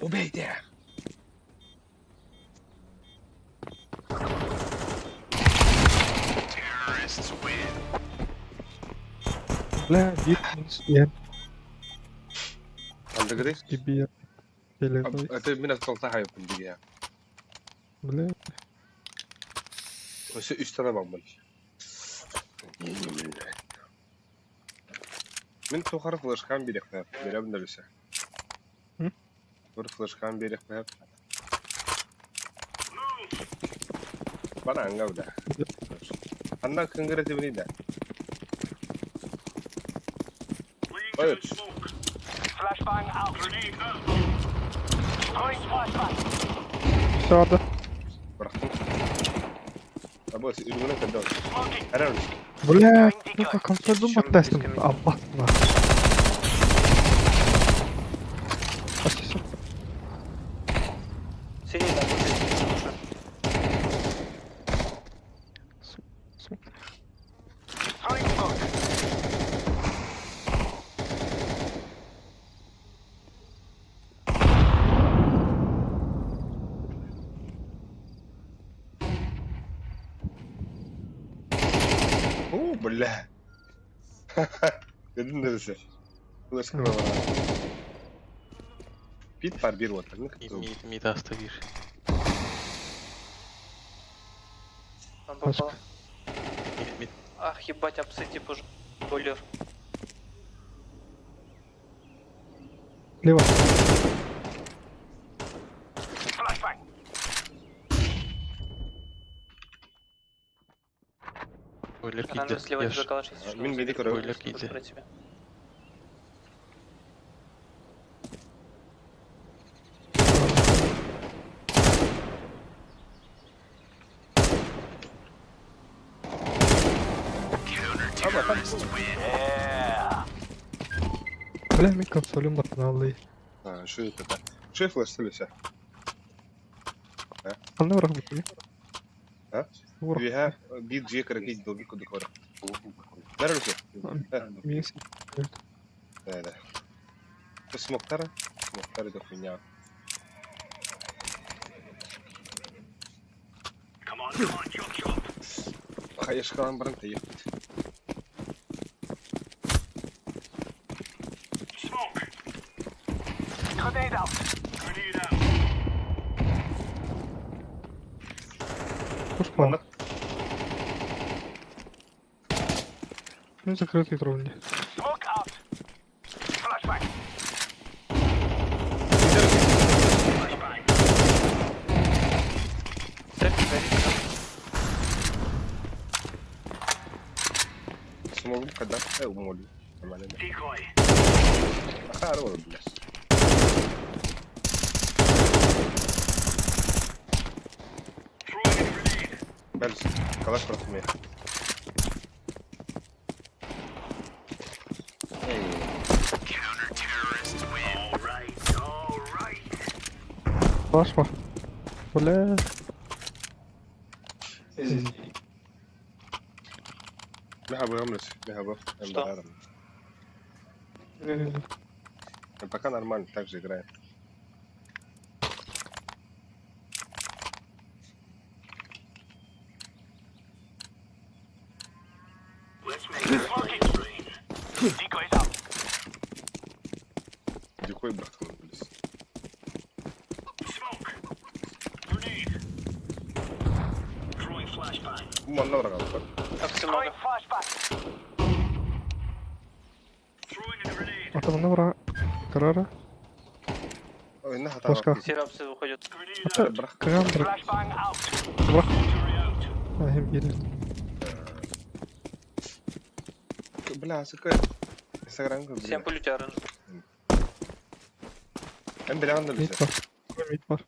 Убейте! Бля, вид минус диэн. Андыгыры? Кибер. Фиолетовый. Это меня толтахай пиндиге. Бля. Өсө үс тана баммын. Мин тухары флешкам берек қояп, беремін да өсө. М? Бір флешкам берек қояп. Бана аңга да. Анда кыңгыр этебини да. Ой, Все, да. бырақтым. Абы үлгүнө кәдә. Аран. Бля, ну-ка, консольдун Ещё баттастым. близко Аллах. Почти Синий, да, вот здесь, слушай. все. О, бля. Дедин десе. Флешка бар. Пит бар бир вот. Мид, мид аста бир. Он попал. Мид, мид. Ах, ебать, апсы типа уже. Бойлер. Лево. Бойлер Оранжевый киди. слева тебе Яш. калаш, если что. Мин забери, види, короче. Бойлер если будешь киди. брать себе. Аба, там. Бля, мен консолüm баттын аллы. А, что это? Что флеш сөйлесе? Ханна бырах бутты. А? Бырах. Виха бир же кыргыз долги куду кора. Дарылсы. Минус. Да, да. Смоктара? Смоктара это хуйня. Хайышкалан баран тайып. Пуш план. Ну, закрытый тролли. Трек горит, да? Смогу когда я умолю. Нормально. Ахар ол, блядь. Бэл, калаш против меня. Башма. Бля. Что? Пока нормально, так же играем. Дикой братан, блядь. Манна баргалар. Апсы много. Атамана бара. Карара. Башка. Все апсы выходят. Ата каган бара. Бра. Ахим бир. Бля, сука. Инстаграм Всем пулю тебя оранжевый. Эн билэҕин да Мид билсэ. бар. Мид бар.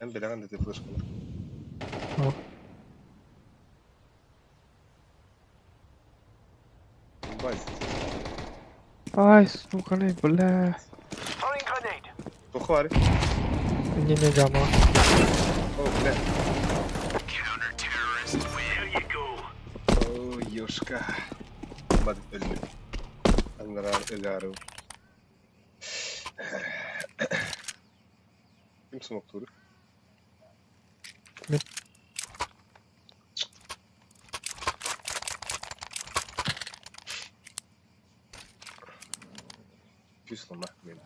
Эн билэҕин да ты флешкалар. О. Базит. Ай, сука, не, бля. Тухвари. Не-не, гамма. О, бля. О, ёшка. Бад өлбүт. Аннараар өлөөрү. Ким смоктуур? Мин. Кислома мен.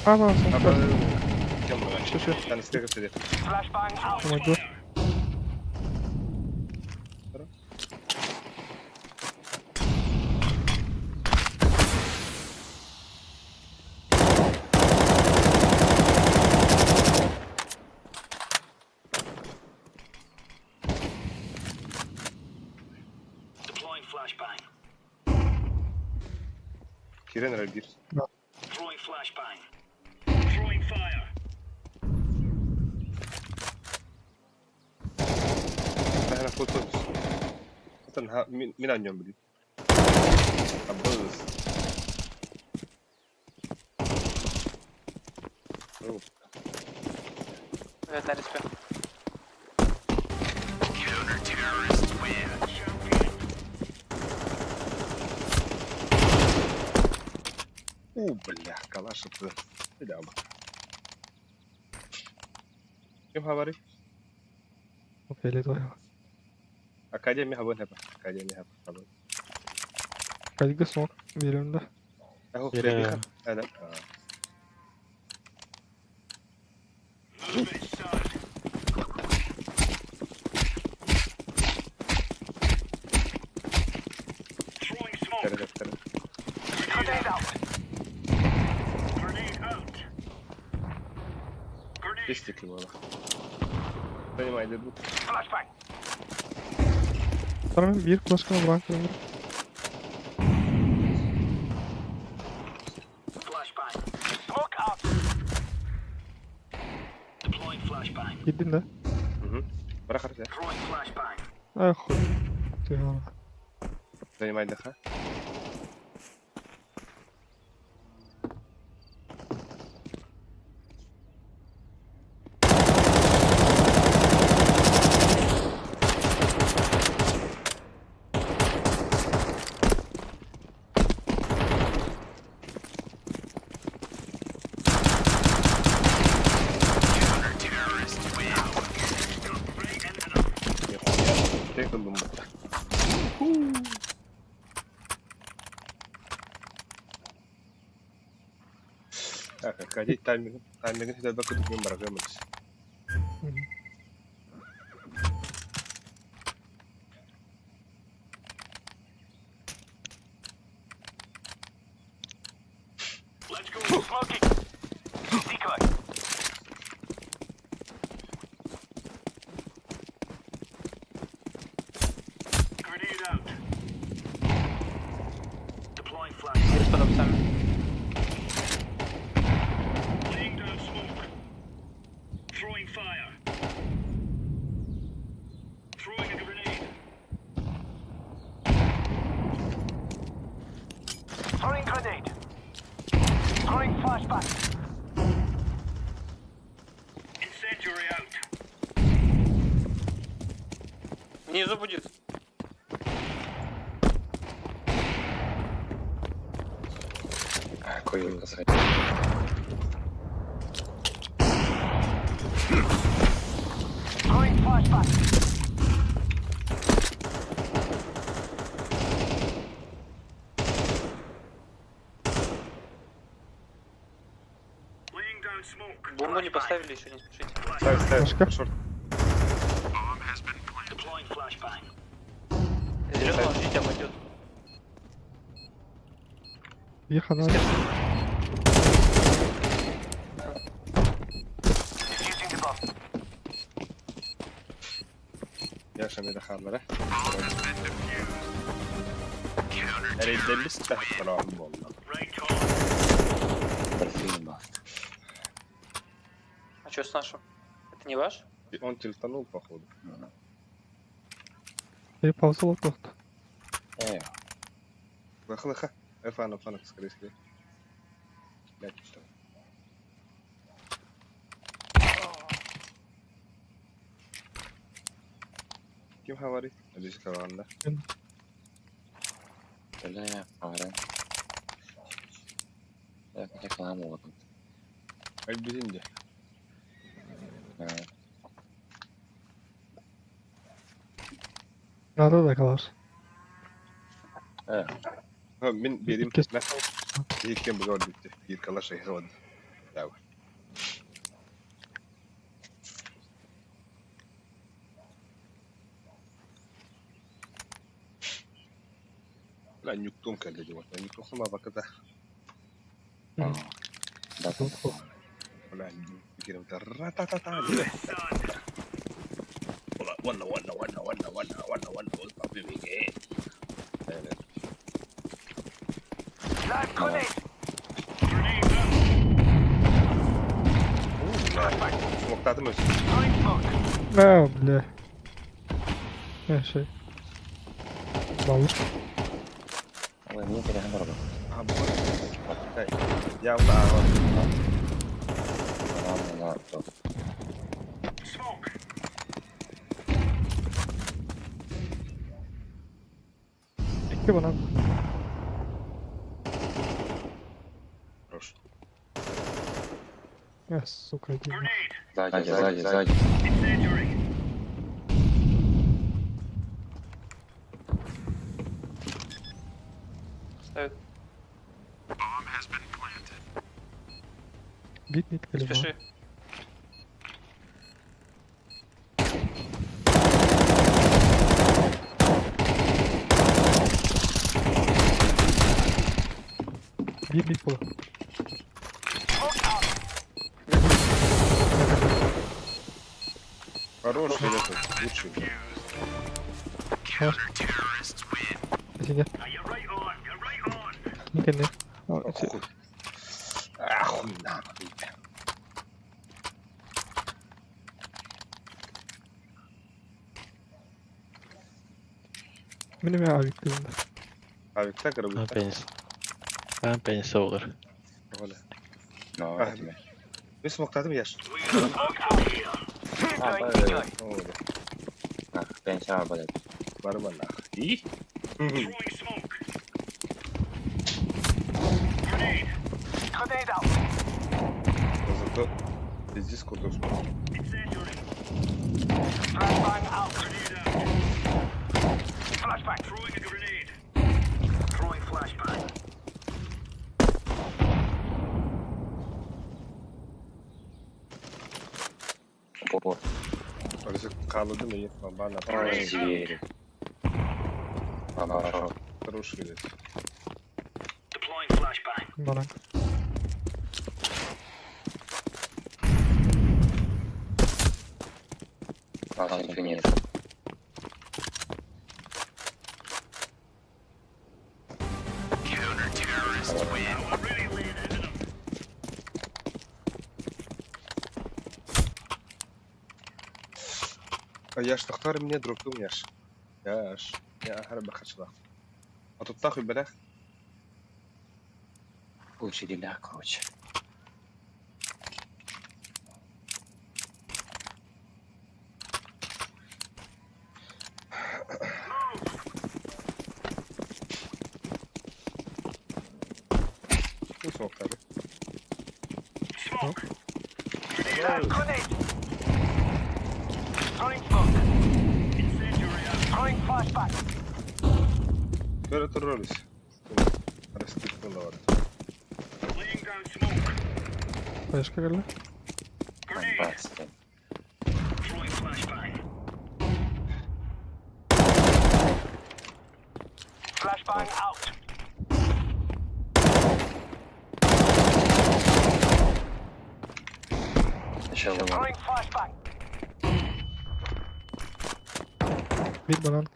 Ама, Аба сумка. кем бар? Что, что? Таныстыга сидит. Помогу. Кирен Рабир. Да. Наһаа фото. Атын мин мин аньон билин. Абыз. О, Блядь, на респе. У, бля, калаш это. Бля. Ким говорит? Фиолетовый. Академия хабын хаба. Академия хаба. Кальга смог. Берем, да. Аху, Берем. Ада. Тара, тара. Пестик его. Понимай, дебут. Второй бир флешка на бранку. Кидин, да? Угу. Барахар, да. Ай, хуй. Ты гала. Занимай дыха. Нихуя. Ты думал. Так, отходить тайминг. Тайминг это только другим барагамыч. Мгм. Есть под овцами. Внизу будет. Какой он насрать. Бомбу не поставили, еще не спешите. Ставь, ставь. Флешка. Шорт. Зеленого ждите, обойдет. Ехала. Яша мені харлара. Эрейдэммис тахталаан буолла. Дольфин, А что с нашим? Это не ваш? Он тильтанул, походу. Я паузу лопнул. Э, Лыха-лыха. Эрфан, фанак, скорее, скорее. Блядь, что? Ким говорит? Здесь команда. бля, пара. Я рекламу вот. Альберинде. Надо да калаш. Э, Мин берим. Кес- Кем бы говорит, бир калаш и вот. Да. Бля, нюктум кэллэ вот. Нюктум сама баката. да, Тут Бля, кирим ра-та-та-та. Уанна, уанна, уанна, уанна, уанна, уанна, уанна, Смоктатым өс. А, бля. Э, шей. Балык. Ой, мне переговоры. А, вот. Я удар. Ладно, ладно. Икки банан. Хорош. Э, сука, иди. Сзади, сзади, сзади. Ставит. Бит, бит, Не колебал. спеши. Бит, бит, пола. Хорош, этот, лучший. Калаш. Синя. Никогда. Охуй. Ахуй на. Минем авик дигәндә. Авикта кырыбы. Пенис. А, пенис olur. Оля. Ну, А, Мен смоктатым яш. А, да, Оля. да. Пенис, блядь. Барыма нах. И? Зато пиздец крутой смок. Опа. Арысы қалыды мен бана. Ой, звери. Хорошо. Хороший лес. Банан. Там инфы нет. Яш, تختار مني دروبتهم ياش. ياش. يا هرب بخش هتطاخي بلاخ. Учителя, короче. Шо соқтады? Бері тұрырыз. Раскидка бар. Флешка кэллэ. Братство. Сначала Биир банан.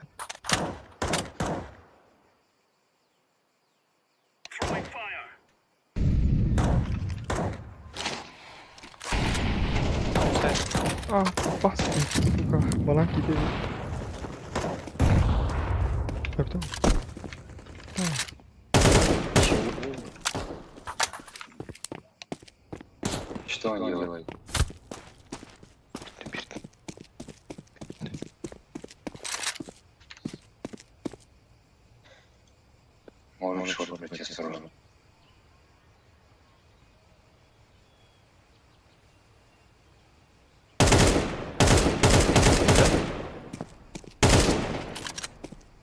А, паски, сука, банан киде. Көрдүң? Чего? Что он делает? Можем шорт пройти осторожно.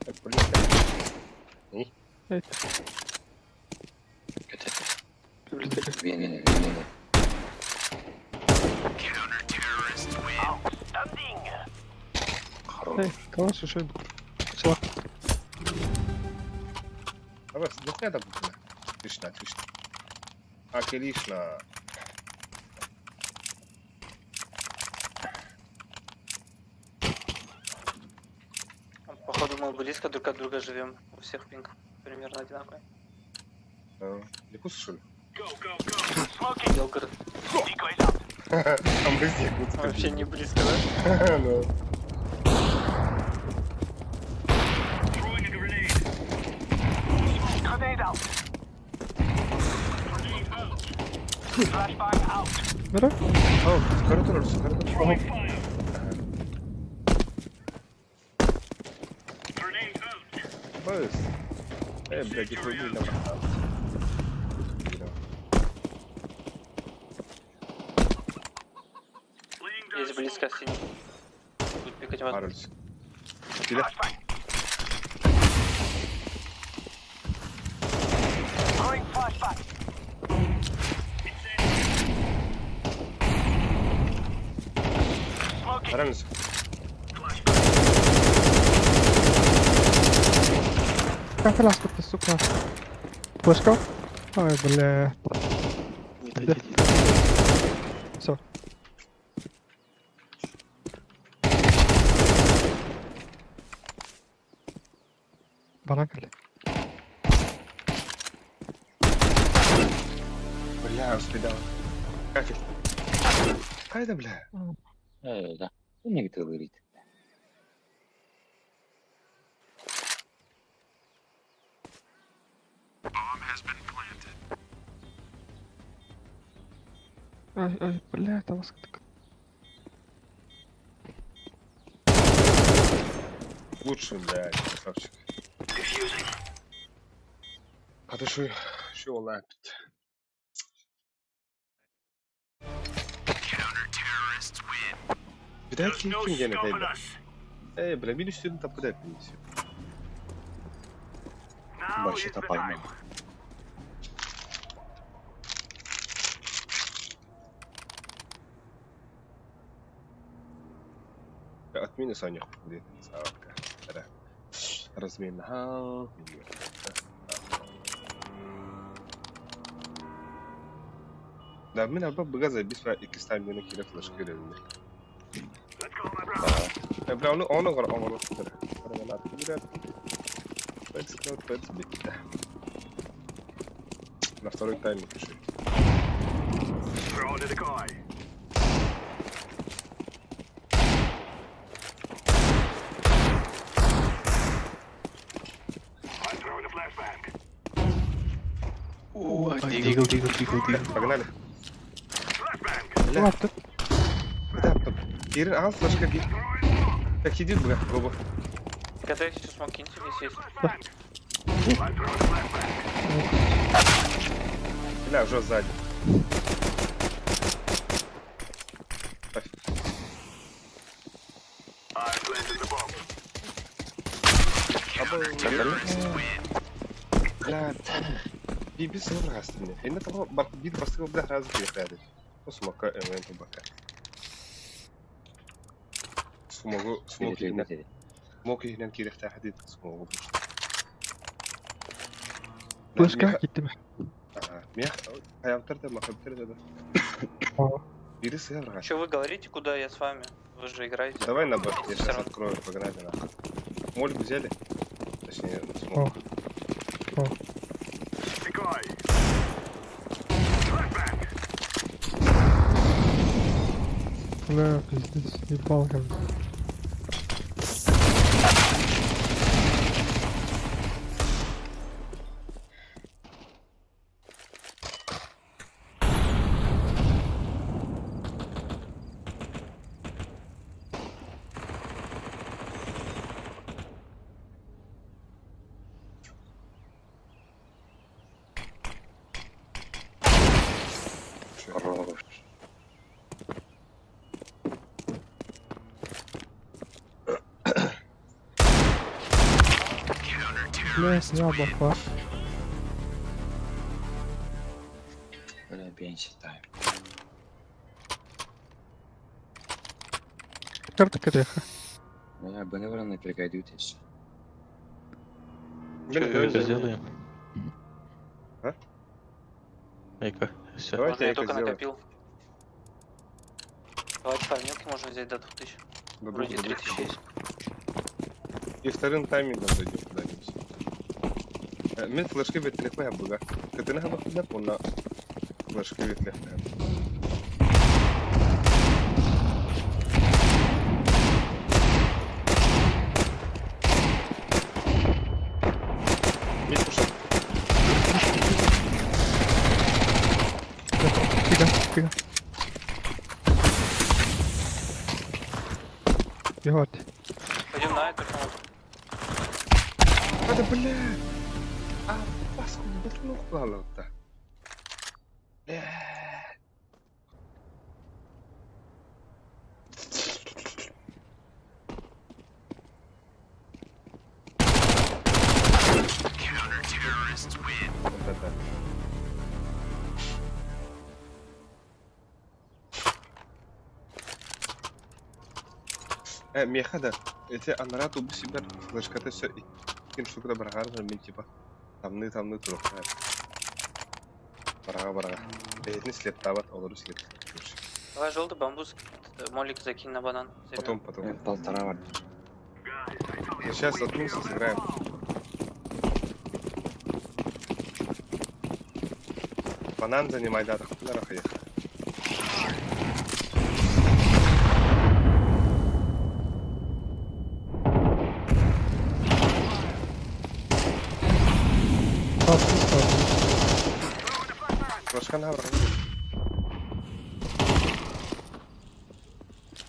Так, блин. Эй, Это библиотека. Вены, вены. Хорош. Эй, калаш еще. Чела. А бس дохуя да бля. Отлично, отлично. Отлично. Походу мы близко друг от друга живем. У всех пинг примерно одинаковый. А, Якутск, что ли? Белгород. А мы из Якутска. Вообще не близко, да? Ну. Бері. А, коридор, коридор. Быс. Э, блядь, их убили на Есть близко синий. Будет пикать вас. Пароль. Кида. Правильно. Кафе ласкотта, сука. Флешка? Ой, бля. Не Да. дойдите. Все. Банан кэллэ. Бля, успедал. Кафель. Кайда, бля? Да. Не говорит. Ай, ай, бля, это вас так. Лучше, блядь, красавчик. А ты шо, шо лапит? Видать, ким гене кайда? Эй, бля, мин үстүн тапкыда эппин. Вообще поймал. Отмени Саню, где Размен. Да, мин алба быга забис ва икки стамина кире флешка керелинде. Да. Бля, ону ону оҥоруохтара. Граната киирэр. Пэц, бүттэ. На второй тайм пиши. Дигл, дигл, дигл, дигл. Погнали. Бля. Лаптоп. Да, топ. Кирин, ага, флешка бит. Так, иди, бля, гоба. Когда еще смог киньте, если есть. Бля, уже сзади. Бля, би сылырғастын. Енді того бит бастығы бля разы келеді. Смока МН бака. Смогу смоки смоки хинен кирехте хадид смогу. Флешка gitti mi? Мех хаямтар да махабтар да. Бири сылырғас. Че вы говорите, куда я с вами? Вы же играете. Давай на Б, я Всё сейчас равно. открою, погнали нахуй. Моль взяли? Точнее, смог. О. Бля, пиздец, ебал как. Хорош. Бля, снял бафа. Бля, пенсия тайм. Карта кореха. Бля, беневраны пригодитесь. Блин, Что давай- сделаем? А? Эйка, все. Давайте Можно я я только сделаю. накопил. Давайте фармилки можно взять до 2000. До Вроде двух, до двух. 3000 есть. И вторым таймингом зайдем куда-нибудь. Мен флешки ветлехуя буга. Катына хаба худа полна флешки ветлехуя. Мид пушат. Фига, фига. Бегот. Пойдем на эту кнопку. А да бля! А, паску батлухала-то. Бля. Вот это. Меха да, эти анрат убы себя флешката все ким штука барагар мен типа тамны тамны турук. Барага барага. Этни слеп табат, олору слеп. Давай желтый бамбус, молик закинь на банан. Займем. Потом, потом. Полтора вар. Сейчас заткнулся, сыграем. Банан занимай, да, так куда ехать. Флешка на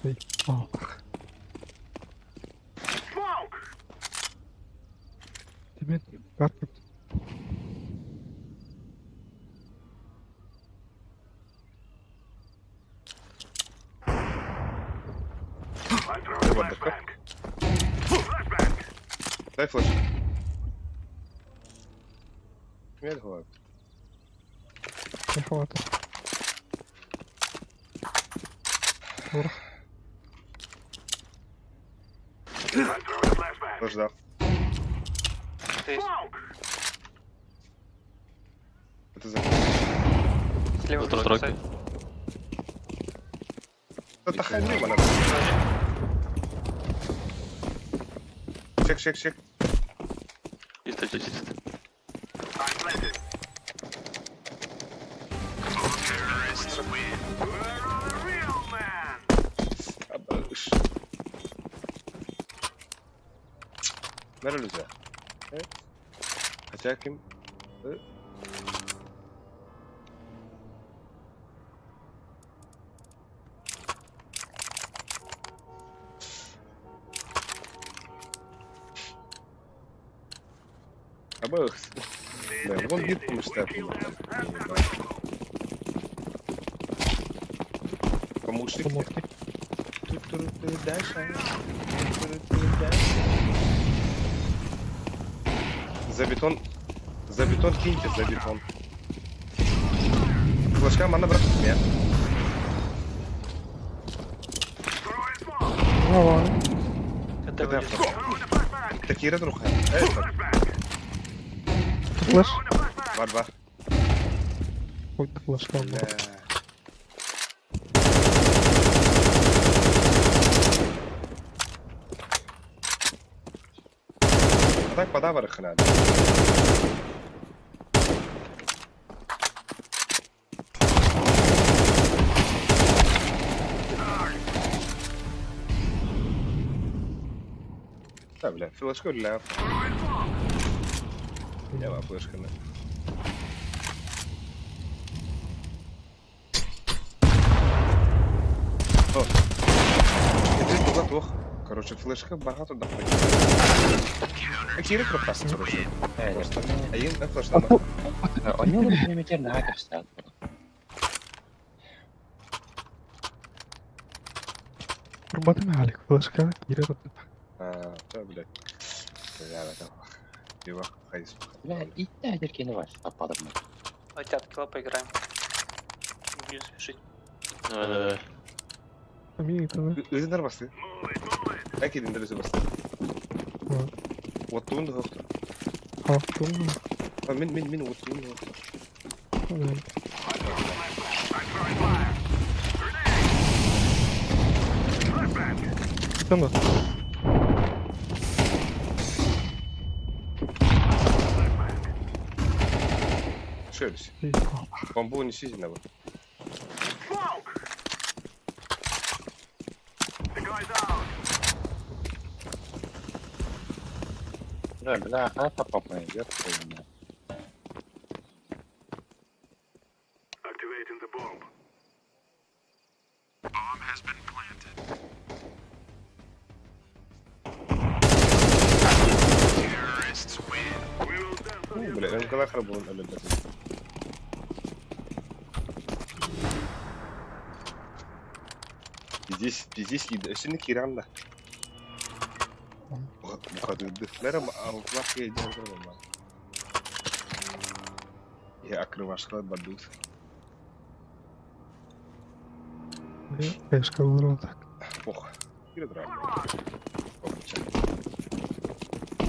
Ебал. Тебе карта. Дай флеш. Мед говорит. Не хватит. Ура. Флеш дал. Ты есть. Это за... Слева Завтра тоже тройка. сайт. Это хайнема надо. Чек, чек, чек. Чисто, чисто, чисто. Нөрөлүсэ. Хотя ким? Обоих. Да, вон вид помышта. Помощник. Помощник. За бетон. За бетон киньте, за бетон. Флажка мана брат меня. Давай. Это вылез. Такие разруха. Это. Флеш. Бар-бар. Ой, да флешка. Бля. А так вода барыхына. Да, бля, флешку для. Я флешка на. О. Іди туди двох. Короче, флешка багато доходить. Кіри пропас, короче. Просто. А їм не флешка. Они примитивно хакерстат. Рубатын Алик, флешка, Кира, А, да, блядь. Бля, это. Пиво, хайс. Бля, и ядерки на вас попадут. Давайте от килла поиграем. Не будем спешить. Давай, давай, давай. Өзінер басты. Әкеден дәресе басты. Оттуын да хоқты. А, мен, мен, мен оттуын да хоқты. Шелись. Бомбу несите на вот. Бля, бля, хата попадет, ёб твою мать. Ну, бля, МКЛ храбун, әлі Здесь, здесь, сені киранна. Бұқадырды. Мәрім алғылақ еден Я акрывашка бадут. Флешка вырвал так. Ох, кире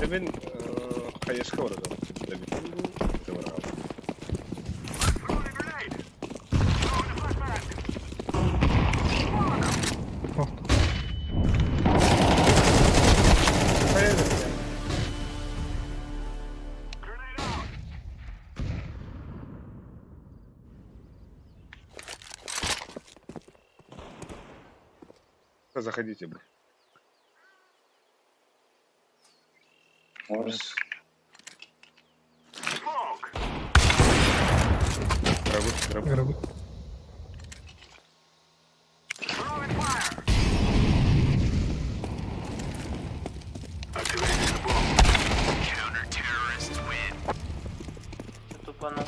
Мен қайышқа барады. Заходите, бля. Может, Гробы, гробы. Гробы. Я тупанул.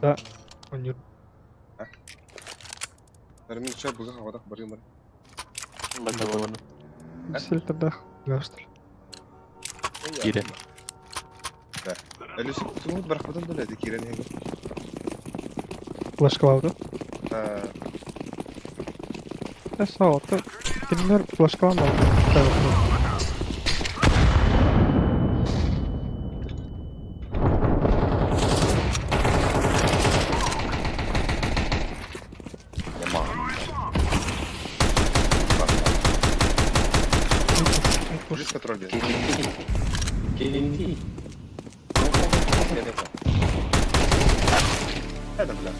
Да. Он не... Армин, сейчас буза хавадах барым бар. Сел тогда. Да, что ли? Кире. Да. Әлі суут барахпытын да ләді кирен хеге. Флешка лауды. А, Э, сау, ты... Кинилер флешка лауды. Близко тролли. Кирилл. Это бляха.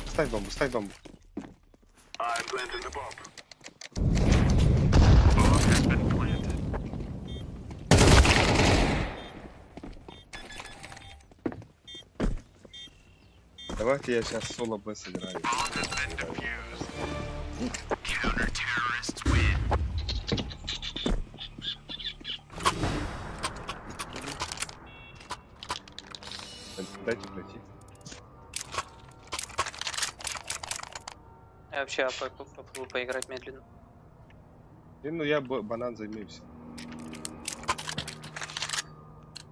Ставь бомбу, ставь бомбу. Давайте я сейчас соло Б сыграю. Дайте пройти. Я вообще АП попробую поиграть медленно. И, ну я банан займусь.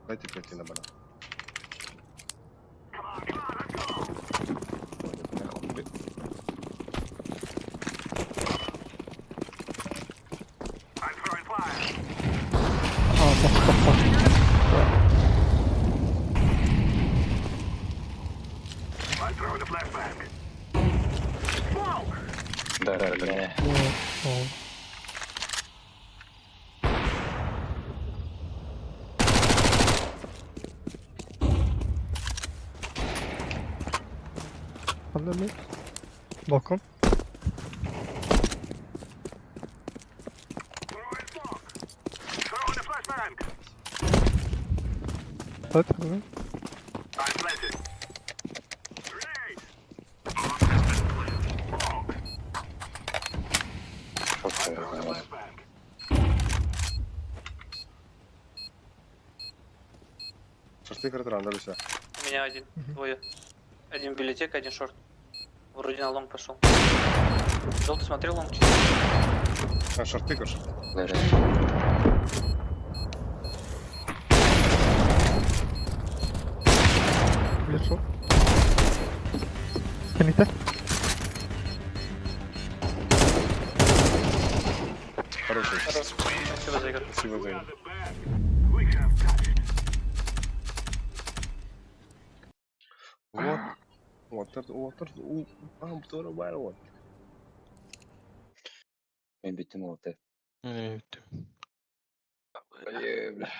Дайте пройти на банан. Ой, бля, хуй. А, бах, бах, бах. Да, да, да. О, о. Under me. Bakom. Так, да. Шашлык ресторан, да, все. У меня один, двое. Один библиотека, один шорт. Вроде на лонг пошел. Желтый смотрел лонг чисто. А, шорты, шорты. Даже. Bir short. Кените. Хороший. Хорош. Спасибо за игру. Спасибо за игру. Вот. Вот, это, вот, это, у, там, вот. Мен бүттүм олты. Мен бүттүм. Бля.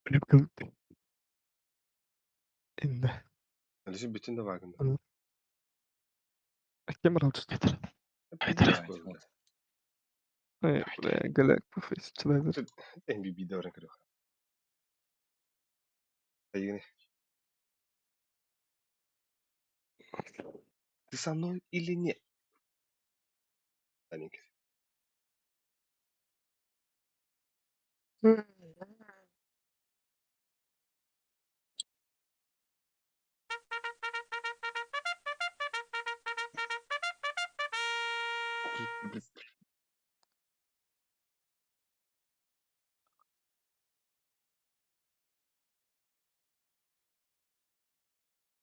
Ölüp kılıp. İndi. Алиса бүтүн да вагында. Кемер алчы. Галак пофейс чылайдыр. MVP дөрен көрөх. Айгыны. Ты со мной или нет? Таненька.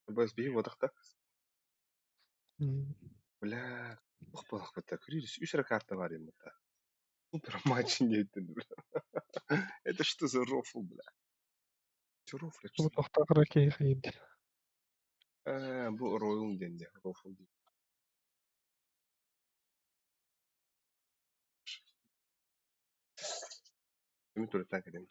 Бс биһи буотахта. Бля, ох балах бата, көрүс үс эрэ карта бар им бата. Супер матч не бля. Это что за рофл, бля? Че рофл? Бу тохтагыра кейхейди. Э, бу Royal диэн дии, рофл дии. Кими тураттан кэлэн.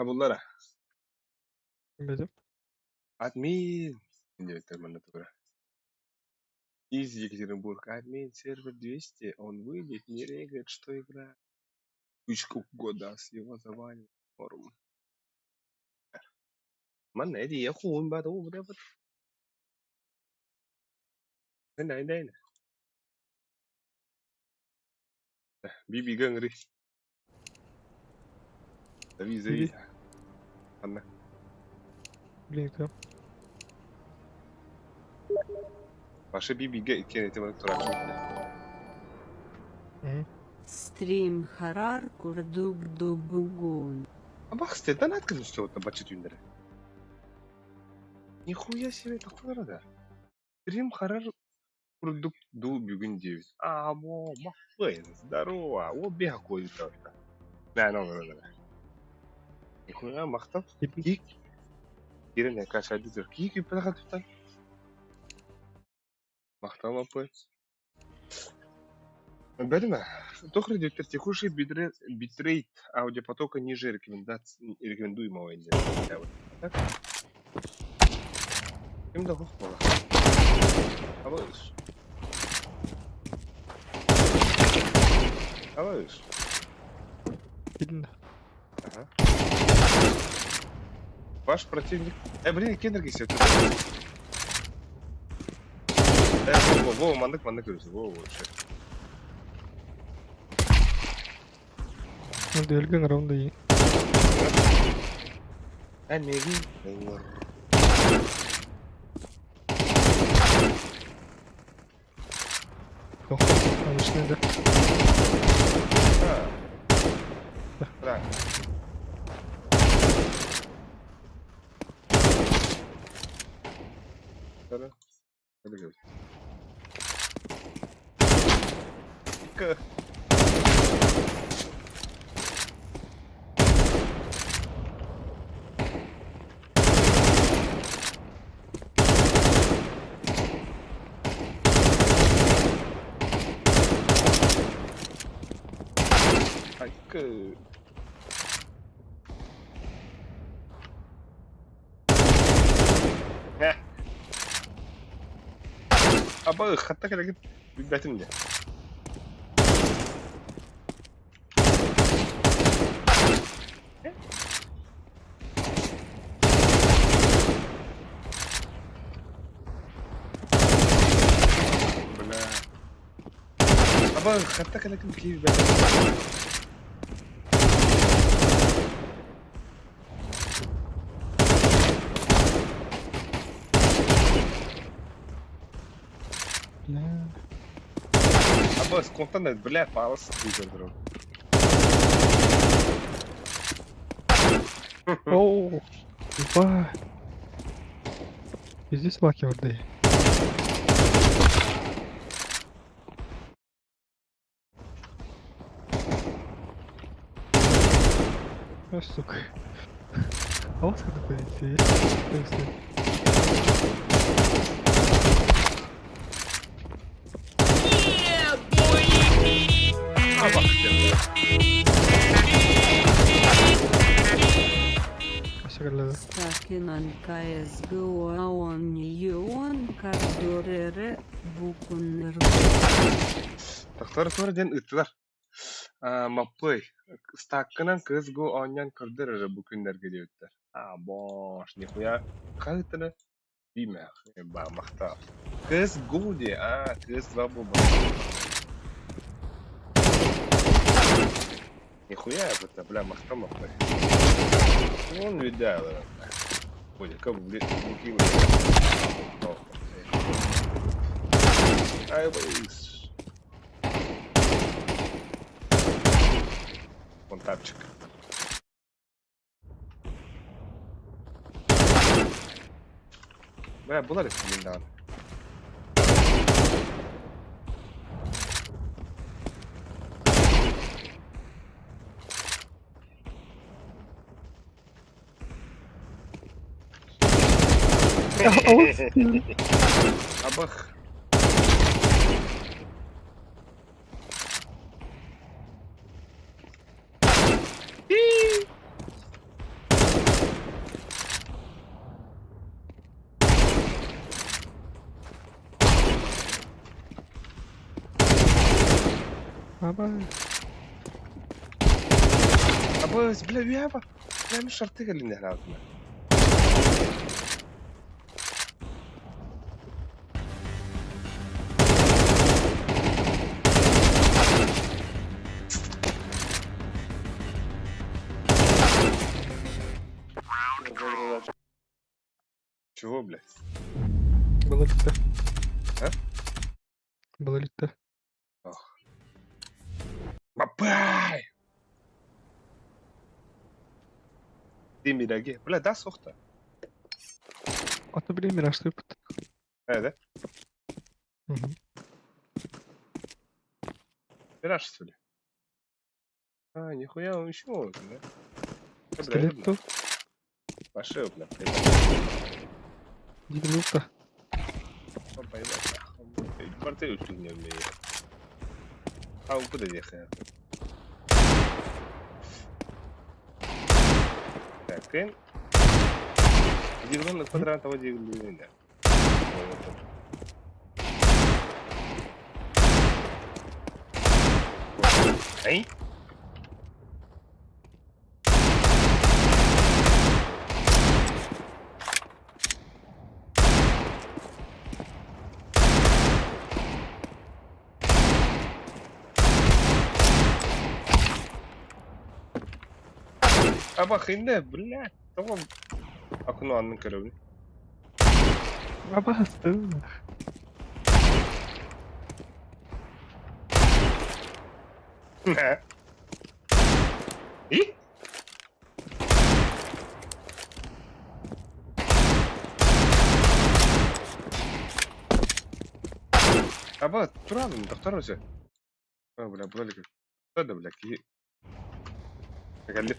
Табыллара. Билбэтим. Админ диэбиттэр манна тугура. Из Екатеринбург. Админ сервер 200, он выйдет, не регает, что игра. Кучку года с его забанил форум. Манна эдии хуун бат уу бут Нэ нэ Биби гөҥри. Зави зави. Биби. Ханна. Блин, кто? Паша Бибигэ иккиэн ити маннык турааччыбыт Мгм. Стрим харар курдук дубугун. Абах стедан открылся бачча түүннэри. Нихуя себе тохтолоро да. Стрим харар курдук дуу бүгүн диэбит. Аа, бо, махпын, здорово, о беха куойута. Нэ, нэ, нэ, нэ. Нихуя махтал. Киик. Кирен кашайды тур. Киик үппэтэх туттан. Махтал маппый. Бэринэ, туох диэбиттэр текущий битрейт аудиопотока ниже рекомендуемого диэн. Так? Ким да суох буолар. Абыыс. Абыыс. Видно. Ага. Ваш противник... блин, кендерге сет. Во, во, во, маннык, маннык көрүсү. Во, во, вообще. Ну, өлгөн раунда и. Эн миигин ыҥыр. Ох, обычный, да. А. Да. Да. Да. Икки. Айкы. Һэ. Аба хатта кэлэгин билбэтим дии. Бля. Аба хатта кэлэгин киирбэтим. Бля. Аба сконтан бля палас көрдөрөм. Оу, ебать. Здесь лаки орды. А, сука. А вот как позиция есть? Так, стой. Абах диэн. Все, Стакинан КСГО оонньоон көрдөрөрө бу күннэргэ. Тохтор туора диэн ыыттылар. Маппый, ыстааккынан КСГО оонньоон көрдөр эрэ бу күннэргэ диэбиттэр. А, бош, нихуя хаһыттана диимээх, махтал. КСГО диэ, а, КС2 буолбатах. Нихуя это, бля, махтал маппый. Он видал, Ой, как бля, Ай, боюсь. Вон тапчик. Бля, булар этим даҕаны. Абах. Аба. Абыс, бля, уяба. Бля, мин шорты кэлин эһэраатына. Чего, блядь? Было ли-то? А? Было ли-то? Ох. Бабай! Ты мираги. Бля, да, сохта. Ото били мираж сыпыт. Э, да? Угу. Мираж, что ли? А, нихуя, он еще может, да? Пистолет то. Пошел, бля, поебать. 90. Он поебать, нахуй. Квартиру чуть не умеет. А, он куда ехал? Так, ты... Дигнул квадрат того дигнул. Эй? Абахинде, блядь, того окно аннын көрөбүн. Абастын. И? Аба, турабын, доктор өзі. А, бля, бля, да, бля, ки. Кэлли.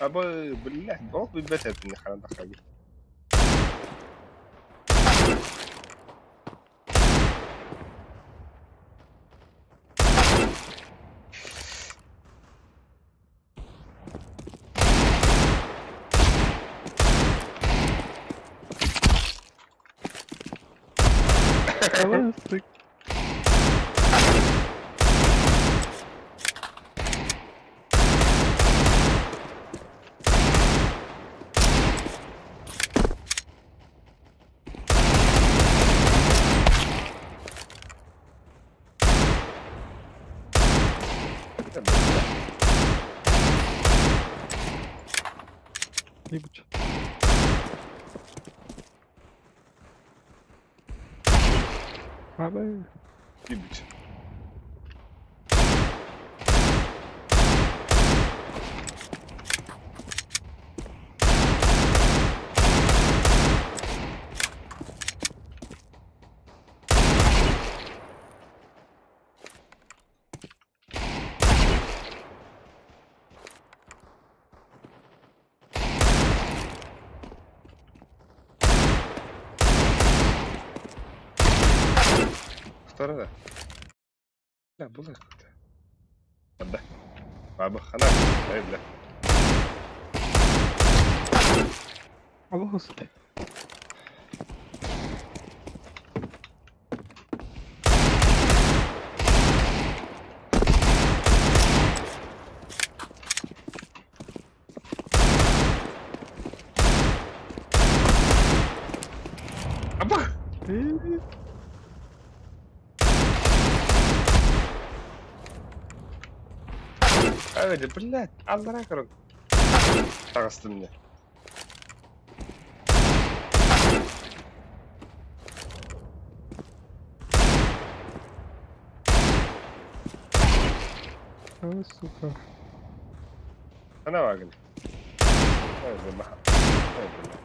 Аба, блядь, ол билбэт этин харан тахаги. Абастык. Ебуче. Аба. Ебуче. Вторая. Да, была какая-то. Да. Баба, хана. Ай, бля. Абастык. Аба! Ай, блядь, аллара корон. Тагыстым мне. А, сука. Она вагн. Ай, бля, Ай, бля.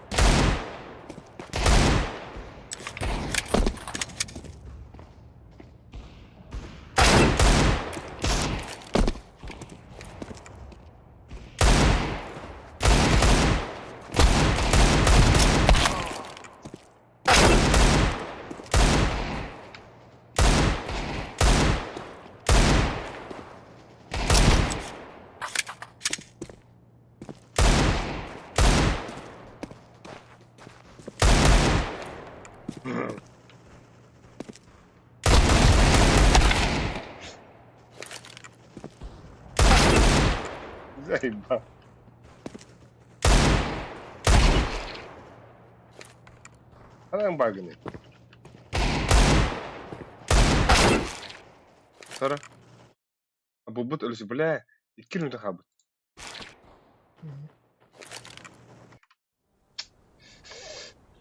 Заебал. Ханан багыный? Сара. Булбут өлүсү, бля, икки минута хаалбыт.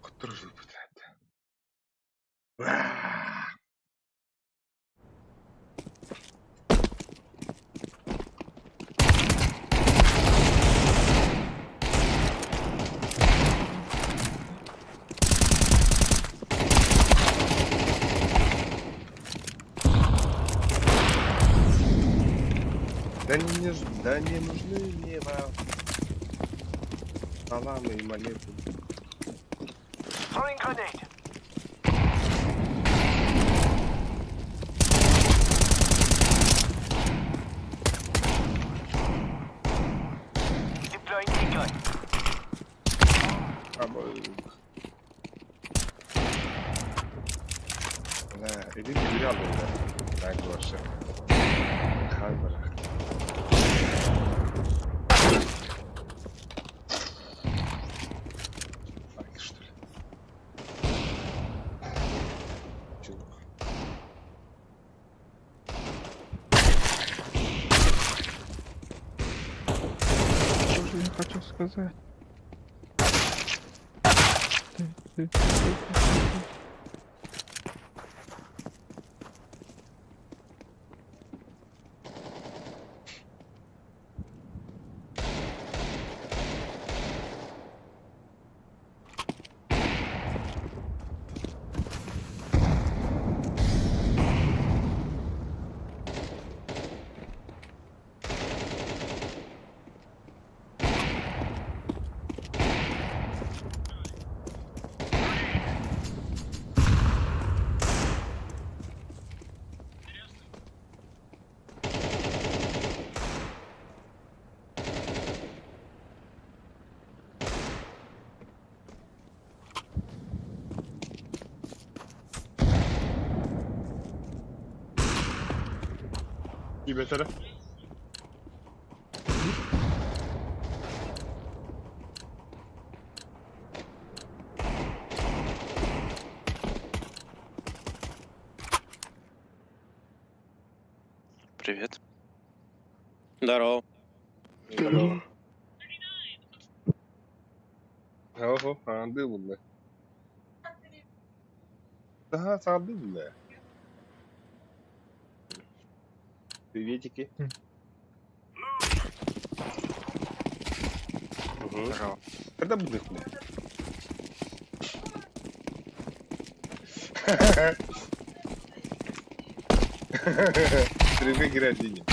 Хотторужуйбут. Да не, да не нужны мне вам саламы и молитвы. Бля, иди ты гряду, бля. Так, вообще. Хай, бля. Так, что ли? Чего? Что же я хочу сказать? Ты, ты, ты, ты, ты. Ребята, Привет. Здорово. Здорово. Ого, анды булла. Ага, саанды булла. Приветики. Угу. Здорово. Когда буду их, Привет, градине.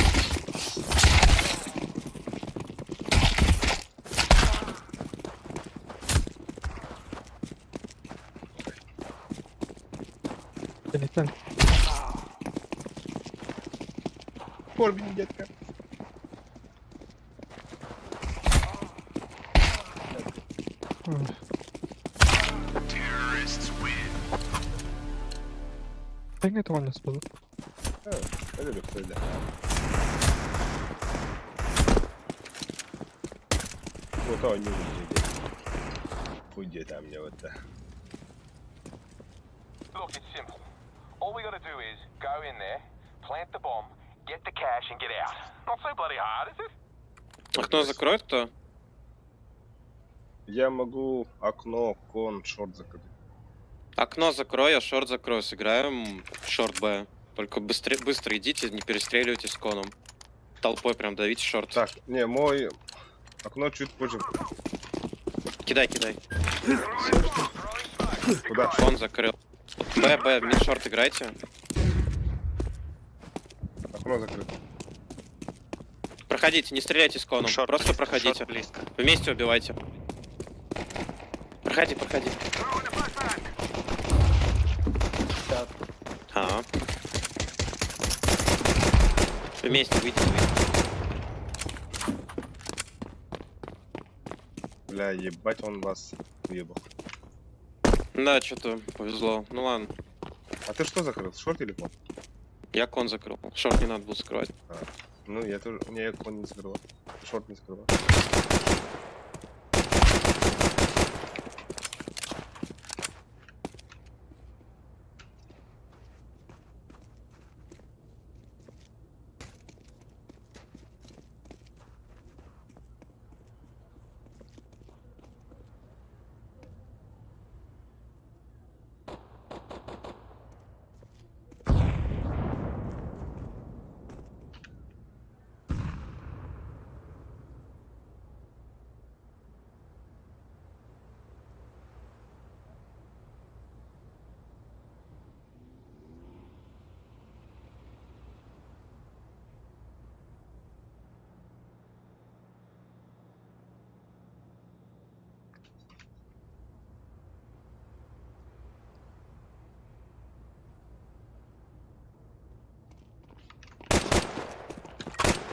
Телефон. Корбин, детка. Ой. Тэҥҥэ тоҕонноспут. Это легко, да. Вот он не выглядит. Хуй там мне вот да. Look, it's simple. All we gotta do is go in there, plant the bomb, get the cash and get out. Not so bloody hard, is it? Окно закроет кто? Я могу окно, con, short закрыть. Окно закрой, я short закрою. Сыграем short Б. Только быстро, быстро идите, не перестреливайтесь с коном. Толпой прям давите short. Так, не, мой окно чуть позже. Кидай, кидай. Куда? Con закрыл. Б, Б, mid short играйте. Окно закрыто. Проходите, не стреляйте с коном. Short Просто близко, проходите. short близко. Вместе убивайте. Проходи, проходи. А. Вместе выйдите, выйдите. Бля, ебать он вас выебал. Да, что-то повезло. Ну ладно. А ты что закрыл? Шорт или кон? Я кон закрыл. Шорт не надо было закрывать. А, ну, я тоже... У меня я кон не закрыла. Шорт не закрыла.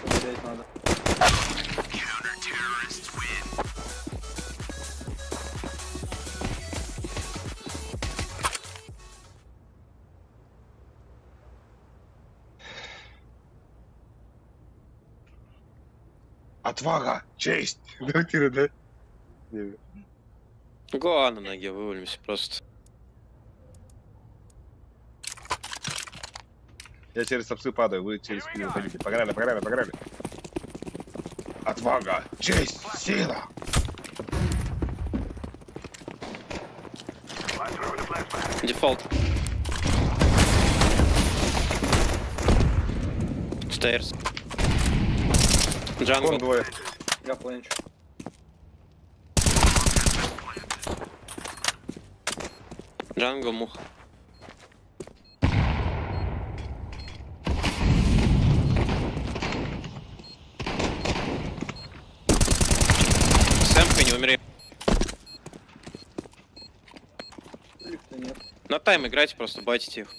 Умереть надо. Отвага! Честь! Дартира, да? Не. Гоа на ноге, вывалимся просто. Я через сапсы падаю, вы через спину выходите. Погнали, погнали, погнали. Отвага! Честь! Сила! Дефолт. Stairs. Вон Jungle. двое. Я пленчу. Jungle, муха. Сэмка, не умри. Лифта нет. На тайм играйте, просто байтите их.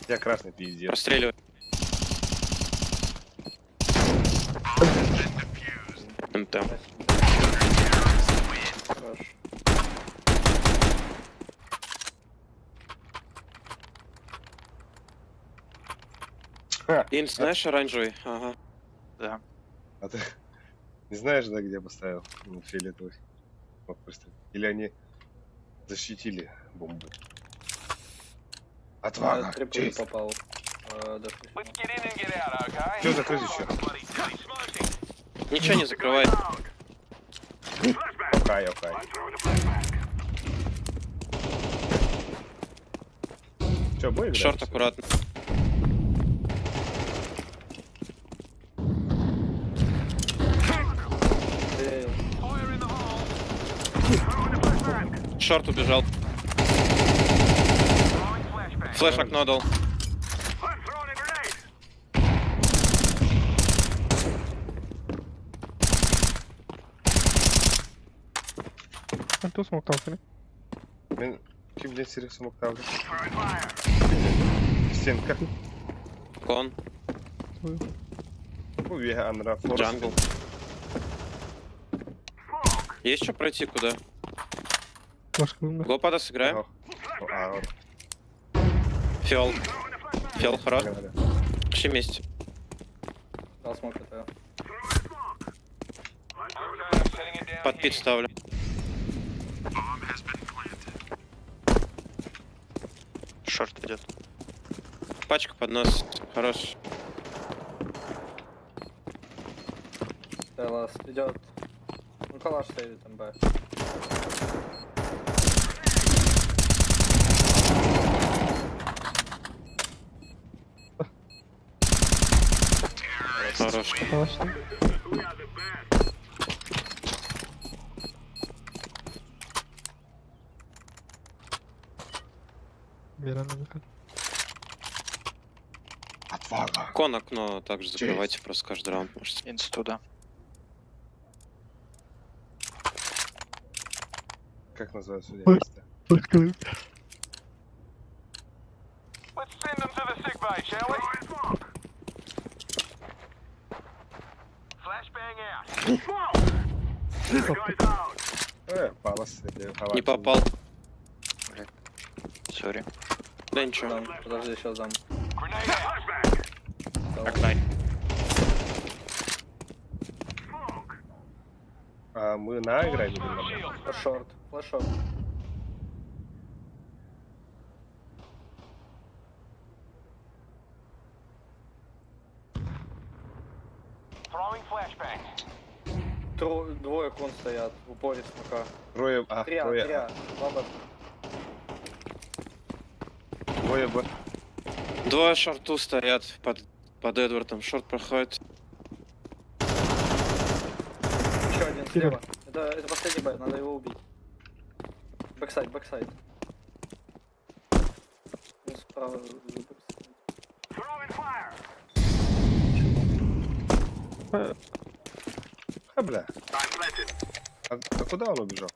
Я красный пиздец. Простреливай. МТ. Хорош. Инс, знаешь, оранжевый? Ага. Да. А ты не знаешь, да, где я поставил ну, фиолетовый? Мог поставить. Или они защитили бомбу? Отвага! Три пули Честь! попал. Даже Let's get in and get out, okay? Что закрыть еще? Bloody smoking. Ничего не закрывай. Окей, окей. Че, бой играем? Шорт аккуратно. Шорт убежал. Флэш окно дал. А то смог там сами. Мен ким ден сирек смоктавды? Стенка. Кон. Бу үеһэ анра форест. Jungle. Есть что пройти куда? Флешка умер. Глопада сыграем. А, Фиол. Фиол хорош. Погнали. Вообще вместе. Дал смок это. Под пит ставлю. Шорт идет. Пачка под нас. Хорош. Ласт идет. Ну калаш сейвит МБ. Хорош. Калаш. Вера на выход. Отвага! Кон окно также закрывайте просто каждый раунд можете. Инс туда. Как называется Ой. место? Флешка умер. Let's send them to the sick bay, shall we? Flashbang out. Палас. Не попал. Sorry. Да ничего. Дам, подожди, сейчас дам. Окна. А мы на А играем или на Б? Flash short, flash short. Двое con стоят в упоре смока. Трое А, Три А, трое три А. А. Два Б. Двое Б. Двое шорту стоят под Эдвардом. Short проходит. Еще один слева. Это последний Б, надо его убить. Backsite, backsite. Ну, справа за backsite. А, бля. А куда он убежал?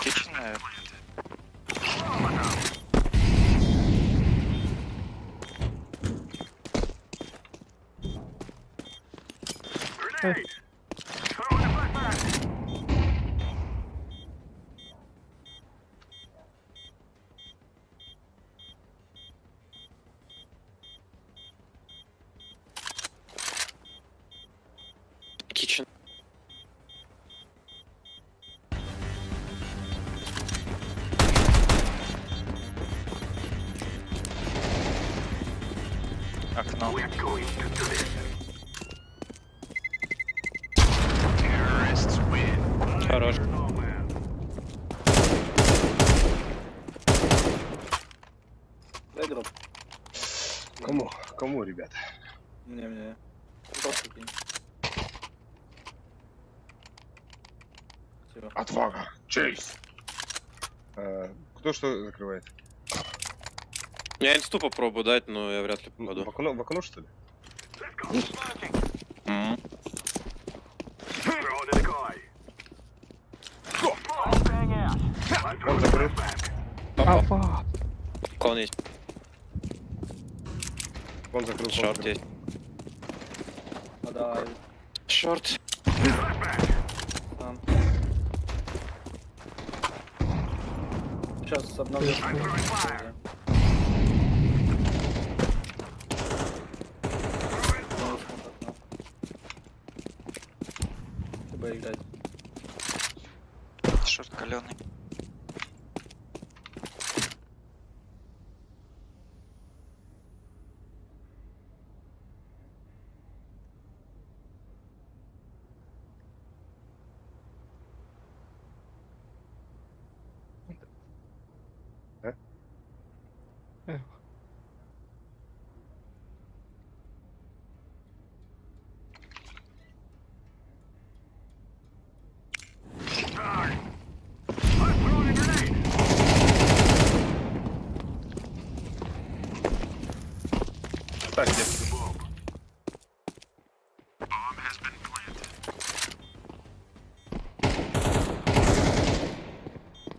Kitchen, наверное. Kitchen. Окно. Хорош. Дай дроп. Кому? Кому, ребята? Мне. Просто кинь. Спасибо. Отвага! Честь! А, кто что закрывает? Я инсту попробую дать, но я вряд ли попаду. В окно, что ли? М. Он закрыл. Попал. Con есть. Он закрыл. Short закрыл. есть. А, да, Short. сам. Сейчас обновлю. Чтобы играть. Short каленый. Эх. Так, где?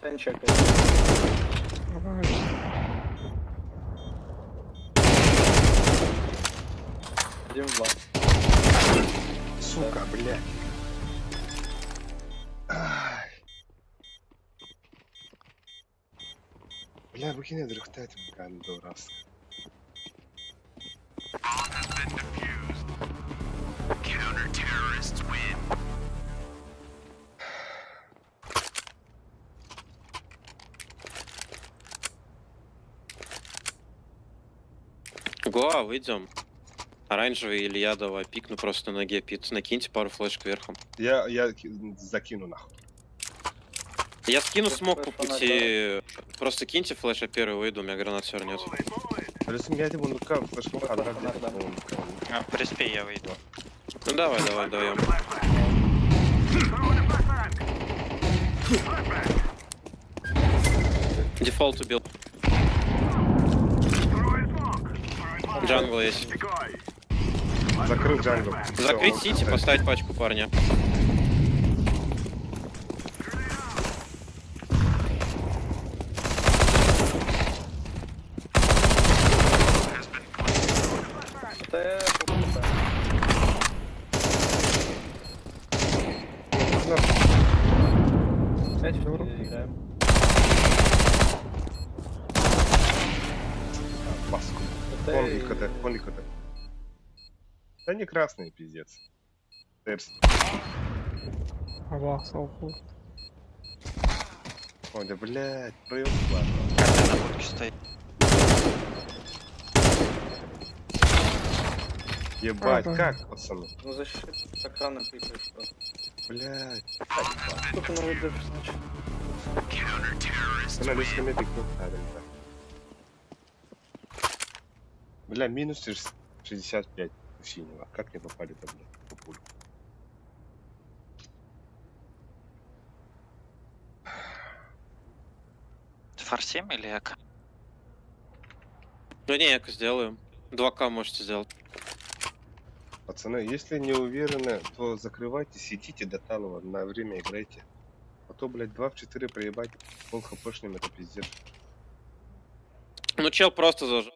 Ten чекает. Давай. Один в два. Сука, бля. Ай. Бля, выкинь дрыхтать, гандурас. Гоа, выйдем. Оранжевый или я давай пикну просто на ноге пит. Накиньте пару флешек верхом. Я закину нахуй. Я скину smoke по фонарь, пути. Просто киньте flash, я первый выйду, у меня гранат все равно нет. Плюс я тебе ну-ка, флешку Фонарь, да. А, в приспе я выйду. Ну давай, давай, даем. Дефолт убил. Jungle есть. Закрыл jungle. Закрыть Всё, сити, он поставить пачку парня. Т, П, П. Опять в четыре играем. Кон и КТ, кон и КТ. Да не красный, пиздец. Терс. Абаасы. Ой, да блядь, проеб, ладно. Карта на будке стоит. Ебать, Ага. как, пацаны? Ну защита так рано пикаешь просто. Блядь. Сколько народ дефер, значит? Она лишь пикнул. А, да, да. Бля, минус 65 у синего. Как не попали-то, блядь, по пулю? Форсим или эко? Ну не, эко сделаем. 2К можете сделать. Пацаны, если не уверены, то закрывайте, сидите до талого, на время играйте. А то, блядь, 2 в 4 проебать пол хпшным, это пиздец. Ну чел просто зажал.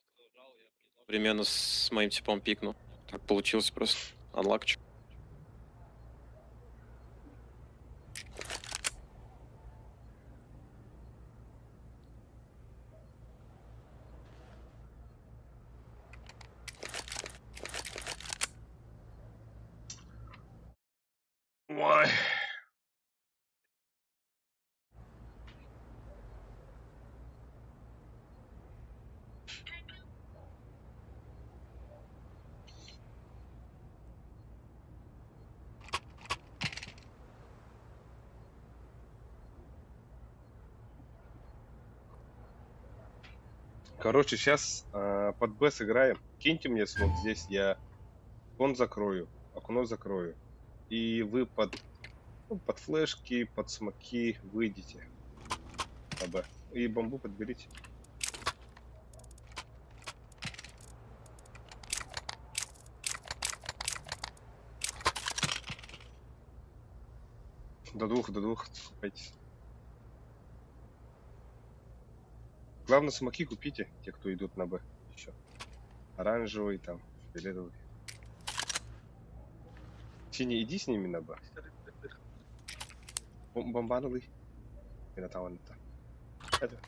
Примерно с моим типом пикнул. Так получилось просто. Unluck. чё. Ой. Короче, сейчас под Б сыграем. Киньте мне смок здесь, я кон закрою, окно закрою. И вы под, ну, под флешки, под смоки выйдете. На Б. И бомбу подберите. До двух отступайтесь. Главное, смоки купите, те, кто идут на Б. Еще. Оранжевый там, фиолетовый. Синий, иди с ними на Б. Бомбанулый. Это. Это.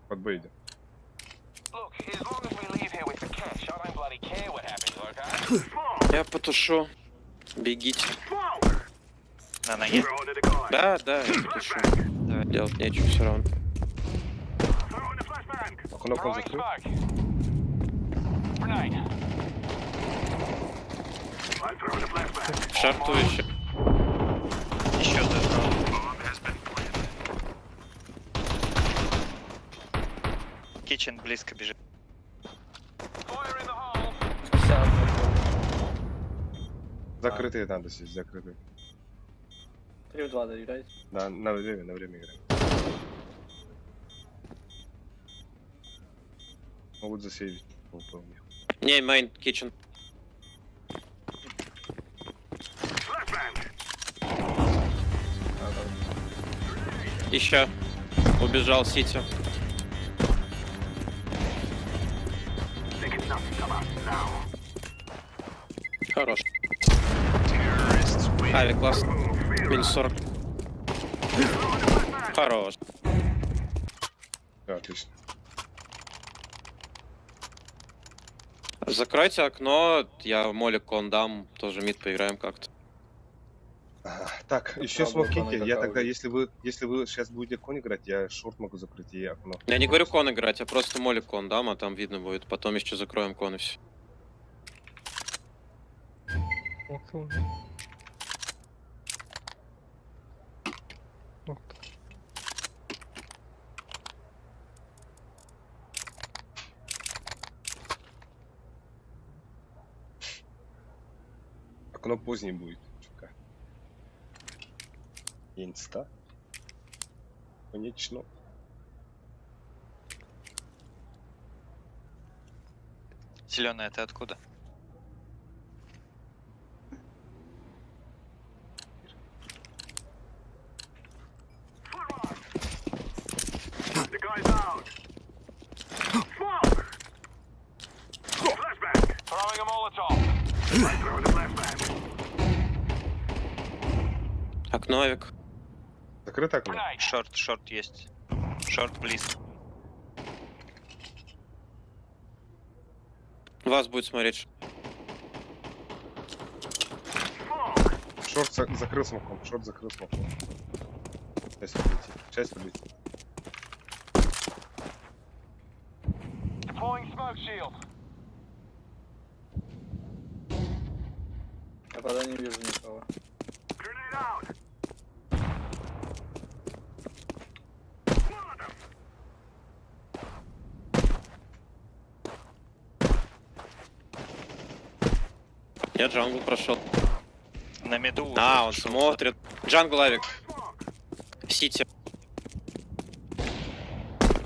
Под Б идем. Look, as long as we leave here with the cash, I don't bloody care what happens, okay? Я потушу. Бегите. На ноге. Да, да, я потушу. Давай. Делать нечего все равно. Окно кон Throwing закрыл. smoke. Grenade. Шарту еще. Еще зажал. Kitchen близко бежит. Fire in the hole. Закрытые надо сидеть, закрытые. 3 в 2 доиграйте. Да, на время играем. Могут засейвить. ОП у них. Не, main, kitchen. Еще. Убежал Сити. Хорош. Ави, класс. Минус 40. Хорош. Да, отлично. Закройте окно, я молик кон дам, тоже мид поиграем как-то. Ага, Так, еще Попробуй, смог киньте. Панай, Я какао. тогда, если вы сейчас будете кон играть, я шорт могу закрыть и окно. Я не говорю кон играть, я просто молик кон дам, а там видно будет. Потом еще закроем кон и все. Окно позднее будет. Чутка. Инста. Конечно. Зеленая, ты откуда? Окно, авик. Закрыто окно? Short, short есть. Short близко. Вас будет смотреть. Short закрыл смоком, short закрыл смоком. Сейчас прилетит, сейчас прилетит. Deploying smoke shield. Я пока не вижу никого. Grenade out. Я jungle прошел. На миду. А, он смотрит. Jungle авик. CT.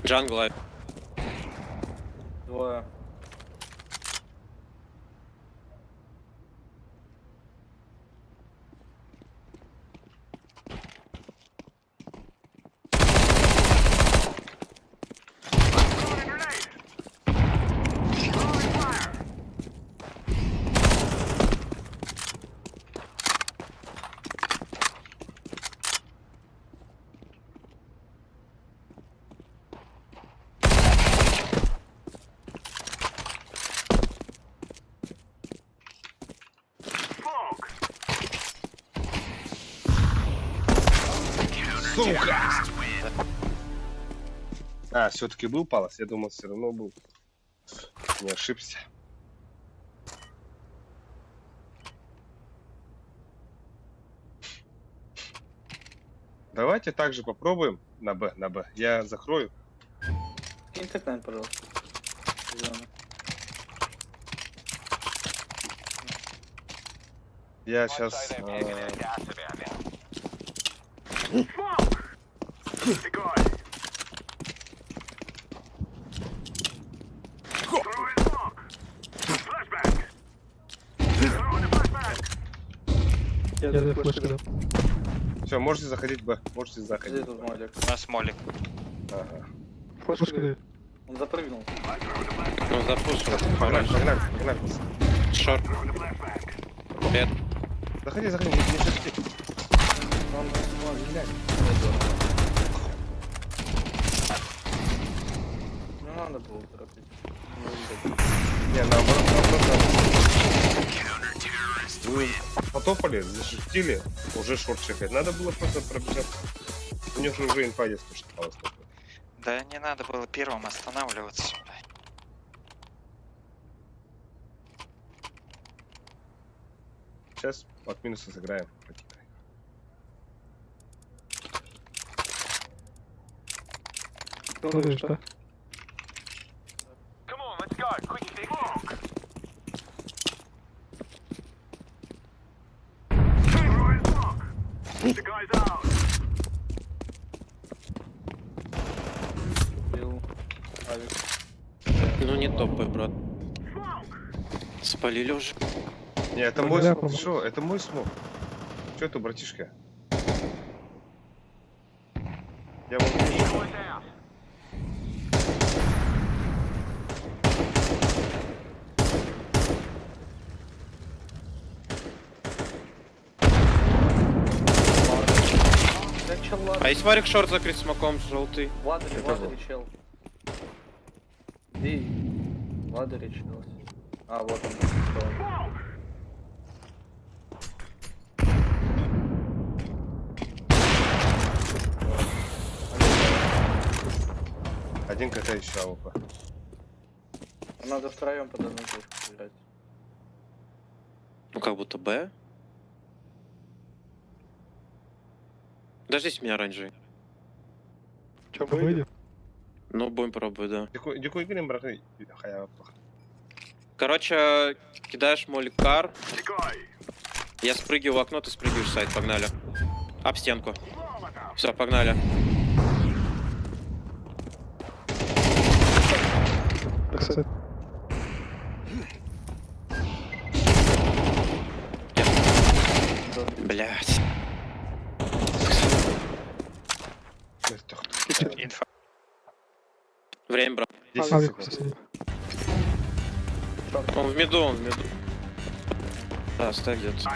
Jungle авик. Двое. Сука! А, все-таки был palace? Я думал, все равно был. Не ошибся. Давайте также попробуем на Б, на Б. Я закрою. Кинь так, наверное, пожалуйста. Зелёный. Я I'd сейчас... say they're picking their gas about now. Smoke! Decoy. Throwing smoke. Flashbang. Throwing a flashbang. Я даю флешку дам. Все, можете заходить Б, можете Где заходить. тут молик? У нас молик. Ага. Флешку даю. Он запрыгнул. Ну, запушил. Погнали, погнали, погнали. Short. Привет. Заходи, заходи, не, не шути. Он Блядь. Не надо было торопить. Не, наоборот, наоборот, надо. Вы потопали, зашифтили, уже short чекать. Надо было просто пробежать. У них же уже инфа есть, то, что palace такой. Да не надо было первым останавливаться. блядь. Сейчас от минуса сыграем. Кто даешь, да? Come on, let's go. Quick fix. Throwing smoke. The guy's out. Бил. Авик. Ну не топай, брат. Спалили уже. Не, это мой Бля, smoke. по-моему. Что? Это мой smoke. Что это, братишка? Я вам вижу. Guy's out. Да чел ладно. А есть варик short закрыть смоком желтый? В ladder е, Это в ladder е чел. Ди. В ladder е чел. А, вот он. Что он. Один КТ еще АВП. Надо втроем под одну точку играть. Ну как будто Б. Дождись меня оранжевый. Че, выйдем? Ну, будем пробовать, да. Дикой, дикой грим, брат, хая плохо. Короче, кидаешь молик car. Decoy. Я спрыгиваю в окно, ты спрыгиваешь в сайт, погнали. Об стенку. Все, погнали. Так, кстати. Блять. Инфа. Время, брат. 10 Авик секунд. соседний. Он в миду, он в миду. Да, ставь где-то.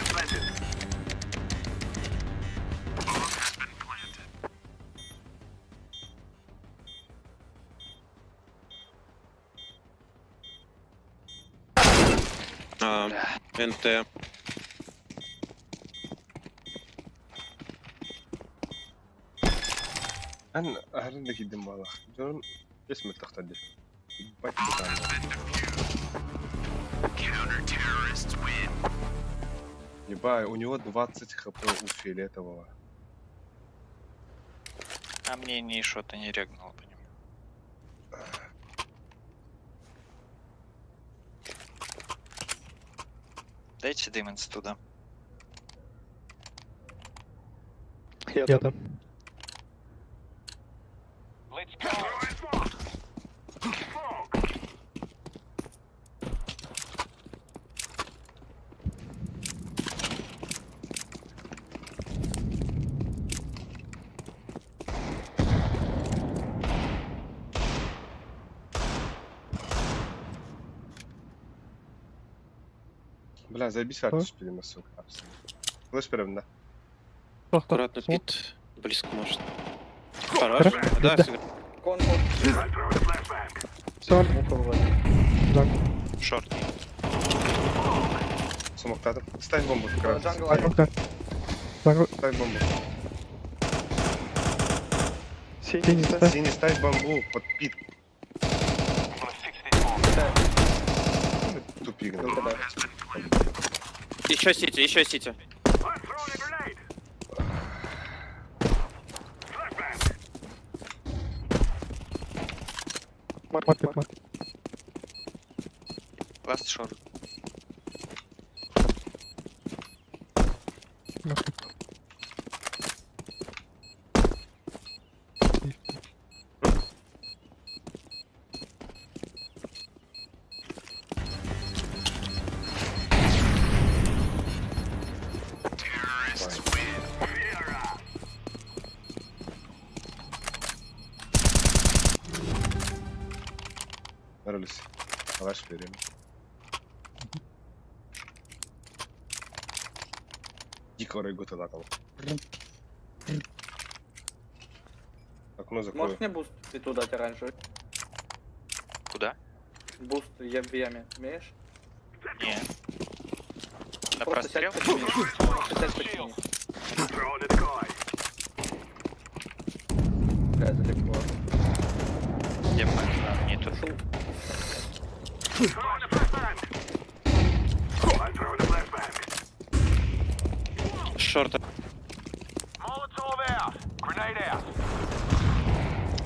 А, НТ. Эн аһарын да киирдим буоллах. Дьонум ис мөлтөхтөр дии. Ебать бытааннар. Ебай, у него 20 хп у фиолетового. А мне ни что-то не регнул по нему. Дайте дым туда. Я там. Let's go. Бля, заебись Что? артиш перед сука. Слышь, прям, да? Аккуратно, Пит. Близко может. Хорош. Да, Да. сыграй. Кон, кон. Все. Да. Шорт. Смоктадом. Ставь бомбу как раз. Джангл один. Окей. Так, Ставь бомбу. синий, ставь. Синий, ставь бомбу под пит. Gonna fix this bomb. Тупик. Да. Еще сити, еще сити. Маркет, маркет. Last short. Маркет. Боролись. Давай шперим. Дико рыгу тогда там. Окно закрою. Можешь мне буст ты дать оранжевый? Куда? Буст я в яме. Умеешь? Не. На Просто сядь прострел? почини. Просто сядь почини. Бля, далеко. Я понял, не тут. Шорт. Molotov out. Grenade out.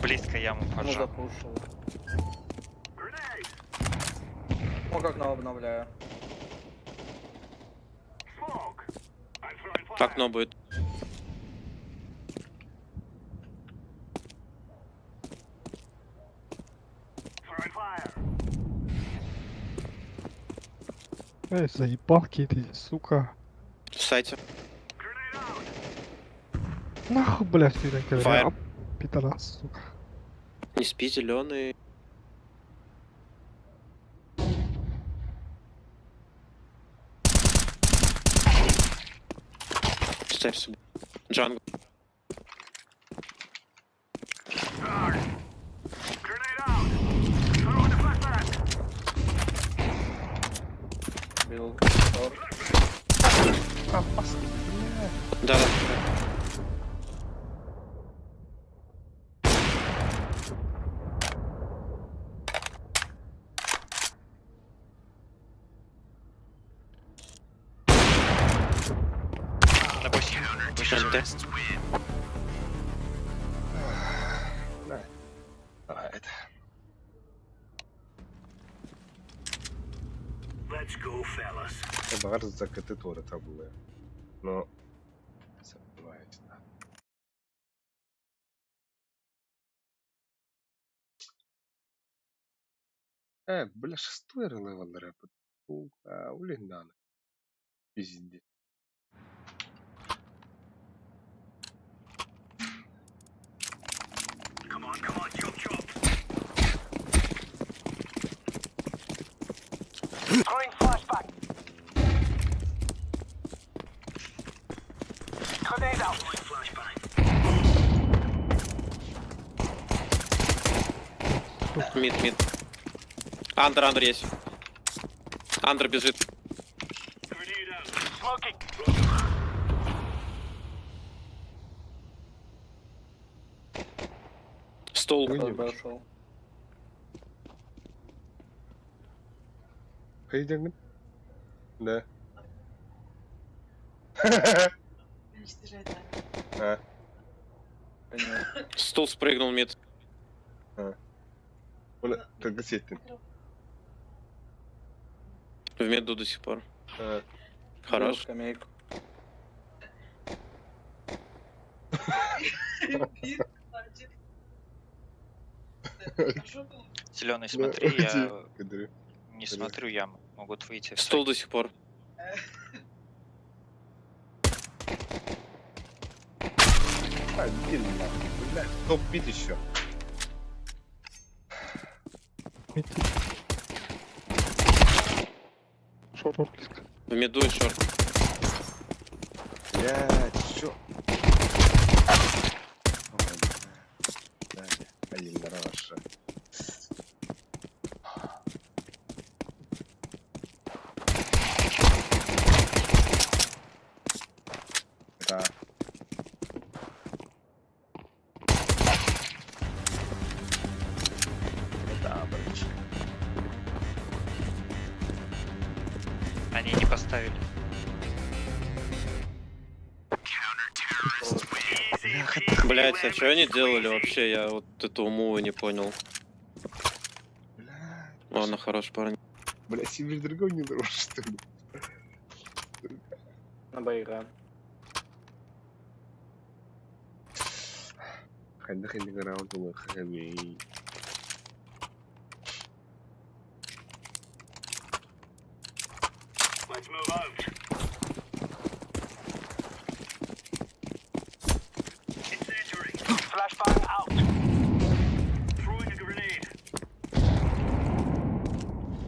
Близко яму Ну поджал. запушил. О, как на обновляю. Окно будет. Эй, заебалки ты, сука. В сайте. Нахуй, блядь, ты так Фаер. говоришь. Пидорас, сука. Не спи, зеленый. Ставь себе. Джангл. Бил шорт. Да, да. На 8. НТ. Да. Давай это. Бар закаты тоже табуе. Но сомневаюсь, да. Бля, шестой левел рэп. Сука, улиндан. Пиздец. Throwing flashback. Мид, мид. Андер, андер есть. Андер бежит. Стол. Пошел. Хайдеңмин? Да. А, Стул спрыгнул мид. оны тылгы сеттин. В миду до сих пор. А, Хорош. Скамейку. Зеленый, Да, смотри, уйди. я Кыдыры. не смотрю яму. Могут выйти. в Стул до сих пор. А, иди нахуй, блядь, топ-пит еще. Мид. Шорт близко. В миду и шорт. Блядь, чё? Ой, блядь. Айыллара ваша. Да. Да, братишка. Они не поставили. Блять, а что они делали вообще? Я вот этого мува не понял. Блядь. Ладно, хорош, парень. Блядь, себе другого не дружишь, что ли? На Б играем. Хайда раунд был хабей.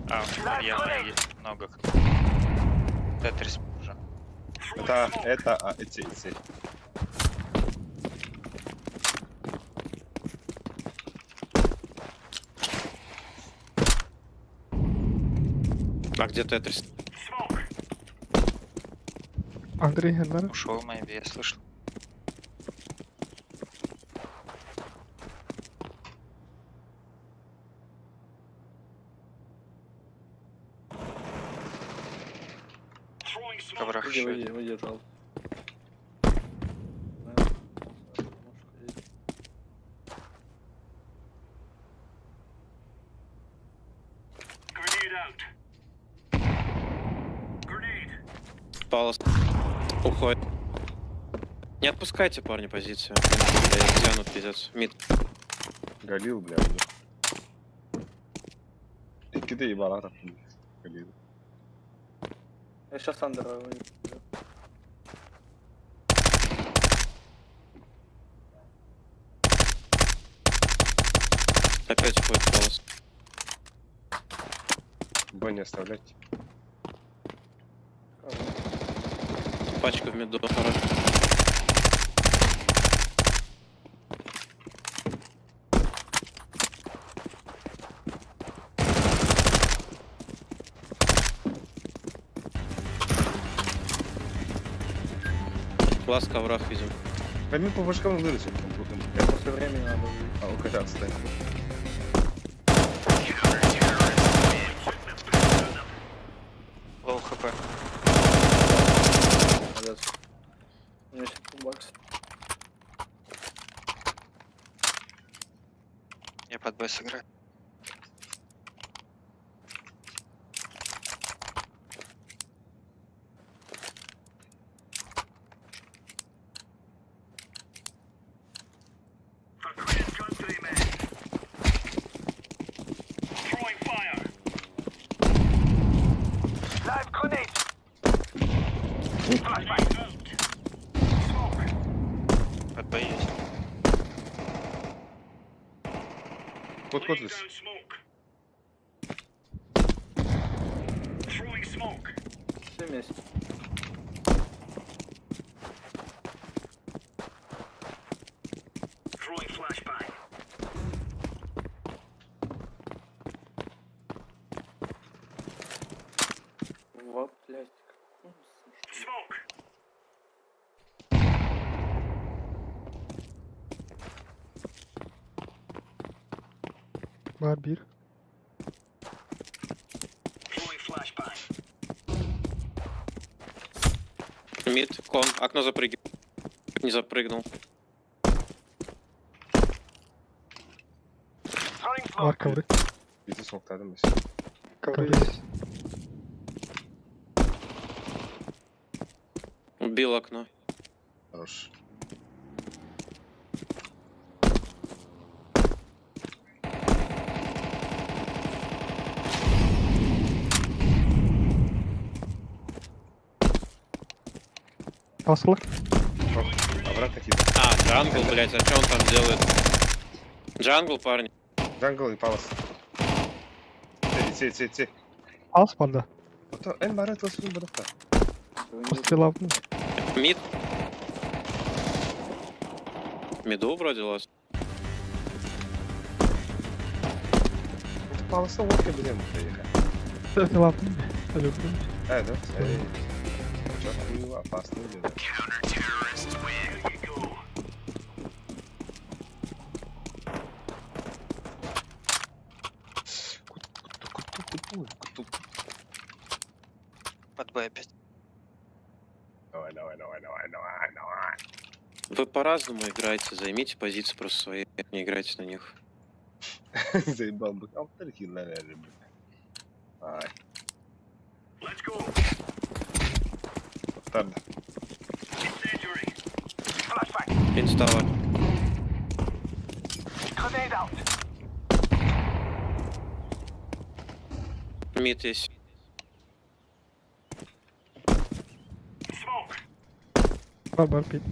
А, яма есть много. Тетрис уже. Это, а, эти. А где Тетрис? Андрей Геннер. Ушел maybe, я слышал. В коврах Выйди, еще выйди, один. выйди, жал. Палас. Уходит. Не отпускайте, парни, позицию. Бля, их тянут, пиздец. Мид. Галил, бля, уже. Икки ебала там. Галил. Я сейчас андера выйду. Опять уходит Палас. Б не оставлять. Пачка в миду. Хорош. Глаз в коврах, видим. Пойми по башкам выручим. Я после времени надо выйти. А, у кота отстань. Low HP. Молодец. У него 7 баксов. Я под Б сыграю. Под Б есть. Кот, кот, вис. Все вместе. Бар биир. Mid, con, окно запрыгивай. Не запрыгнул. Бар ковры. Биир смоктадым. Ковры есть. Убил окно. Хорош. Пасла. Обратно кидай. А, jungle, блять, а что он там делает? Jungle, парни. Jungle и palace. С, С, С, С. Палас бар да. Ото эн бары тосун будукта. Пострела. Mid. Миду вроде last. Это паласа лодка билем приехать. Стрела. Э, да? Эй. Чё, хуево, опасно или да? Под Б опять. Давай, давай, давай, давай, давай, давай. Вы по-разному играете, займите позиции просто свои, не играйте на них. Заебал бы. А вот хилля, блядь. Ай. Тарда. Инстава. Mid есть. Бар бар pit.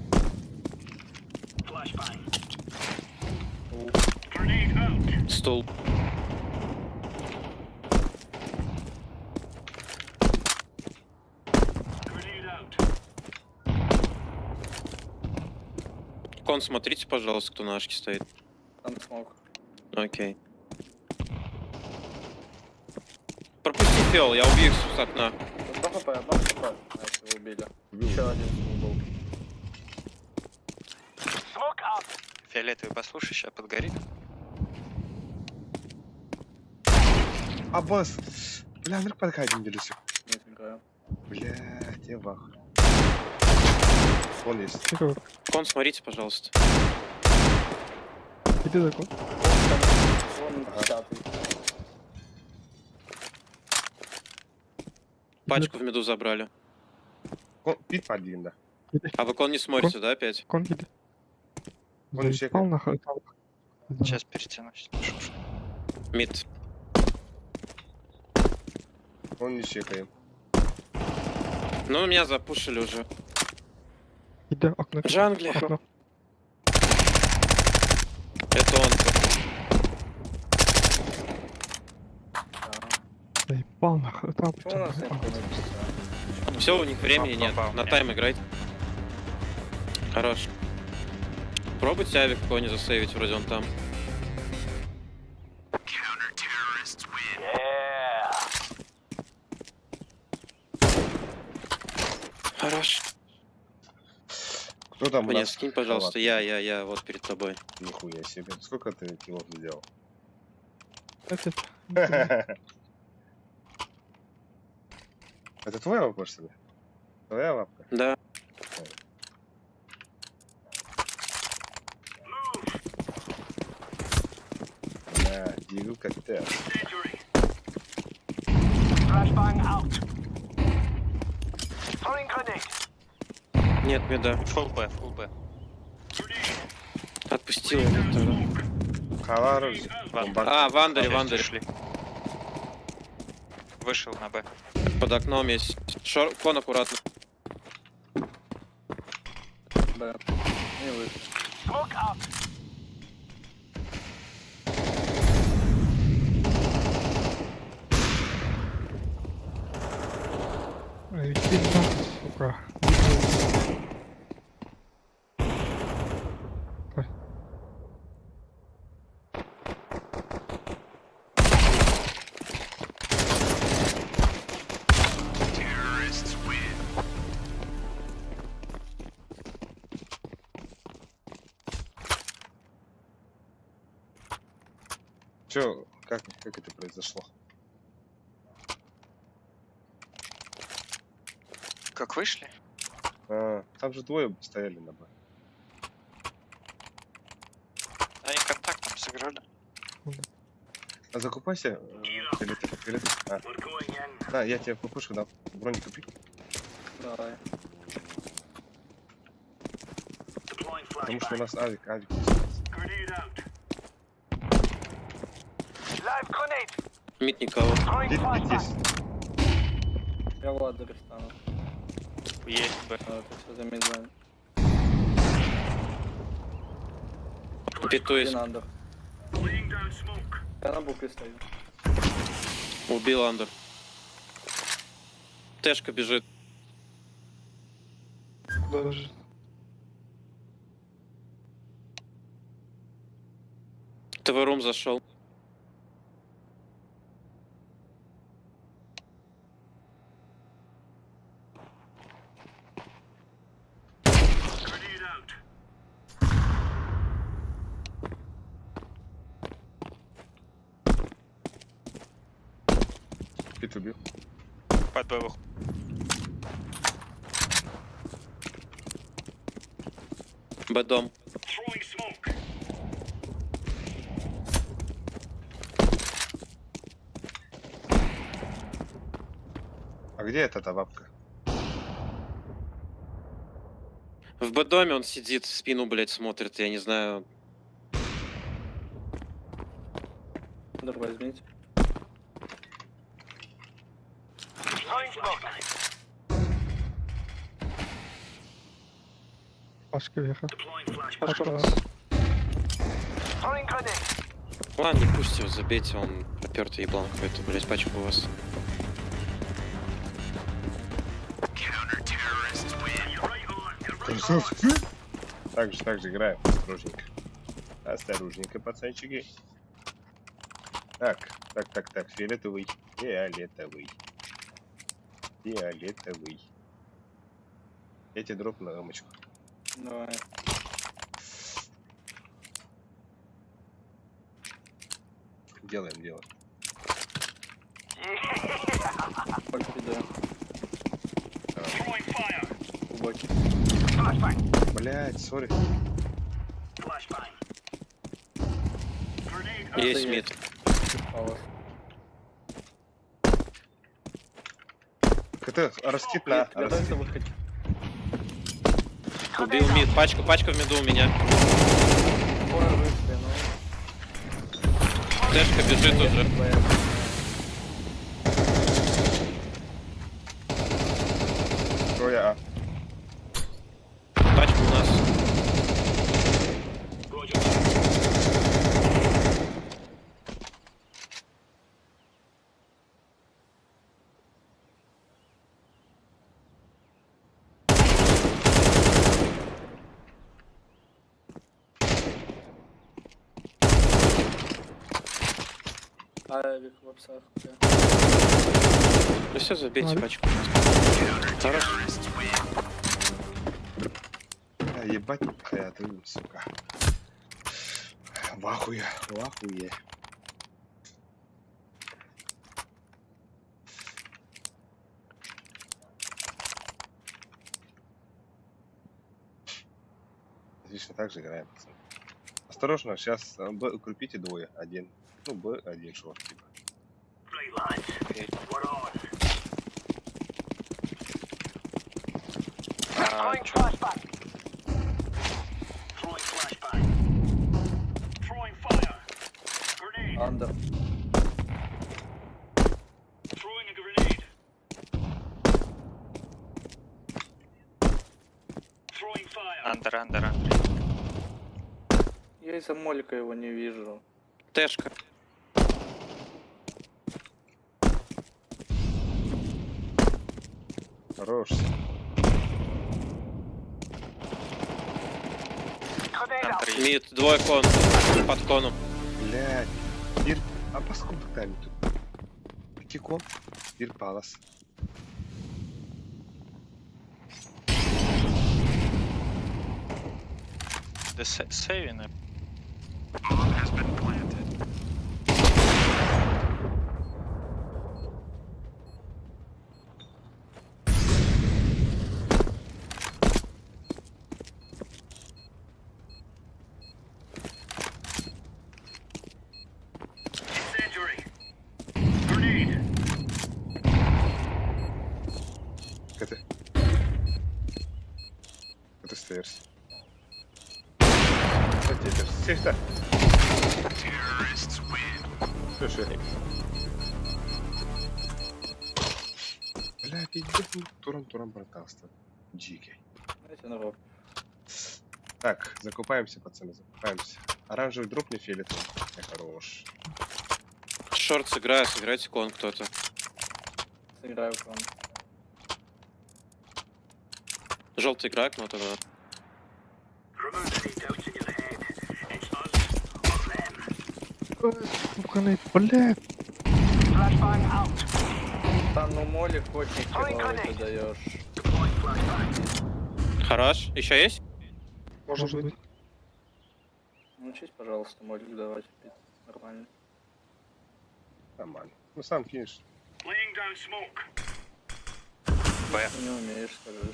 Стол. Con, смотрите, пожалуйста, кто на ашке стоит. Там smoke. Окей. Пропусти фиол, я убью их с окна. Одно хп, одно хп. Nice, его убили. Еще один был. Фиолетовый послушай, сейчас подгорит. А, босс! Бля, ну подходим, делюсь. Нет, играю. Блядь, я в ахуе. Вон есть. Тихо. Con, смотрите, пожалуйста. Иди за con. Вон десятый. Пачку в миду забрали. Con, pit один, да. А вы con не смотрите, да, опять? Con иди. Он еще Заебал нахуй. Сейчас перетянусь. Mid. Con не чекаем. Ну, меня запушили уже. Иди окно. Jungle. Окно. Это он. Заебал нахуй. Там, Почему у нас нет кода? Все, у них времени нет. Бомба у На меня. тайм играть. Хорош. Пробуйте авик кони засейвить, вроде он там. Хорош. Кто там у Мне нас? скинь, пожалуйста. Халат? Я, вот перед тобой. Нихуя себе. Сколько ты киллов сделал? Это Это твоя лапка, что ли? Твоя лапка? Да. Бля, дигл как ты. Нет, мида. Full Б, full Б. Отпустил его тогда. Халаров. А, в андере, в андере. Шли. Вышел на Б. Под окном есть. Шор... Con аккуратно. Б. Не вышел. Эй, иди нахуй, сука. Ой. Че, Как это произошло? Как вышли? А, там же двое стояли на Б. Они контактом сыграли. А закупайся. Фиолетовый, фиолетовый. А. На, я тебе пупышку дам. Бронь купи. Давай. Потому что у нас авик, авик остался. Мид никого. Мид, мид есть. Я в ладере стану. Есть Б. Это все замедляем. Пяту есть. Один under. Я на букве стою. Убил under. Тэшка бежит. Куда же? TV room зашел. Пит убил. Под Б выход. Б дом. А где эта та бабка? В Б доме он сидит, в спину, блядь, смотрит, я не знаю. Under возьмите. Пашка въехал. Пашка. Ладно, не пусть его, забейте, он попертый еблан какой-то, блядь, пачку у вас. Красавцы! Так же, так же играем. Осторожненько. Осторожненько, пацанчики. Так, так, так, так, фиолетовый. Фиолетовый. Фиолетовый. Я тебе дроп на рамочку. Давай. Делаем, делаем. Польку кидаю. Глубокий. Блять, sorry. Есть mid. Палас. КТ, растит на, растит. Готовься выходить. Убил mid. Пачка, пачка в миду у меня. Двое вышли, ну. Тэшка бежит уже. Б. Трое А. Пачка у нас. Авик в апсах. бля. Ну все, забейте Ладно. пачку. Хорош. А, ебать, я ты, сука. В ахуе, в ахуе. Отлично, так же играем, пацаны. Осторожно, сейчас Б укрепите двое. Один. Ну, Б, один short, типа. А, чё? Under. Under, under, under. Я из-за молика его не вижу. Тэшка. Хорош. Under есть. Mid, двое con. Под коном. Блядь. Ир, а по сколько там тут? Кико. Ир Палас. Да сейвины. Stairs. Севта. Слушай. Бля, пиздец, туран-туран братался. Дикий. Так, закупаемся, пацаны, закупаемся. Оранжевый дроп не фиолетовый. Я хорош. Short сыграю, сыграйте con кто-то. Сыграю con. Желтый играй окно тогда. Сука, блядь. Да ну молик очень херовый ты даешь. Хорош. Еще есть? Может быть. Научись, пожалуйста, молик давать. Нормально. Нормально. Ну сам кинешь. Б. Не умеешь, скажи.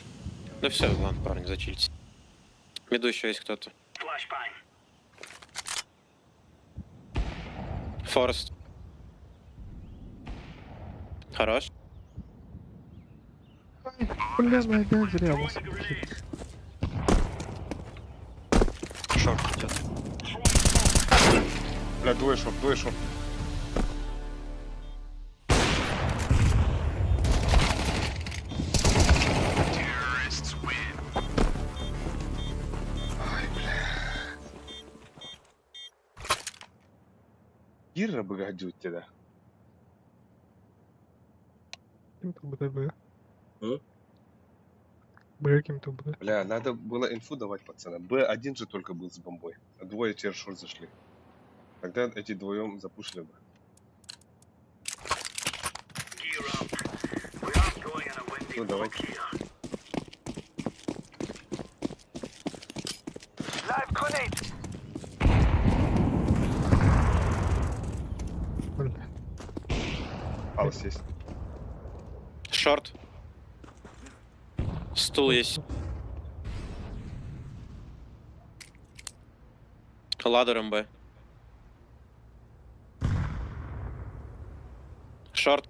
Да все, ладно, парни, зачилите. Миду еще есть кто-то. Форест. Хорош. Бля, ну опять зря вас. Short идет. Бля, двое short, двое short. Ай, бля. Кира бы тебя. Кем-то БДБ. А? Б кем-то БД. Бля, надо было инфу давать пацанам. Б один же только был с бомбой, а двое через short зашли. Тогда эти двоем запушили бы. Ну давайте. Бля. Паус есть. Short. Стул есть. Ladder МБ. Short.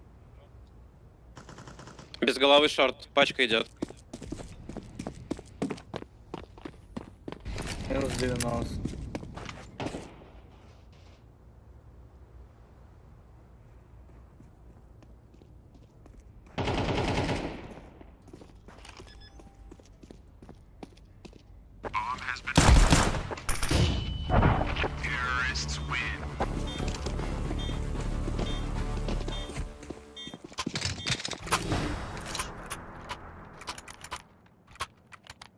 Без головы short. Пачка идет. Минус 90.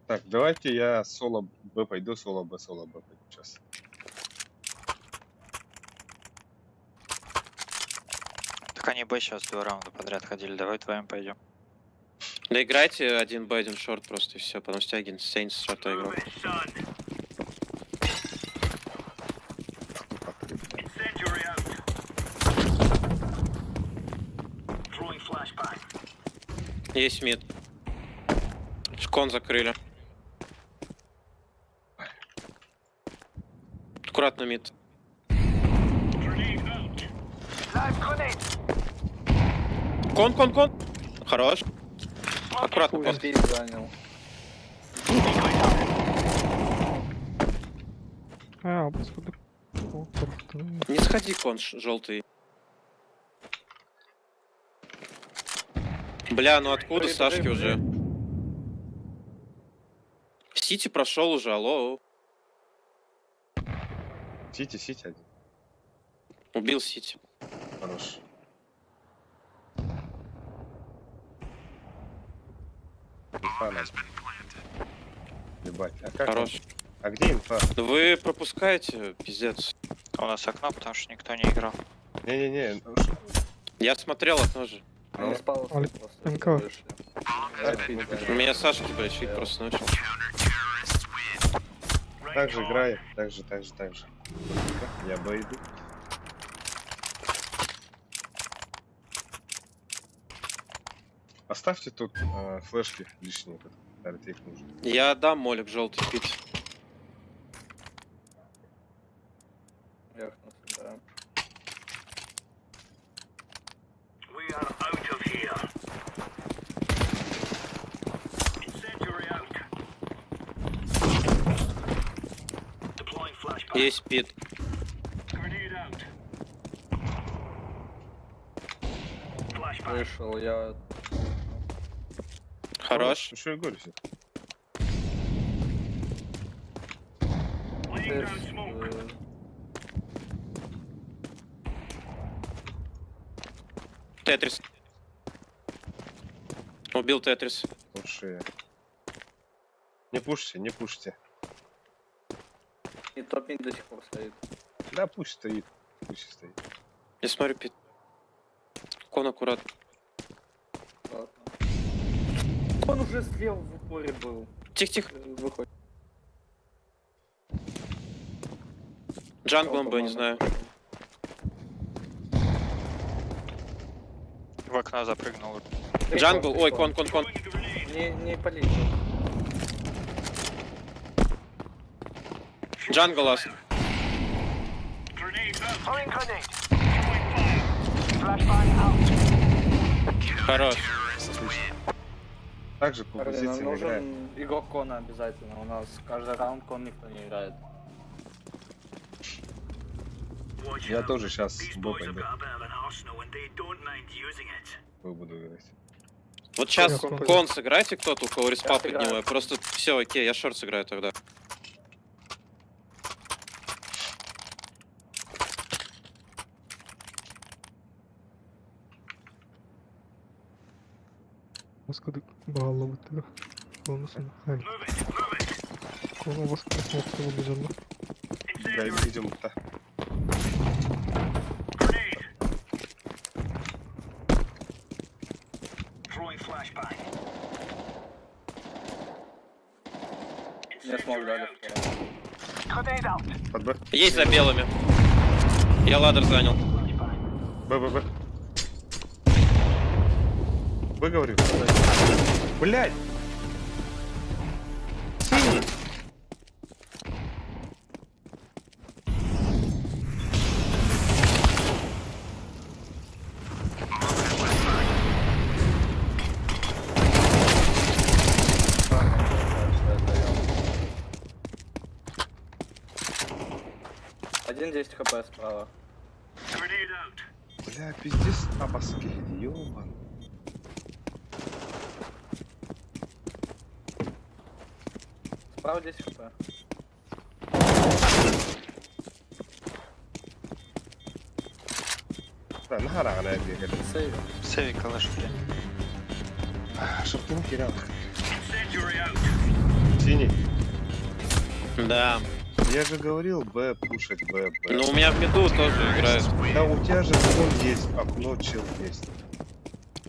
Так, давайте я соло Б пойду, соло Б, соло Б пойду сейчас. Так они Б сейчас два раунда подряд ходили. Давай вдвоем пойдем. Да играйте один Б, один short просто и все. Потом стягин, Сейнс с short а игрок. Есть mid. Con закрыли. Аккуратно mid. Con, con, con. Хорош. Аккуратно, con. Пи занял. А, господи. О, просто. Не сходи, con желтый. Бля, ну откуда Б, Сашки Б, уже? Сити прошел уже, алло. CT, CT один. Убил Сити. Хорош. Инфа надо. Ебать, а как он? Хорош. А где инфа? Вы пропускаете, пиздец. У нас окно, потому что никто не играл. Не-не-не, ну, Я смотрел окно же. Они с паласа Аль- просто МК. вышли. У меня Сашки, блядь, щит просто начал. Так же играй, так же, так же, так же. Я Б иду. Оставьте тут флешки лишние, тут, наверное, их нужно. Я дам молик желтый пить. Я окно сыграю. Есть пит. Вышел, я... Хорош. Еще и горе все. Тетрис. Убил Тетрис. Лучше. Не пушьте, не пушьте. И топ до сих пор стоит. Да пусть стоит. Пусть стоит. Я смотрю пит. Con аккурат. Ладно. Он уже слева в упоре был. Тихо-тихо. Выходит. Jungle он бы, не знаю. В окно запрыгнул. Jungle, ой, con, con, con. Не, не полезет. Jungle last. Хорош. Также по Блин, нам позициям нужен играем. игрок con а обязательно. У нас каждый раунд con никто не играет. Я тоже сейчас Б пойду. Б буду играть. Вот сейчас Я con. Con сыграйте кто-то, у кого респа Я сыграю. подниму. Я просто все, окей, я short сыграю тогда. Москвада бағалабыттыга. Бонусын. Con басқа смокты болды жанна. Да, идем да. Не смог дали. Под Б. Есть за белыми. Я ladder занял. Б, Б, Б. Б говорю. Блять! Синий! Один 10 хп справа. Бля, пиздец, абаски, ёбан. Справа 10 хп. Да, нахара она бегает. Сейв. Сейви калашки. Шортун кирял. Синий. Да. Я же говорил Б, пушить Б, Б. Ну у меня в миду тоже играют. Да у тебя же вон есть, окно чел есть.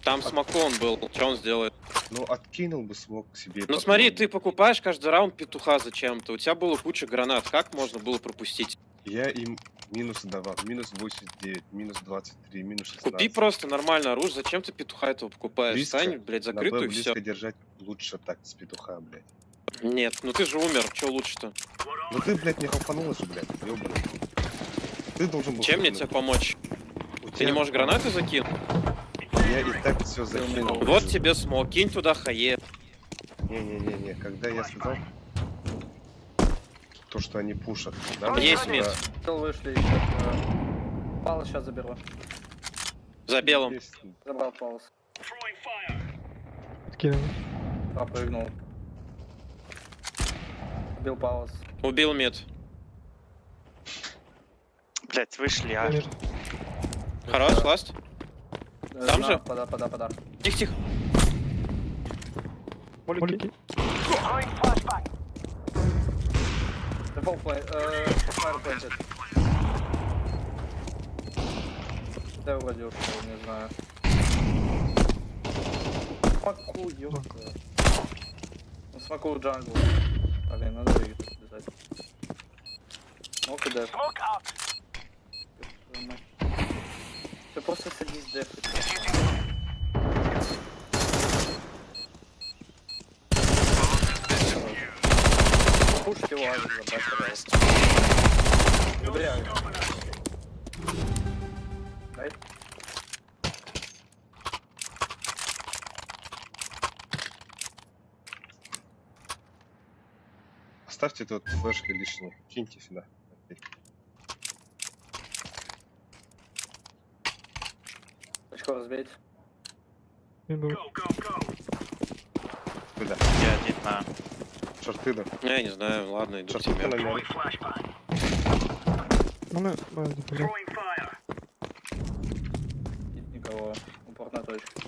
Там смокон был. Что он сделает? Ну откинул бы смог себе. Ну потом. смотри, ты покупаешь каждый раунд петуха зачем-то. У тебя было куча гранат. Как можно было пропустить? Я им минус давал. Минус 89, минус 23, минус 16. Купи просто нормальное оружие. Зачем ты петуха этого покупаешь? Близко, Стань, блядь, на Б закрытую и все. близко держать лучше так с петуха, блядь. Нет, ну ты же умер. Че лучше-то? Ну ты, блядь, не хапанула же, блядь, ёбаный. Ты должен был... Чем мне хапануть. тебе помочь? У Ты тебя- не можешь гранаты закинуть? Я и так все закинул. Вот тебе smoke, кинь туда хае. Не-не-не-не, когда я сказал то, что они пушат, да? Есть да, mid. Вышли еще. Palace сейчас заберу. За белым. Есть. Забрал palace. Кинул. Попрыгнул. Убил palace. Убил mid. Блять, вышли, а. Мир. Хорош, last. Там На, же? Пода, пода, пода. Тихо-тихо. Молики. Default play, fire planted. Да, вроде ушел, не знаю. Смоку, ёпта. Ну, смоку jungle. Блин, надо выиграть обязательно. Smoke и def. Ёб твою мать. Ты просто садись дефать. Пушить его авик забрать, пожалуйста. Забери авик. Дай. Оставьте тут флешки лишние. Киньте сюда. Очко разбейте. Мин был. Куда? Я один на. Шорты да. Ну, Я не знаю, ладно, иду к Шорты тебе. на меня. Ну, блядь. Нет никого. Упор на точку.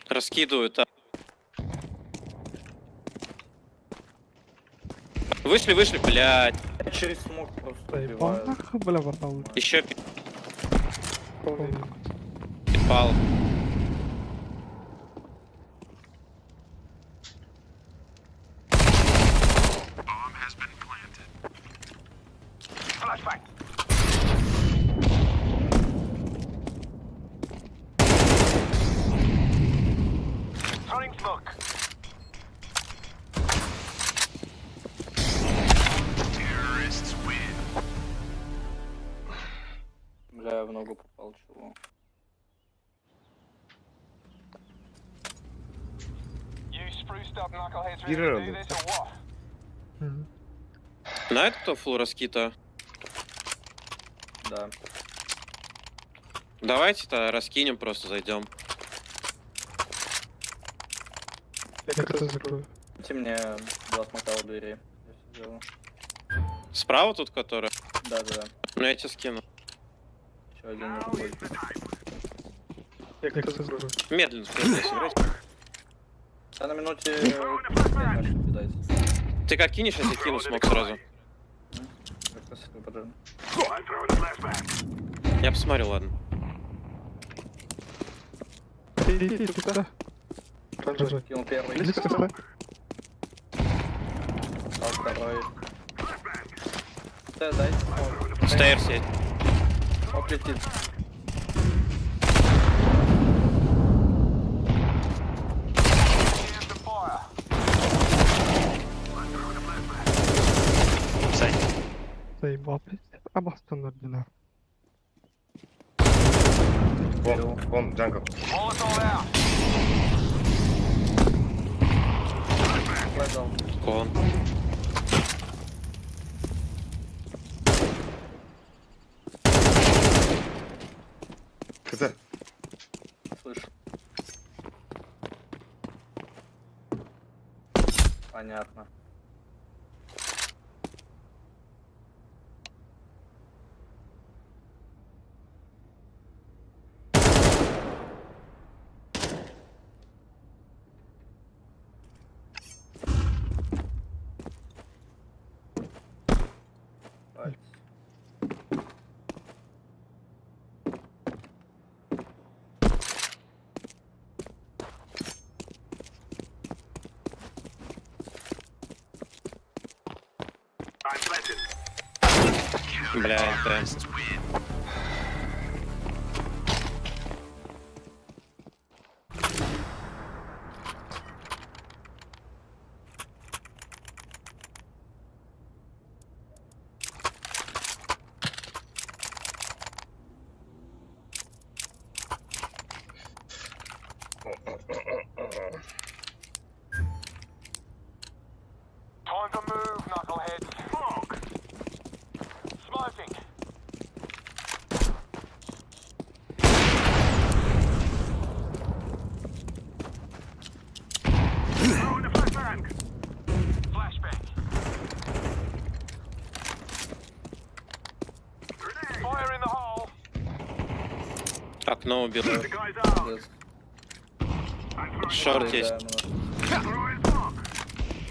Раскидывают, а. Вышли, вышли, блядь. Через смог просто Заебал убивают. нахуй, бля, ворвал. Еще пал. Throwing smoke. Бля, я в ногу попал, чего. You spruced up knuckleheads ready Кирилл, to do this or what? Знает кто фул раскита? Да. Давайте-то раскинем, просто зайдем. Я как-то закрою. Дайте мне два смока у двери. Я всё сделаю. Справа тут который? Да-да-да. Ну я тебе скину. Еще один нужен будет. Я как-то закрою. Медленно, медленно сыграть. Да на минуте пять начали кидать. Ты как кинешь, я тебе кину смог сразу. Как раз это поджарно. Я посмотрю, ладно. Ты, ты, ты куда? Оранжевый. Кинул первый, Близко КТ. дал второй. Т, дайте смог. Стейр сеть. Смог летит. Here's the fire. Сайт. Заебал, блядь. Абастон ордена. Вон, вон, jungle. Molotov out. Флэш дал. Con. КТ. Слышу. Понятно. Давайте. Бля, это... Time to move, knuckleheads. Smoke. Smoking. Throwing a flashbang. Flashbang. Grenade. Fire in the hole. Окно убил. The guy's out. Пиздец. Шорт есть. Да, ну,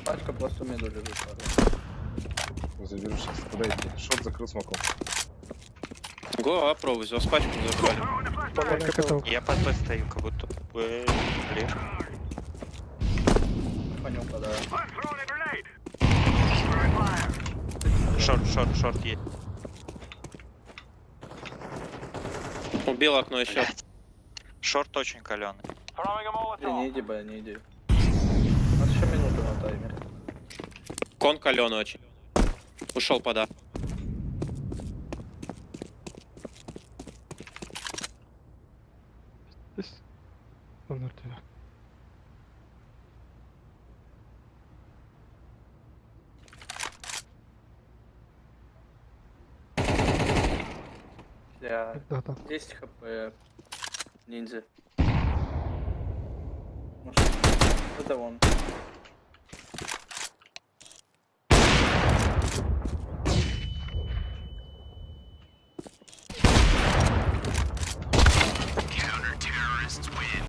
Пачка просто в миду лежит. парень. Заберу сейчас. Куда идти? Шорт закрыл смоком. Го, а, пробуй, вас пачку не забрали. Бля, КТ. Я под Б стою, как будто бы ближе. Понюха, да. Short, short, short есть. Убил окно еще. Short очень каленый. Throwing a Не, Molotov. не иди, Б, не иди. У нас еще минуту на таймере. Con каленый очень. Ушел пода. Здесь. Ордена. Бля, Да, там. 10 хп. Ниндзя. Может, это он.